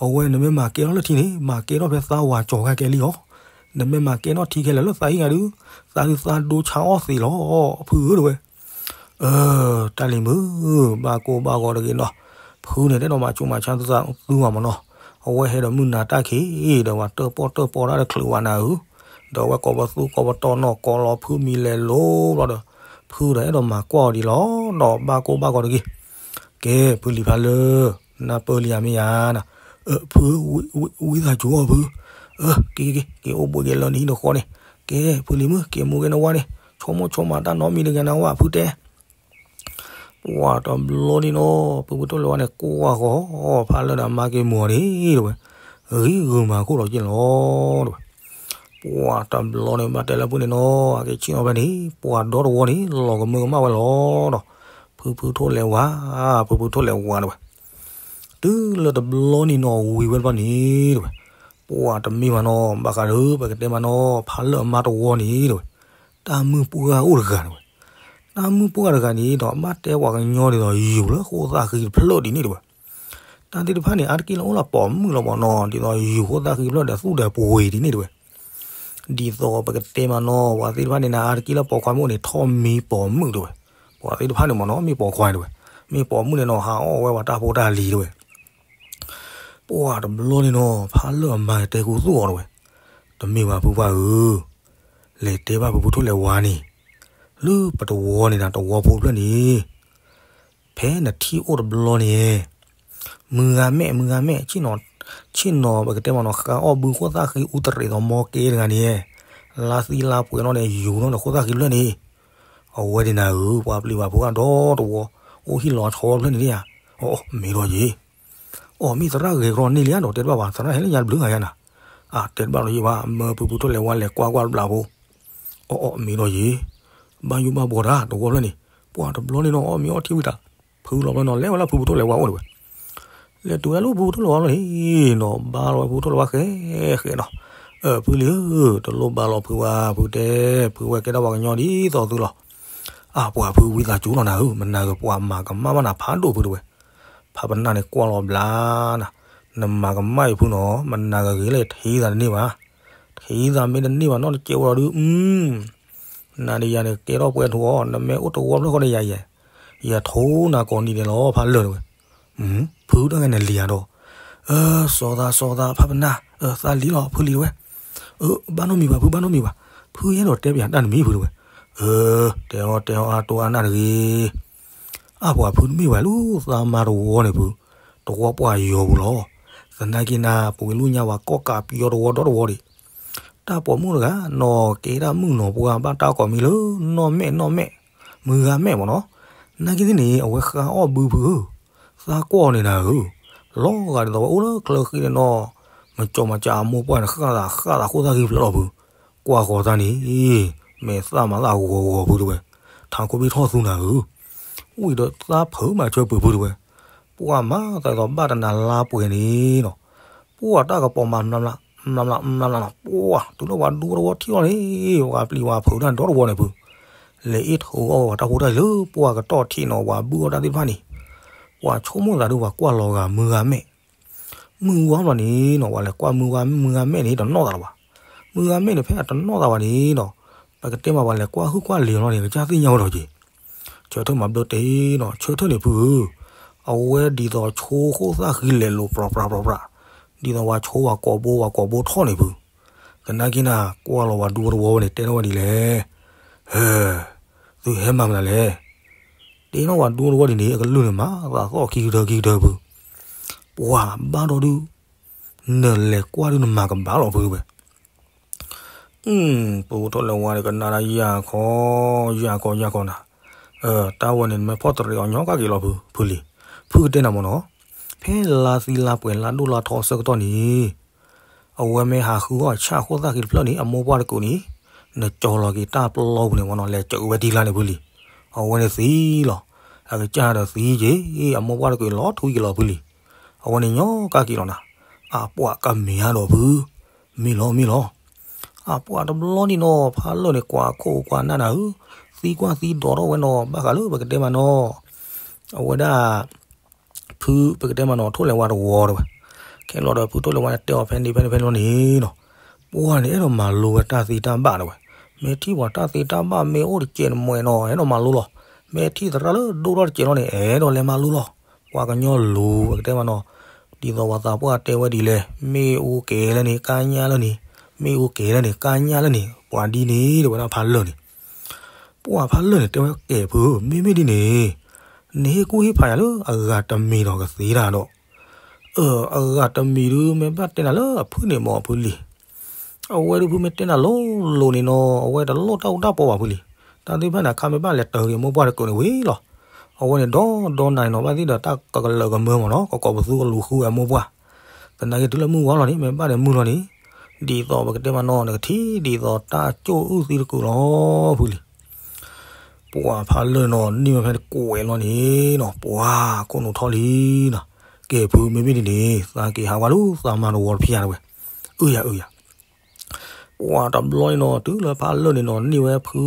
အဝဲနမ့ၢ်မၤကဲထီၣ်လၢထံန့ၣ် မၤကဲထီၣ်ဖဲသးဝၤကၠီၤဂၤကဲလံအီၤ, နမ့ၢ်မၤကဲထီၣ်ထံခဲလၢာ်လၢသးဟံၣ်ဂၤဒုး သးဒုးသးဒိဆါအီၣ်သံးလီၤ, ဖုဧၢတဲဝဲ အၢ တၢ်လံၤမုၢ် ဘၣ်ကိၢ်ဘၣ်ဂီၤတဂ့ၤနီၤ, ဖုန့ၣ်တအဲၣ်ဒိးမၤဆူးမၤဆါသုသးသုဂီၢ်မးနီၤ, အဝဲဟဲဒီးမုၢ်နၤတၢ်ခံး ဒီးပှၤတၢၣ်ပီၣ်တၢၣ်ပီတၢ်တချုးဝဲနၤဧၢ, ဒီးအဝဲကိးပသူကိးပတီၢ်နီၢ်ကီၢ်လီၤဖုမံၤလဲၤလိၤဘျီဒီး, ဖုဒီးအဲၣ်ဒိးမၤကွၢ်အီၤဒံးလီၤနီၤ, ဘၣ်ကိၢ်ဘၣ်ဂီၤတဂ့ၤ, ကဲ ဖုလံၤဖးလၢၢ် နၢ်ပၢၢ်လံဧါမ့ၢ်ဧါနၤ, အၢ ဖု ဝံသးစူၤအီၤဖု, အၢ က့ၤက့ၤက့ၤ က့ၤအိၣ်ဘှံးက့ၤလၢနဟံၣ်နဃီန့ၣ်, ကဲ ဖုလံၤမုၢ် က့ၤမူက့ၤနဝါန့ၣ်, ဆိကမိၣ်ဆိကမးတၢ်နီတမံၤတဂၤနၤဝဲဖုတဲ ပှၤတဘျီန့ၣ်နီၤ ဖုဖုထိၣ်လဲၤဝါန့ၣ် ကွၢ်ဃီၤဖးလၢၢ်ဒီးအမါက့ၤမူၤအီၤန့ၣ်တဲဝဲ, ဂံၢ်ဂုာ်မၤခိၣ်လီၤက့ၤလီၤတဲဝဲ, ပှၤတဘျီန့ၣ် ဘၣ်တဲလၢဖုန့ၣ်နီၤ အက့ၤဆ့ၣ်နီၤဖဲန့ၣ် ပှၤဒီတဝီန့ၣ် လီၤကမၢကမၣ်ဝဲလီၤဒီး, ဖုဖုထိၣ်လဲၤဝါ, ဖုဖုထိၣ်လဲၤဝါတဲဝဲ တုၤလၢတဘျီန့ၣ်နီၤ ဝံၤဝဲတဘျီန့ၣ်တဲဝဲ, ပှၤတမ့ၢ်ဘၣ်နီၤ ဘၣ်ဃးဒီးပကတဲမးနီၤ ဖးလၢၢ်အမါတဝီန့ၣ်တဲဝဲ, တၢ်မုၣ်ပှၢ်အိၣ်တဂၤတဲဝဲ, တၢ်မုၣ်ပှၢ်တဂၤန့ၣ်ဒီး ဘၣ်တဲပှၤကညီဒ်သိးယိၤလၢဃိသၣ်ဃံတဖျၢၣ်ဒ်န့ၣ်တဲဝဲ, တၢ်သ့ၣ်တဖၣ်န့ၣ် အါတက့ၢ်လၢအိၣ်လၢပိာ်မုၣ်လီၤမးနီၤ ဒ်သိးယိၤဃိသၣ်ဃံတဖျၢၣ်ဒီးသူၣ်ဒီးပှ့ၤဒ်န့ၣ်တဲဝဲ ဒ်သိးပကတဲမးနီၤ ပှၤသ့ၣ်တဖၣ်န့ၣ်နၤ အါတက့ၢ်လၢပိာ်ခွါမုၣ်န့ၣ် ထီၣ်မံပိာ်မုၣ်တဲဝဲ, ပှၤသ့ၣ်တဖၣ်န့ၣ်မးနီၤ မ့ၢ်ပိာ်ခွါတဲဝဲ, မ့ၢ်ပိာ်မုၣ်န့ၣ်နီၤ ဟးအီၣ်ဝဲပှၤတၢ်ဖိတၢ်လံၤတဲဝဲ, ပ ပှၢ်တဘျီန့ၣ်နီၤ ဖးလၢာ်အမါတဲကူသူၣ်အီၤတဝဲ, တမ့ၢ်ဘၣ်ဖုပှၢ်ဧၢ, လဲၤတဲဘၣ်ဖုဖုထိၣ်လဲၤဝါန့ၣ်, လၢပတဝီန့ၣ်နၤ တဝီဖိဖျၢၣ်န့ၣ် ဖဲနထံၣ်အိၣ်တဘျီန့ၣ် မုၢ်ဂၤမဲာ် မုၢ်ဂၤမဲာ် ဆ့ၣ်နီၤ ဆ့ၣ်နီၤ ပကတဲမးနီၤ ဃါအီၣ်ဘုဃိၣ်သၣ်ဃံအူတရံးသီမီကဲတဂၤန့ၣ်, လါသံလါပှဲၤနီၤန့ၣ် ယူၤနီၤန့ၣ် ဃိၣ်သၣ်ဃံဖျၢၣ်န့ၣ်, အဝဲဒၣ်နၤဧၢ ပှၤပျံၤဘၣ်ဖိကဒီတဝီ, အိၣ်ဟံၣ်လီၤဆီဖျၢၣ်န့ၣ်ဧါ, အီၣ် မ့ၢ်ဒီးယ့ၤ, အီၣ် မ့ၢ်သရၣ်ဂဲၤကရီန့ၣ်လံဧါဒီး တဲတဘၣ်ဘၣ် သရၣ်ဟဲလၢညါတဘျုးဂၤယါနၤ, အတဲတဘၣ်ဒီးယ့ၤဘၣ် မၢဖုဖုထိၣ်လဲၤဝါလဲၤကွၢ်ကွၢ်တဘျီဖိ အီၣ် အီၣ် မ့ၢ်ဒီးယ့ၤ, ဘၣ်ယိၣ်ဘၣ်ဘှီတၢ်တဝီဖျၢၣ်န့ၣ်, ပှၢ်တဘျီန့ၣ်နီၤ အီၣ်မ့ၤအီထံဝံၤတၢ်, ဖုလီၤဖျၢၣ်နီၤ လဲၤဝဲလၢဖုဖုထိၣ်လဲၤဝါအိၣ်တဝဲ, လဲၤတုၤဝဲလၢဖုဖုထိၣ်လဲၤဝါဖျၢၣ်န့ၣ်နီၤ ဘါလီၤဝဲဖုဖုထိၣ်လဲၤဝါဃဲဃဲနီၤ, အၢ ဖုလံၤဧၢ, တလိၣ်ဘါလီၤဖုဝါ ဖုတဲ, ဖုဝဲကဲထီၣ်ပှၤကညီဒ်သိးသုလီၤ, အပှၢ်ဖုဝံသးစူၤလီၤနၤဧၢ, မနၤဂ့ၤပှၤမၤကမၣ်ဘၣ်နၤဖးဒိၣ်ဖုတဝဲ, ဖးပနၢ်န့ၣ်ကွၢ်လီၤဘျါနၤ, နမၤကမၣ်အံၤဖုနီၤ မနၤဂ့ၤဂ့ၤလၢယထံၣ်သးတန့ၢ်ဘၣ်, ထံၣ်သးမ့ၢ်တန့ၢ်ဘၣ်နီတကဲးဝဲဒီးဒုး, နၤဒီးယၤန့ၣ် ကဲထီၣ်ပှဲၤထူအီၤ နမ့ၢ်အိၣ်တဝီဖျၢၣ်ဃီဒီးယၤ, ယၤထိနၤကိးနံၤဒဲးလီၤ ဖးလၢာ်တဝဲ, ဖုတဂၤန့ၣ်လံၤဧါဒီး, စီၤသးစီၤသးဖးပနၢ်, သးလံၤလီၤ ဖုလံၤတဝဲ, ဘၣ်နီတမံၤဘၣ် ဖု ဘၣ်နီတမံၤဘၣ်, ဖုယဲဒီးတဲပယၤတၢ်တမံၤဖုတဝဲ, တဲအီၤတဲအီၤအါတိၢ်အါနၢ်တဂ့ၤ အပှၢ်ဖုတမ့ၢ်ဝဲလၢသးမါတဝီန့ၣ်ဖု, တဝီပှၢ်ယီၤပူၤလီၤ, သနာ်က့နၤ ပဝဲလူညါဝဲကီၢ်ကးပယီၤတဝီဒီတဝီဒံး, တၢ်ပိာ်မုၣ်တဂၤနီၤ ကဲဒၣ်မုၣ်နီၤပှၢ်ဘၣ်တၢ်ကိးမံၤလၢ နီၢ်မဲာ်နီၢ်မဲာ်, မုၢ်ဂၤမဲာ်မ့ၢ်နီၤ, နာ်က့သ့ၣ်န့ၣ် အဝဲဃါအီၣ်ဘုဖုဧၢ, သးကွၢ်န့ၣ်နၤဧၢ, လီၤဂာ်ဒ်သိးဝဲအိၣ်လၢချၢဃံန့ၣ်နီၤ, မကၠီမကၠီအမိၢ်ပှၢ်န့ၣ် ဃၣ်သးဃၣ်သးဃိၣ်သၣ်ဃံဖျၢၣ်လီၤဖု, ကွၢ်ဃီၤသးန့ၣ်, မ့ၢ်သၣ်မၤသၣ်ဂီၤဂီၤဖုတဝဲ, ထးခိၣ်ဘံၣ်ထီၣ်သူနၤဧၢ, ဝံၤဒီးသးဖုးမၤဆၢပၢၤဖုတဝဲ, ပှၢ်မၤသးဒ်သိးဘၣ်တနၤလါပှဲၤန့ၣ်နီၤ, ပှၢ်တၢ်ကပီၤမၤမျးမျး မျးမျးမျးမျးနီၤ, ပှၢ်တုၤလၢပှၤဒူတဝီထံၣ်အီၤန့ၣ်, ပှၤပျံၤပှၤဖုးတၢ်ဒီတဝီန့ၣ်ဖု, လဲၤအ့ၣ်ထိးအီၣ်ဝဲတၢ်ဖိတၢ်လံၤလၢပှၢ်ကတီၢ်ထံးနီၤ ပှၤဘုၣ်အီၣ်တၢ်သ့ၣ်တဖၣ်န့ၣ်, ပှၤဆိကမိၣ်သးဒုးပှၤကွၢ်လီၤဂာ်မုၢ်ဂၤမဲာ် မုၢ်ဝါလီၤန့ၣ်နီၤ ပှၤလဲၤကွၢ်မုၢ်ဝါ မုၢ်ဂၤမဲာ်န့ၣ်တနီၣ်သးလၢၤဘၣ်, မုၢ်ဂၤမဲာ်န့ၣ် ဖဲအတနီၣ်သးဘၣ်န့ၣ်နီၤ, ပကတဲမးပှၤလဲၤကွၢ်ဟုၣ်ကွၢ်လံၤလီၤန့ၣ် ကစၢ်သ့ၣ်ညါဝဲဒီးက့ၤ, ဆၢထၢၣ်မၤဘျၢတဲနီၤ ဆၢထၢၣ်န့ၣ်ဖုဧၢ, အဝဲဒ်သိးဆိဃိၣ်သၣ်ဃံလဲၤလိာ်ပြးပြးပြးပြး, ဒ်သိးပှၤဆိပှၤကိးဘိပှၤကိးဘိထီၣ်န့ၣ်ဖု, သနာ်က့နၤ ကွၢ်လီၤပှၤဒူတဝီဝဲန့ၣ် တဲထီၣ်ဝဲဒ်လဲၣ်, သုဟဲမၤမနုၤလဲၣ် တဲနီၣ်ပှၤဒူတဝီဒ်န့ၣ် အကလုၢ်န့ၣ်မၤသးသီၣ်ခံကတၢၢ်ခံကတၢၢ်ဖု, ပှၤဘၣ်ဒီးဒုး, နလဲၤကွၢ်ဒုးနမၤကဘၣ်လီၤဖုဝဲ, ပူထီၣ်လဲၤဝါန့ၣ် ကနၣ်ဒၣ်ယၤခီ, ယၤခီယၤခီနၤ, တၢ်ဝဲန့ၣ် နမ့ၢ်ဖီၣ်တရံးအီၤညီကၢ်က့ၤလီၤဖု, ဖုလံၤ, ဖုကတဲနၤမ့ၢ်နီၤ, ဖဲလါသံလါပှဲၤလါဒိၣ်လါထီအဆၢကတီၢ်န့ၣ် အဝဲမ့ၢ်ဟးဃုအီၣ်ဆၣ်အဃိသၣ်ဃံတဖျၢၣ်န့ၣ် အမိၢ်ပှၢ်တကုးန့ၣ်, နကၠီၤလီၤက့ၤတၢ်ပျီပူၤန့ၣ်မ့ၢ်နီၤ လဲၤစၢးဝဲထံကျါန့ၣ်ဖုလံၤ, အဝဲန့ၣ်သံလီၤ, အကစၢ်ဒီးသံက့ၤ, အမိၢ်ပှၢ်တကုးလီၤထွံက့ၤလီၤဖုလံၤ, အဝဲန့ၣ်ညီကၢ်က့ၤလီၤနၤ, အပှၤကမ့ၢ်အါဒီးဖု, မ့ၢ်လီၤမ့ၢ်လီၤ အပှၤတဘျီန့ၣ်နီၤ ဖးလၢာ်န့ၣ် ကွၢ်ခိၣ်ကွၢ်နၢ်နၤဧၢ, သံကွၢ်သံဒိးထီၣ်ဝဲနီၤ ဘၣ်ဃးလၢပကတဲမးနီၤ, အဝဲဒၣ် ဖုပကတဲမးနီၤ ထိၣ်လဲၤဝါတဝီတဝဲ, ခဲလီၤဒီးဖုထိၣ်လဲၤဝါန့ၣ် တဲအီၤဖဲန့ၣ်ဖဲန့ၣ်ဖဲန့ၣ်လီၤန့ၣ်နီၤ, ပှၢ်န့ၣ် အဲၣ်ဒိးမၤလိဝဲတၢ်သ့တၢ်ဘၣ်တဝဲ, မ့ၢ်ထံၣ်ပှၤတၢ်သ့တၢ်ဘၣ်မ့ၢ်အိၣ်တကဲးနမဲာ်နီၤ အဲၣ်ဒိးမၤလိလီၤ, မ့ၢ်ထံၣ်သရၣ်လၢဒိၣ်ထီၣ်တကဲးလီၤန့ၣ် အဲၣ်ဒိးလဲၤမၤလိလီၤ, ပှၤကညီလူၤ ပကတဲမးနီၤ, ဒ်သိးပှၤသးပှၢ်တဲဝဲဒ်လဲၣ်, မ့ၣ်အူကဲၤလၢန့ၣ် ကါညၣ်လၢန့ၣ်, မ့ၣ်အူကဲၤလၢန့ၣ် ကါညၣ်လၢန့ၣ် ပှၤဒ်န့ၣ် တဲဝဲဒၣ်ဖးလၢာ်န့ၣ်, ပှၢ်ဖးလၢာ်န့ၣ် တဲဝဲကဲၣ်ဖု မ့မ့ၢ်ဒ်န့ၣ်, နဟ့ၣ်ကူၣ်ဟ့ၣ်ဖးယၤလၢအဂၤတမံၤဒီးကသ့တၢ်ဒီး, အၢ အဂၤတမံၤဒုး မ့ၢ်ဘၣ်တဲနၤလၢအဖုၣ်န့ၣ်မ့ၢ်ဖုလံၤ, အဝဲဒုးဖုမ့ၢ်တဲနၤလိၤလိၤန့ၣ်နီၤ အဝဲတလိၣ်တၢ်အူတၢ်ပီဘၣ်ဖုလံၤ, တၢ်သ့ၣ်တဖၣ်န့ၣ် အခါမ့ၢ်ဘၣ်လဲၤတၢၤက့ၤမိၢ်ပှၢ်တကုးန့ၣ်ဝံၤလီၤ, အဝဲန့ၣ်ဒီဒီနၤန့ၣ်နီၤ ဘၣ်သ့ၣ်ဒီးတၢ်ကကလၢာ်ကမၢမ့ၢ်နီၤ ကကိးပသူကလူၤဃုဝဲမိၢ်ပှၢ်, သနာ်က့တုၤလၢမုၢ်ဝါလီၤန့ၣ် မ့ၢ်ဘၣ်ဒီးမုၢ်လီၤန့ၣ်, ဒ်သိးပကတဲမးနီၤ နကထံၣ်ဒ်သိးတၢ်ကၠိၣ်အုၣ်သံတကုးလီၤဖုလံၤ ပှၢ်ဖးလၢာ်နီၤ န့ၢ်ဝဲဖဲတကွဲးလီၤန့ၣ်နီၤ ပှၢ်ခိၣ်နူာ်ထီၣ်လံနီၤ, ကဲၣ်ဖုမ့မ့ၢ်ဒ်န့ၣ် သးက့ၤဟးဝဲလၢသးမါတဝီတဖျၢၣ်တဝဲ, အုယၤအုယၤ, ပှၢ်တဘျီန့ၣ်နီၤ တုၤလၢဖးလၢာ်န့ၣ်နီၤ န့ၢ်ဝဲဖု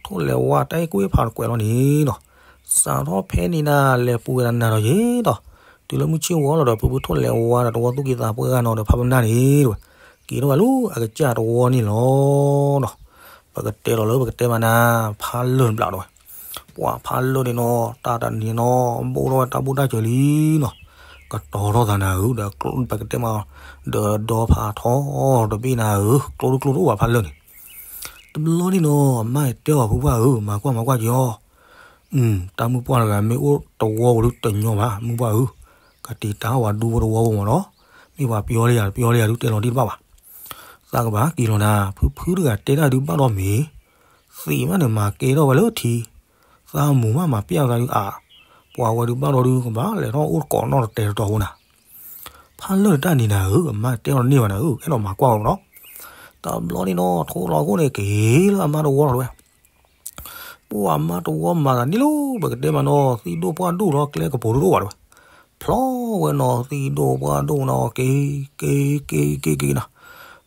ထိၣ်လဲၤဝါတၢ်ဟ့ၣ်ကူၣ်ဟ့ၣ်ဖးတကွဲးလီၤန့ၣ်နီၤ, စးထီၣ်ဖဲန့ၣ်နၤ လဲၤပူၤဝဲဒၣ်နၤဒီးယ့ၤဒီး, တုၤလၢမုၢ်ဆ့ၣ်ဝီလီၤဒီး ဖုဖုထိၣ်လဲၤဝါဒီးတဝီသူၣ်က့သးပှၢ်ဂၤနီၤဒီးဖးပနၢ်န့ၣ်တဝဲ, က့ၤထီၣ်ဝဲလၢအကစၢ်တဝီန့ၣ်လီၤနီၤ, ပကတဲလီၤလၢပကတဲမးနၤ ဖးလၢာ်တဘျီတဝဲ, ပှၢ်ဖးလၢာ်န့ၣ်နီၤ တၢ်တနံၤနီၤ ဘိၣ်ထီၣ်ဝဲတၢ်ဘိၣ်တၢ်စၢၤလံနီၤ, ကတီၤထီၣ်သးနၤဧၢ, ဒီးပကတဲမး ဒီးဒီဖးထီတဘ့ၣ်နၤဧၢ, ကျိတကျိတအိၣ်ဘၣ်ဖးလၢာ်န့ၣ်. တဘျီန့ၣ်နီၤ အမါတဲအီၤ ဖုပှၢ်ဧၢ, မၤကွၢ်မၤကွၢ်က့ၤအီၤ, တၢ်မုၢ်ပှၢ်တဂၤ မ့ၢ်အိၣ်တဝီပူၤဒုးတညီဘၣ် မုၢ်ပှၢ်ဧၢ, ကတံာ်တာ်ဝဲဒူဖိတဝီဖိမ့ၢ်နီၤ, မ့ၢ်ပှၤပျီလံယၤ ပျီလံယၤဒုး တဲလီၤတံၢ်တဘၣ်ဘၣ်. သးကဘၣ်က့ၤလီၤနၤ, ဖုဖုတဂၤတဲတၢ်ဒုးဘၣ်ဒီးမ့ၤ, သံးမးန့ၣ် မၤကဲထီၣ်ဝဲလၢထံ, သးမူၤမး မၤပျၢ်သးဒုးအါ, ပှၤဝဲဒုးဘၣ်ဒီးဒုး ကဘၣ်လဲၤထီၣ်အိၣ်တကိးနီၣ်တတဲတတီၤဖိနၤ. ဖးလၢာ်န့ၣ်တၢ်န့ၣ်နၤဧၢ, အမါတဲအီၤတန့ၢ်ဘၣ်နၤဧၢ, အဲၣ်ဒိးမၤကွၢ်ဝဲမ့ၢ်နီၤ. တဘျီန့ၣ်နီၤ ထိလီၤခိၣ်န့ၣ် က့ၤလၢအမါတဝီလီၤတဝဲ ပှၤမါတဝီမၤသးန့ၣ်လီၤ, ပကတဲမးနီၤ သံၣ်ဒိၣ်ပှၢ်ဒိၣ်လီၤ ကျဲကပူၤတဒိၣ်ဘၣ်တဝဲ, ဖျီဝဲနီၤ သံၣ်ဒိၣ်ပှၢ်ဒိၣ်နီၤ က့ၤ က့ၤ က့ၤ က့ၤ က့ၤနၤ,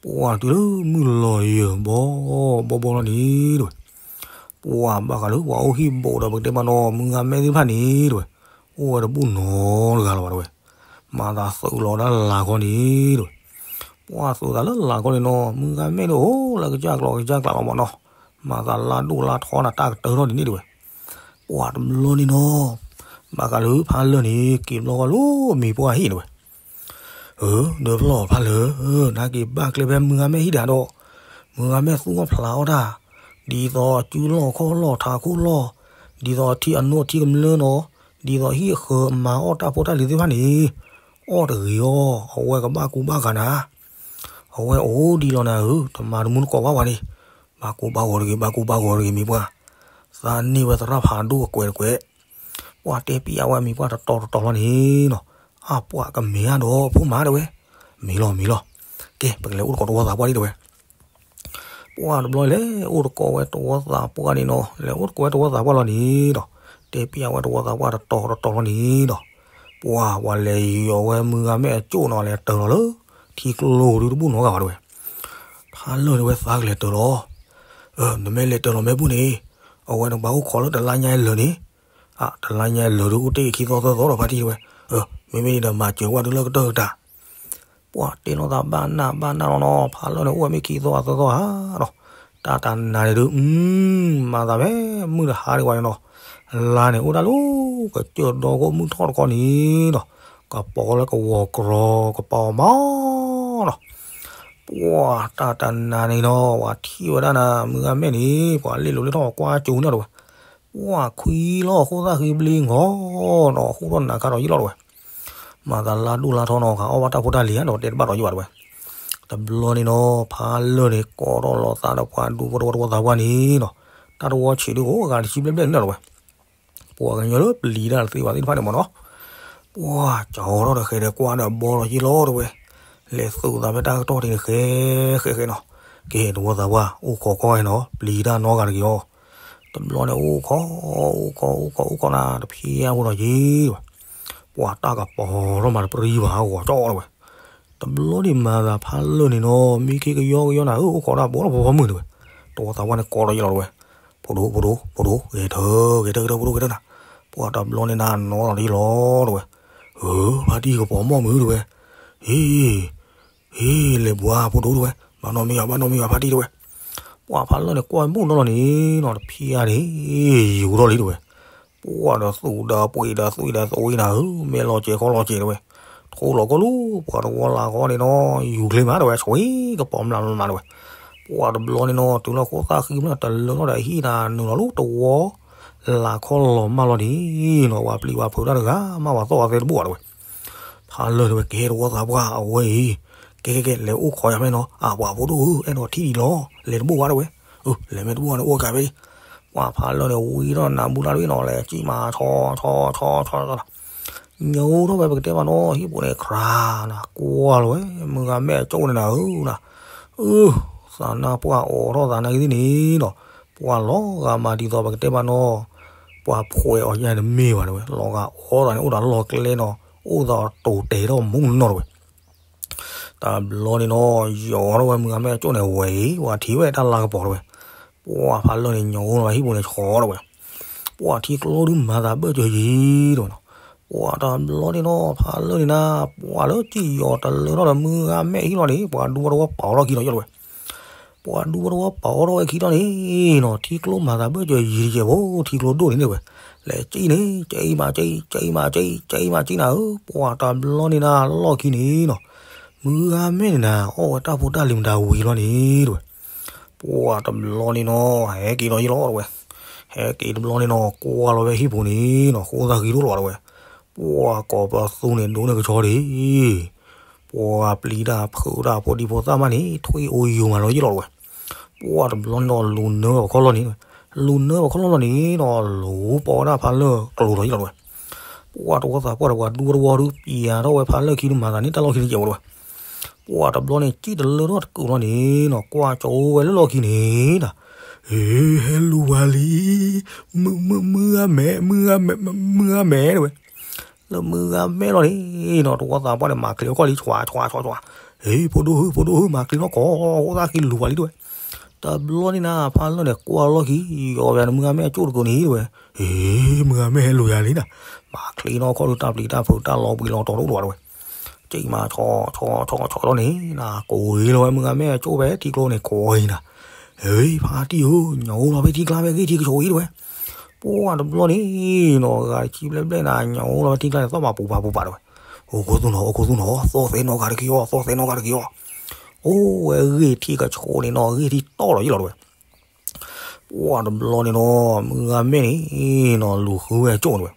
ပှၤတုၤလၢမုၢ်လီၤယၢၤဘီဘီဘီလီၤန့ၣ်တဝဲ, ပှၤဘၣ်ဃးလၢပှၤအိၣ်ဟံၣ်ဘူးဒီး ပကတဲမးနီၤ မုၢ်ဂၤမဲာ်သ့ၣ်တဖၣ်န့ၣ်တဝဲ, အိၣ်ဝဲတဘူၣ်နီတဂၤလၢၤဘၣ်တဝဲ, မၤသးသုးလီၤဒၣ်လၤခီန့ၣ်တဝဲ, ပှၤသုးသးလၢလၤခီန့ၣ်နီၤ မုၢ်ဂၤမဲာ်န့ၣ်အိၣ်လၢကစၢ်ကျီကစၢ်ကျးလီၤမ့ၢ်နီၤ, မၤသးလါဒိၣ်လါထီနၤ တၢ်ကတၢထီၣ်ဒ်န့ၣ်တဝဲ, ပှၤတဘျီန့ၣ်နီၤ ဘၣ်ဃးလၢဖးလၢာ်န့ၣ် က့ၤဘျီဃီလၢမံၤပှၢ်ဟံၣ်တဝဲ, အၢ ဒီးဖျီၣ်ဖးလၢာ် နက့ၤဘၣ်ကျဲဖဲမုၢ်ဂၤမဲာ်ဟံၣ်ဒၣ်ဒီး, မုၢ်ဂၤမဲာ်သူၣ်အီၣ်ဖျးအီၣ်တၢ်, ဒ်သိးအစုလီၢ်ခီၣ်လီၢ်ထးခိၣ်လီၢ်, ဒ်သိးအထံအနိထံကမျၢၢ်နီၤ, ဒ်သိးအဟံၣ်အဃၢၤအမၤအီၣ်တၢ်ဖိတၢ်လံၤသ့ၣ်တဖၣ်န့ၣ်, အီၣ်တဂ့ၤအီၤ အဝဲကဘၣ်ကူဘၣ်ဂာ်နၤ, အဝဲအိၣ်ဒံးလီၤနၤဧၢ, တမၤတမူတကိးဘၣ်ဝဲန့ၣ်, ဘၣ်ကူဘၣ်ဂီၤတဂ့ၤ ဘၣ်ကူဘၣ်ဂီၤတဂ့ၤမံၤပှၢ်, သးန့ၢ်ဝဲသရၣ်ဖးဒိၣ်အကွဲးတကွဲး ပှၤတဲပျးဝဲမံၤပှၢ်တတီၤတတီၤလီၤန့ၣ်နီၤ, အပှၤကမ့ၢ်အါဒီးဖိမါတဝဲ, မ့ၢ်လီၤမ့ၢ်လီၤ, ကဲပကလဲၤအိၣ်တကိးတဝီသးပှၢ်ဒ်တဝဲ, ပှၤတဘျီလဲၤအိၣ်တကိးဝဲတဝီသးပှၢ်န့ၣ်နီၤ, လဲၤအိၣ်တကိးဝဲတဝီသးပှၢ်လီၤန့ၣ်ဒီး, တဲပျးဝဲတဝီသးပှၢ်တတီၤတတီၤလီၤန့ၣ်ဒီး, ပှၤပှၤလဲၤယီၤဝဲမုၢ်ဂၤမဲာ်အကၠိၣ်နီၤ လဲၤတၢၤလီၤလၢ ထံကျိဒုတဘူၣ်နီတဂၤဘၣ်တဝဲ, ဖးလၢာ်န့ၣ်ဝဲသးကလဲၤတၢၤလီၤ နမ့ၢ်လဲၤတၢၤလီၤမ့ၢ်ဘူၣ်န့ၣ်, အဝဲနကဘၣ်အိၣ်ခိးလၢတလါညါအလၢာ်န့ၣ်, တလါညါအလၢာ်ဒုးအိၣ်တ့ၢ်ခံသီသၢသီဒီးဖါတံၢ်တဝဲ, မ့မ့ၢ်န့ၣ်ဒီးမၤစၢၤဝဲဒုးလၢကတၢၢ်ကတၢၢ်, ပှၤတဲလိာ်သးဘၣ်နၢ်ဘၣ်နၢ်လီၤနီၤ, ဖးလၢာ်န့ၣ်အိၣ်ဝဲမ့ၢ်ခံသီသၢသီဧါဒီး, တၢ်တနၤန့ၣ်ဒုး, မၤသးဖဲမုၢ်တဟါဒံးဝဲန့ၣ်နီၤ, လါန့ၣ်အိၣ်ဒၣ်လၢ ကစၢၢ်ဒီခိၣ်မုၢ်ထီၣ်တခီန့ၣ်ဒီး, ကပီၤလၢကဝီၤကြီ ကပီၤမးနီၤ ပှၤတၢ်တနၤန့ၣ်နီၤ ပှၤထံၣ်ဝဲဒၣ်နၤ မုၢ်ဂၤမဲာ်န့ၣ် ပှၤလ့ၣ်လိၤလ့ၣ်ထီၣ်ကွၢ်ကၠိန့ၣ်တဝဲ, ပှၤခွံလီၤ ဃိၣ်သၣ်ဃံဘျ့ဂီၤနီၤ ဃိၣ်ထီၣ်နးခါဒီးယံာ်လီၤတဝဲ, မၤသးလါဒိၣ်လါထီနီၤ ဂၤအီၣ်ဘၣ်တၢ်ဖိတၢ်လံၤဧါဒီးတဲတဘၣ်ဒီးယံာ်ဘၣ်တဝဲ, တဘျီန့ၣ်နီၤ ဖးလၢာ်န့ၣ် ကိးထီၣ်လီၤသးဒီးပှၤဒူဖိတဝီသးပှၢ်န့ၣ်နီၤ, တၢ်တဝီဆံးဒုးအိၣ်ဂၤတဆံဘျဲၣ်ဘျဲၣ်န့ၣ်လီၤတဝဲ ပှၤကညီလၢပျံၤတၢ်တသ့ဘၣ်သ့ၣ်တဖၣ်န့ၣ်မ့ၢ်နီၤ, ပှၤကၠီထီၣ်ဒီးဃဲၤဒီးကွၢ်ဒီးဘီလီၤယံာ်လီၤတဝဲ, လဲၤသူးသးဖဲတၢ်ကတီၢ်ဒ်န့ၣ်ဃဲဃဲဃဲနီၤ, ကဲတဝီသးပှၢ် အိၣ်ခိးကွၢ်ဝဲနီၤ ပျံၤတၢ်နီတဂၤတဂ့ၤအီၤ, တဘျီန့ၣ် အိၣ်ခိး အိၣ်ခိး အိၣ်ခိး အိၣ်ခိးနၤ တဖျါဖိနီၤယံာ်ဝဲ, ပှၤတၢ်ကပီၤထီၣ်မးတပရံဘၣ်ဂီၤကၠီတဝဲ တဘျီန့ၣ်မၤသးဖးလၢာ်န့ၣ်နီၤ မံခ့ကယီကယီနၤဧၢ အိၣ်ခိးတၢ်ဘီလီၤဖီဖီမုၢ်တဝဲ, တဝီသးပှၢ်န့ၣ်ကိးဒီးယံာ်လီၤတဝဲ, ဖိဒိၣ် ဖိဒိၣ် ဖိဒိၣ် ဂဲၤထၢ ဂဲၤထၢ ဂဲၤထၢ ဖိဒိၣ် ဂဲၤထၢနၤ, ပှၤတဘျီန့ၣ်နၤနီၤဒီးယံာ်လီၤတဝဲ, အၢ ဖါတံၢ်ကပီၤမီၢ်မုၢ်တဝဲ, ဟ့ ဟ့ လဲၤဘှါဖိဒိၣ်တဝဲ, ဘၣ်နီတမံၤဘၣ် ဘၣ်နီတမံၤဘၣ် ဖါတံၢ်တဝဲ, ပှၤဖးလၢာ်န့ၣ် ကွၢ်မုၢ်နီၤလီၤန့ၣ်နီၤ တဖျါန့ၣ် ယူၤထီၣ်လံတဝဲ, ပှၤဒီးသူၣ်ဒီးပှ့ၤဒီးသွံၣ်ဒီးသွံၣ်နၤဧၢ မဲာ်လီၤစဲၤခီလီၤစဲၤတဝဲ, ထိလီၤကီၢ်လူၤ ပှၤတဝီလၢ်ခီန့ၣ်နီၤ ယူၤချ့မးတဝဲ ဆွံကပီၤမျးမျးတဝဲ, ပှၤတဘျီန့ၣ်နီၤ တုၤလီၤခိၣ်သၣ်ဃံမး တလၢထီၣ်ဒီးဟံၣ်နၤနုာ်လီၤလူၤတဝီ လၢ်ခီလီၤမၢ်လီၤန့ၣ်နီၤ ပှၤပျံၤပှၤဖုးတၢ်တဂၤ မၤပှၤသီၣ်အသဲတဘိၣ်ဘၣ်တဝဲ ဖးလၢာ်တဝဲ ကဲတဝီသးပှၢ်အဝဲအံၤ, ကဲကဲကဲ လဲၤအိၣ်ခိးယၤဖဲနီၤ အပှၤဖိဒိၣ်ဧၢ အဲၣ်ဒိးထံၣ်ဒံးလီၤ လဲၤတဘိၣ်ဘၣ်တဝဲ, လဲၤမ့ၢ်တဘိၣ်ဘၣ်န့ၣ် အိၣ်ကးဖဲအံၤ, ပှၤဖးလၢာ်န့ၣ် ဝံထီၣ်နးမူတၢ်တဘ့ၣ်နီၤ လဲၤစံၣ်မး ဆီဆီဆီဆီ ညိထီၣ်ဝဲ ပကတဲမးနီၤ ဟံၣ်ပူၤန့ၣ် ခြးနၤ ကွၢ်လီၤဝဲ မုၢ်ဂၤမဲာ်အကၠိၣ်န့ၣ်နၤဧၢနၤ, အၢ သးနၢ်ပှၢ်အိးထီၣ်သးနာ်က့ၤသ့ၣ်န့ၣ်နီၤ, ပှၤလီၤဂာ်မးဒ်သိးပကတဲမးနီၤ, ပှၤဖှဲးအီၤယါန့ၣ်မ့ၢ်ဘၣ်တဝဲ လီၤဂာ်အိးသးန့ၣ် အိၣ်ဒီးလီၢ်ကျဲနီၤ, အိၣ်သးတိၤတဲာ်ထီၣ်မူနီၤတဝဲ တဘျီန့ၣ်နီၤ ယီၤထီၣ်ဝဲမုၢ်ဂၤမဲာ်အကၠိၣ်န့ၣ်ဝဲအံၤ ပှၤထံၣ်ဝဲတၢ်လၤကပီၤတဝဲ, ပှၤဖးလၢာ်န့ၣ် ညိဝဲဟံၣ်ပူၤန့ၣ် ဆီတဝဲ, ပှၤထံကျိဒုးမၤသးဘၢၣ်စၢၤယံၤတဝဲနီၤ, ပှၤတဘျီန့ၣ်နီၤ ဖးလၢာ်န့ၣ်နၤ ပှၤလၢကံၣ်ယီၤတလၢထီၣ်ဒီးမုၢ်ဂၤမဲာ်ဟံၣ်လီၤန့ၣ် ပှၤဒူဝီတဝီပာ်လီၢ်ခံလီၤယီၢ်တဝဲ, ပ ပှၤဒူဖိတဝီပာ်အီၣ်ထီၣ်ဝဲခံထီၣ်န့ၣ်နီၤ, ထံကျိမၤသးဘၣ်စၢၤယံၤတကဲးဖိ ထံကျိဒိၣ်န့ၣ်န့ၣ်ဝဲ, လဲၤကံၣ်န့ၣ် ကံၣ်မးကံၣ် ကံၣ်မးကံၣ် ကံၣ်မးကံၣ်နၤဧၢ, ပှၤတဘျီန့ၣ်နၤလီၢ်ခံန့ၣ်နီၤ, မုၢ်ဂၤမဲာ်န့ၣ်နၤ အီၣ်ဝဲတၢ်ဖိတၢ်လံၤမတၤဝံၤလီၤန့ၣ်တဝဲ, ပှၤတဘျီန့ၣ်နီၤ ဟဲက့ၤလီၤယ့ၢ်လီၤတဝဲ, ဟဲက့ၤတဘျီန့ၣ်နီၤ ကွၢ်လီၤဝဲဟံၣ်ပူၤန့ၣ်နီၤ ဃိသၣ်ဃံတအိၣ်လီၤတဝဲ, ပှၤကိးပသူန့ၣ်ဒိၣ်န့ၢ်ကဆီဒံး ပှၤပျံၤတၢ်ဖုးတၢ်ဖိဒံဖိသၣ်မးန့ၣ် ထွံၣ်အိၣ်ယိာ်မးလီၤယ့ၢ်လီၤတဝဲ, ပှၤတဘျီန့ၣ်နီၤ လူၤနၢပှၤခီၣ်လီၢ်န့ၣ်, လူၤနၢပှၤခီၣ်လီၢ်လီၤန့ၣ်နီၤ လူၤပိာ်ဝဲဒၣ်ဖးလၢၢ်ကျိၤလီၤယ့ၢ်လီၤတဝဲ, ပှၤတဝီသးပှၢ်ဒီးပှၤဒူဖိတဝီဒုး ပျံၤထီၣ်ဝဲဖးလၢၢ်ခံဒုးမၤသးန့ၣ်တၢ်လီၢ်ခံန့ၣ်ကဲးဝဲတဝဲ, ပှၤတဘျီန့ၣ် ကံၣ်တလၢထီၣ်တကုာ်လီၤန့ၣ်နီၤ ကွၢ်ကၠီဝဲလၢလီၢ်ခံန့ၣ်နီၤ, ဟ့ ဟဲလူၤဝဲလံ မုၢ်မုၢ်မုၢ်ဂၤမဲာ် မုၢ်ဂၤမဲာ် မုၢ်ဂၤမဲာ်တဝဲ, လၢမုၢ်ဂၤမဲာ်လီၤန့ၣ်နီၤ တဝီသးပှၢ်န့ၣ် မၤချ့အီၣ်ခီၣ်လံ ဆွးဆွးဆွးဆွး, ဟ့ ဖိဒိၣ်ဧၢ ဖိဒိၣ်ဧၢ မၤချ့လီၤကီး ဃိသၣ်ဃံလူၤဝဲလံတဝဲ, တဘျီန့ၣ်နၤ ဖးလၢၢ်န့ၣ် ကွၢ်လီၢ်ခံ အီၣ်ဝဲဒၣ်မုၢ်ဂၤမဲာ်အကၠိၣ်တကုာ်န့ၣ်တဝဲ, ဟ့ မုၢ်ဂၤမဲာ်ဟဲလူၤယၤလံနၤ, မၤချ့နီၢ်ခီၣ်ဒုးတၢ်ပျံၤတၢ်ဖုးတၢ်လီၤဘှံးလီၤတီၤတအိၣ်လီၤတဝဲ, ကံၣ်မးဆီဆီဆီဆီလီၤန့ၣ် နၤကိးဂ့ၤလီၤဝဲမုၢ်ဂၤမဲာ်အကၠိၣ်ဖဲထံကျိန့ၣ်ကိးဂ့ၤနၤ, ဟ့ ဖါတံၢ်ဧၢ ညီအိၣ်လီၤဖဲထံကျါဖဲဂ့ၢ်ထံကဆိးအံၤတဝဲ, ပှၤတဘျီန့ၣ်နီၤ ဂၤတဆံဘျဲၣ်ဘျဲၣ်နၤ ညီအိၣ်လီၤဖဲထံကျါန့ၣ် သီၣ်မးပူၤပာ်ပူၤပာ်တဝဲ, အိၣ်ခိၣ်သူနီၤ အိၣ်ခိၣ်သူနီၤ သီၣ်သဲနီၢ်ဂၤတက့ၤအီၤ သီၣ်သဲနီၢ်ဂၤတက့ၤအီၤ, အိၣ်ဝဲဂ့ၢ်ထံကဆိးန့ၣ်နီၤ ဂ့ၢ်ထံတီၢ်လီၤယ့ၢ်လီၤတဝဲ, ပှၤတဘျီန့ၣ်နီၤ မုၢ်ဂၤမဲာ်န့ၣ်နီၤ လူၤဃုဝဲကၠိၣ်တဝဲ,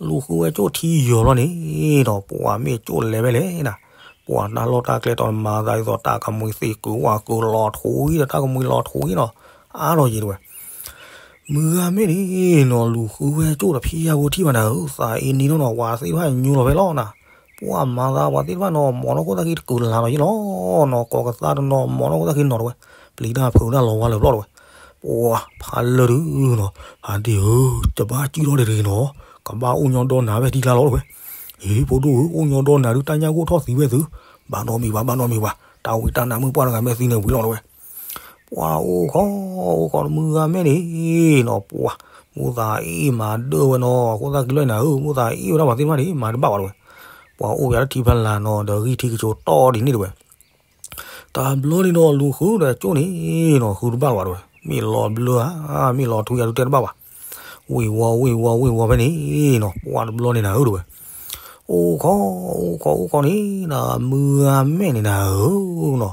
လူၤဃုဝဲကၠိၣ်ထံယီၤလီၤန့ၣ်နီၤ ပှၤမ့ၢ်ကၠိၣ်လဲၤဝဲလဲၣ်နၤ, ပှၤတၢ်လီၢ်တၢ်ကျဲတီၤမၤသးဒ်သိးတၢ်ကမှံၤသ့ၣ်ကုၤဝၣ်ကုၤလီၤထူဝံၤဒီး တၢ်ကမှံၤလီၤထူဝံၤနီၤ အါထီၣ်ယံၤတဝဲ, မုၢ်ဂၤမဲာ်န့ၣ်နီၤ လူၤဃုဝဲကၠိၣ်ဒီးဖံယၢ်ဖိထံၣ်ဘၣ်နၤဧၢ သးအ့န့ၣ်နီၤနီၤ ပှၤသ့ၣ်တဖၣ်ညိလီၤဖဲလီၤနၤ, ပှၤမၤသးပှၤသ့ၣ်တဖၣ်နီၤ မီၤထီၣ်ခိၣ်သၣ်ခံတကုာ်လါလီၤယ့ၢ်လီၤနီၤ ကိးကသါတနီၤမီၤထီၣ်ခိၣ်သၣ်ခံနီၤတဝဲ, ပျံၤတၢ်ဖုးတၢ်လီၤဝါလၢာ်ဘျီၣ်တဝဲ, ပှၤဖးလၢၢ်ဒုးနီၤ ဖါတံၢ်ဧၢ တဘၣ်ကံၣ်ထီၣ်တဂ့ၤနီၤ ကဘၣ်အိၣ်ညီဒီးနၤဖဲထံကျါလီၤတဝဲ, ဟ့ ဖိဒိၣ်ဧၢ အိၣ်ညီဒီးနၤဒုး တၢ်ညၣ်ဂိၢ်ထီၣ်သံဝဲသု, ဘၣ်နီတမံၤဘၣ် ဘၣ်နီတမံၤဘၣ် တၢ်ဝံတၢ်နါမုၢ်ပှၢ်တဂၤမ့ၢ်သံန့ၣ်ဝံၤလီၤတဝဲ, ပှၤအိၣ်ခိး အိၣ်ခိးမုၢ်ဂၤမဲာ်န့ၣ်နီၤ ပှၤ မိၣ်သးအ့ၣ်မၤဒၢၣ်ဝဲနီၤ ခိၣ်သၣ်ခံလီၤနၤဧၢ မိၣ်သးအ့ၣ်ဝဲဒၣ်ပှၤသ့ၣ်တဖၣ်န့ၣ် မၤတဘၣ်ဘၣ်တဝဲ, ပှၤအိၣ်ဝဲလၢထံဖီလာ်နီၤ ဒီးဂံၢ်ထံကဆိးတီၢ်ဒ်န့ၣ်တဝဲ, တဘျီန့ၣ်နီၤ လူၤဃုဒီးကၠိၣ်န့ၣ်နီၤ ဃုတဘၣ်ဘၣ်တဝဲ, မ့ၢ်လီၤဘျၢဧါ မ့ၢ်လီၤထွံဧါဒုးတဲတဘၣ်ဘၣ်, ဝ့ၢ်ဝီဝ့ၢ်ဝီဝ့ၢ်ဝီဖဲန့ၣ်နီၤ ပှၤတဘျီန့ၣ်နၤဧၢတဝဲ, အိၣ်ခိး အိၣ်ခိး အိၣ်ခိးန့ၣ်နၤ မုၢ်ဂၤမဲာ်န့ၣ်နၤဧၢနီၤ,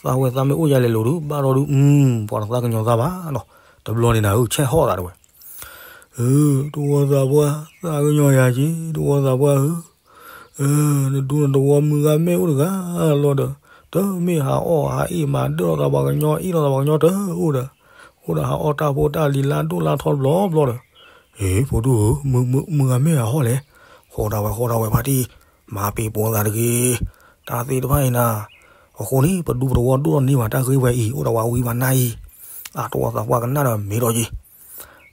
သးဝဲသးမ့ၢ်အိၣ်ယၤလဲၤလိာ်ဒုး ဘၣ်ဒီးဒုး ပှၤတသးကညီၤသးဘၣ်နီၤ, တဘျီန့ၣ်နၤဧၢ ဆဲးဟီၣ်သးတဝဲ ဧၢ, တဝီသးပှၢ် သးကညီၤယၤက့ၤ တဝီသးပှၢ်ဧၢ, နဒူနတဝီမုၢ်ဂၤမဲာ်အိၣ်တဂၤလီၤဒီး, တမ့ၢ်ဟးအီၣ်ဟးအ့ၣ်မၤဒၢၣ်လီၤသးပှၤကညီအ့ၣ်လီၤသးပှၤကညီတအိၣ်ဒီး, အိၣ်ဒီးဟးအီၣ်တၢ်ဖိတၢ်လံၤလါဒိၣ်လါထီတဘျီဘျီဒီး, ဧ့ ဖိဒိၣ်ဧၢ, မုၢ်ဂၤမဲာ်ဟးဟီၣ်လဲၣ်, ဟီၣ်ဒၣ်ဝဲဟီၣ်ဒၣ်ဝဲဖါတံၢ်, မၤပ့ၤပိာ်သးတဂ့ၤ, တၢ်သ့ၣ်တဖၣ်အံၤနၤ, အဃိန့ၣ် ပဒူပတဝီဒိၣ်ထီၣ်န့ၢ်ဘၣ်တၢ်ဂ့ၢ်ဝဲအံၤ အိၣ်ဒီးဝဲဝံၤဘၣ်နၤအံၤ, အတဝီသးပှၢ်ကနၣ်ဒီးမ့ၢ်ဒီးက့ၤ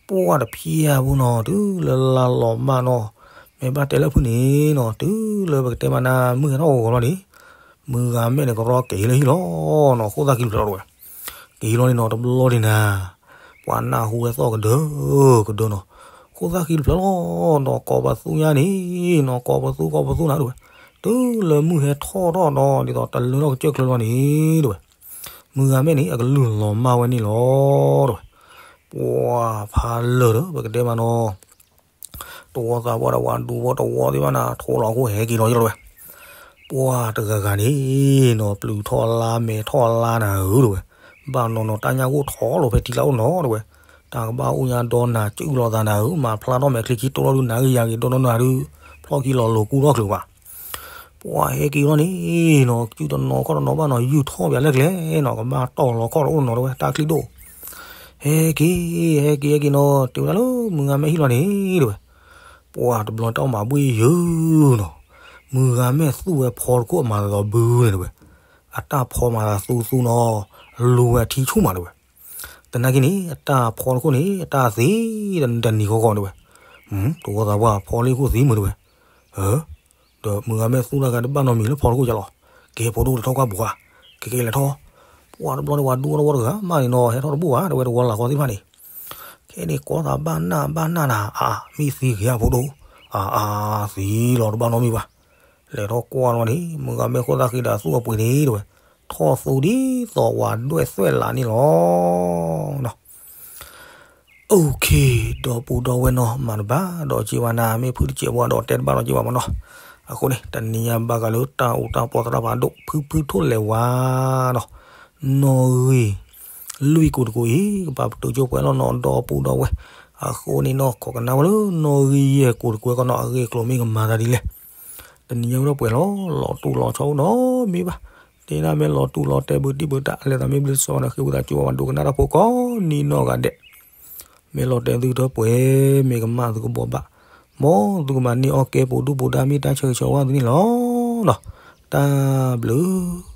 ပှၢ်တဖျဲၣ်အပူၤနီၤ တုၤလၢလါလီၤမၢ်နီၤ, မ့ၢ်ဘၣ်တဲလၢဖုၣ်န့ၣ်နီၤ တုၤလၢပကတဲမးနၤ မုၢ်ဟဲထီၣ်ဂီၤဂီၤလီၤန့ၣ်, မုၢ်ဂၤမဲာ်န့ၣ် ကရီက့ၤလၢဟံၣ်လီၤနီၤ ခိၣ်သၣ်ခံတဖျၢၣ်လီၤတဝဲ, က့ၤလီၤန့ၣ်နီၤ တဘျီန့ၣ်နၤ, ပှၤနၢ်ဟူဝဲသီၣ်ကဒၢကဒၢနီၤ, ခိၣ်သၣ်ခံတဖျၢၣ်လီၤနီၤ ကိးပသူညါန့ၣ်နီၤ ကိးပသူကိးပသူနၤတဝဲ, တုၤလၢမုၢ်ဟဲထီၣ်ထီၣ်နီၤ ဒ်သိးတလၢထီၣ်ကစၢၢ်ချၢလီၤန့ၣ်တဝဲ မုၢ်ဂၤမဲာ်န့ၣ် အကလုၢ်လီၤမၢ်ဝဲန့ၣ်လီၤတဝဲ, ပှၤဖးလၢၢ်ဒီး ပကတဲမးနီၤ, တဝီသးပှၢ်ဒီးပှၤဒူဖိတဝီသ့ၣ်တဖၣ်နၤ ထိၣ်လီၤအဃိဟဲက့ၤလီၤယ့ၢ်လီၤတဝဲ, ပှၤတဂၤဂၤန့ၣ်နီၤ ပျုၤထီၣ်အလါမဲာ်ထီၣ်အလါနၤဧၢတဝဲ, ဘၣ်နီၤနီၤ တၢ်ညၣ်ဂိၢ်ထီၣ်လီၤဖဲထံကျါအိၣ်နီၤတဝဲ, တၢ်ကဘၣ်အိၣ်ညါဒီးနၤ စုၣ်လီၤသးနၤဧၢ, မၤဖျါထီၣ်မဲာ်ချံခံတိၢ်လီၤဒုး နၤဂ့ၤယၤဂ့ၤ ဒီးနီၤနၤဒုး ဖျီၣ်ခံလီၤလိၤကူထီၣ်ချုးဘၣ် ပှၤဟဲက့ၤလီၤန့ၣ်နီၤ စုတနီၤခီၣ်တနီၤဘၣ်နီၤ ယုၢ်ထီၣ်ပၠးလၢကျဲနီၤ ကဘၣ်တီၢ်လီၤခီၣ်တအိၣ်နီၤတဝဲ တၢ်ချံဒိၣ်, ဟဲက့ၤ ဟဲက့ၤ ဟဲက့ၤနီၤ တုၤဝဲဒၣ်လၢမုၢ်ဂၤမဲာ်ဟံၣ်လီၤန့ၣ်တဝဲ, ပှၤတဘျီတၢ်အိၣ်မးဘှ့ၣ်ယုာ်နီၤ, မုၢ်ဂၤမဲာ်သူၣ်ဝဲဖီတခိၣ်အမၤသးသီဘုန့ၣ်တဝဲ, အတၢ်ဖီမၤသးသူသူနီၤ, လူၤဝဲထံဆူၣ်မးတဝဲ သနာ်က့န့ၣ် အတၢ်ဖီတခိၣ်န့ၣ် အတၢ်သံတနံၤဃီဃီတဝဲ, တဝီသးပှၢ်ဖီလံခိၣ်သံမုာ်တဝဲ, ဒီးမုၢ်ဂၤမဲာ်သူၣ်တၢ်ဂၤတဘၣ်နီတမံၤလၢဖီတခိၣ်ယလီၤ, ကဲဖိဒိၣ်တထီၣ်ကွၢ်ပူၤဧါ, ကဲကဲလဲၤထီၣ်, ပှၤတဘျီန့ၣ်ပှၤဒူဖိတဝီတဂၤမးန့ၣ်နီၤ ဟဲထီၣ်တဘူၣ်ဘၣ် တဝဲတဝီလၢ်ဃီသ့ၣ်တဖၣ်န့ၣ်, ခဲန့ၣ်ကိးသးဘၣ်နၢ်ဘၣ်နၢ်နၤ အါ မ့ၢ်သံဂ့ၤဧါဖိဒိၣ်, အါအါ သံလီၤတဘၣ်နီတမံၤဘၣ်, လဲၤထီၣ်ကွၢ်လီၤန့ၣ် မုၢ်ဂၤမဲာ်ခိၣ်သၣ်ဃံဒီးသူၣ်အပှ့ၤန့ၣ်တဝဲ ထီၣ်သူဒ်သိးဝၤဒွဲၣ်သွဲၣ်လးန့ၣ်လီၤ. အိၣ်ခ့, ဒီပုၢ်ဒီဝဲၢ်နီၢ် မၤတဘၣ်ဒီးက့ၤဝဲနၤ, မ့ၢ်ဖုတစဲးဘၣ်ဒီးတဲတဘၣ်ဒီးက့ၤဝဲမနီၤ. အဃိန့ၣ် တနံၤညါဘၣ်ဃးလၢတၢ်အိၣ်တၢ်ပီသရၣ်ဖးဒိၣ် ဖုဖုထိၣ်လဲၤဝါနီၤ, နီၣ်ဂံၢ်လွံၢ်ကိၢ်တကိးအံၤ ကပာ်ပတုာ်ကၠိပှဲၤလီၤနီၤ ဒီပုၢ်ဒီဝဲၢ်. အဃိန့ၣ်နီၤ ခိးကနၣ်ဝဲလၢနီၣ်ဂံၢ်ယဲၢ်ကိၢ်တကိးကနီၤ အဂ့ၢ်အကျိၤမ့ၢ်ကမၤသးဒ်လဲၣ်. တနံၤညါဝဲဒီးပှဲၤလီၤ လီၤတူၢ်လီၤဆီအိၣ်ဒီးမ့ၢ်ဘၣ်, တဲဒၣ်မ့ၢ်လီၤတူၢ်လီၤတဲဘုတံၢ်ဘုတၢ် လဲၤသးမ့ၢ်ဘျုးစ့ၢ်ကီးဒီး ဃ့ဝံသးစူၤဝဲဒိကနၣ်တၢ်ဖိကိးနံၤနီၢ်ဂၤဒဲး. မ့ၢ်လီၤတဲာ်သုထၢပှဲၤ မ့ၢ်ကမၣ်သုကဘှီဘၣ်, မ်သုကမၤန့ၢ်အီၣ်ကဲ ပူၤဒုၣ်ပူၤဒါ မ့ၢ်တၢ်ဆၢဂ့ၤဆၢဝါသုန့ၣ်လီၤ. တၢ်ဘျုး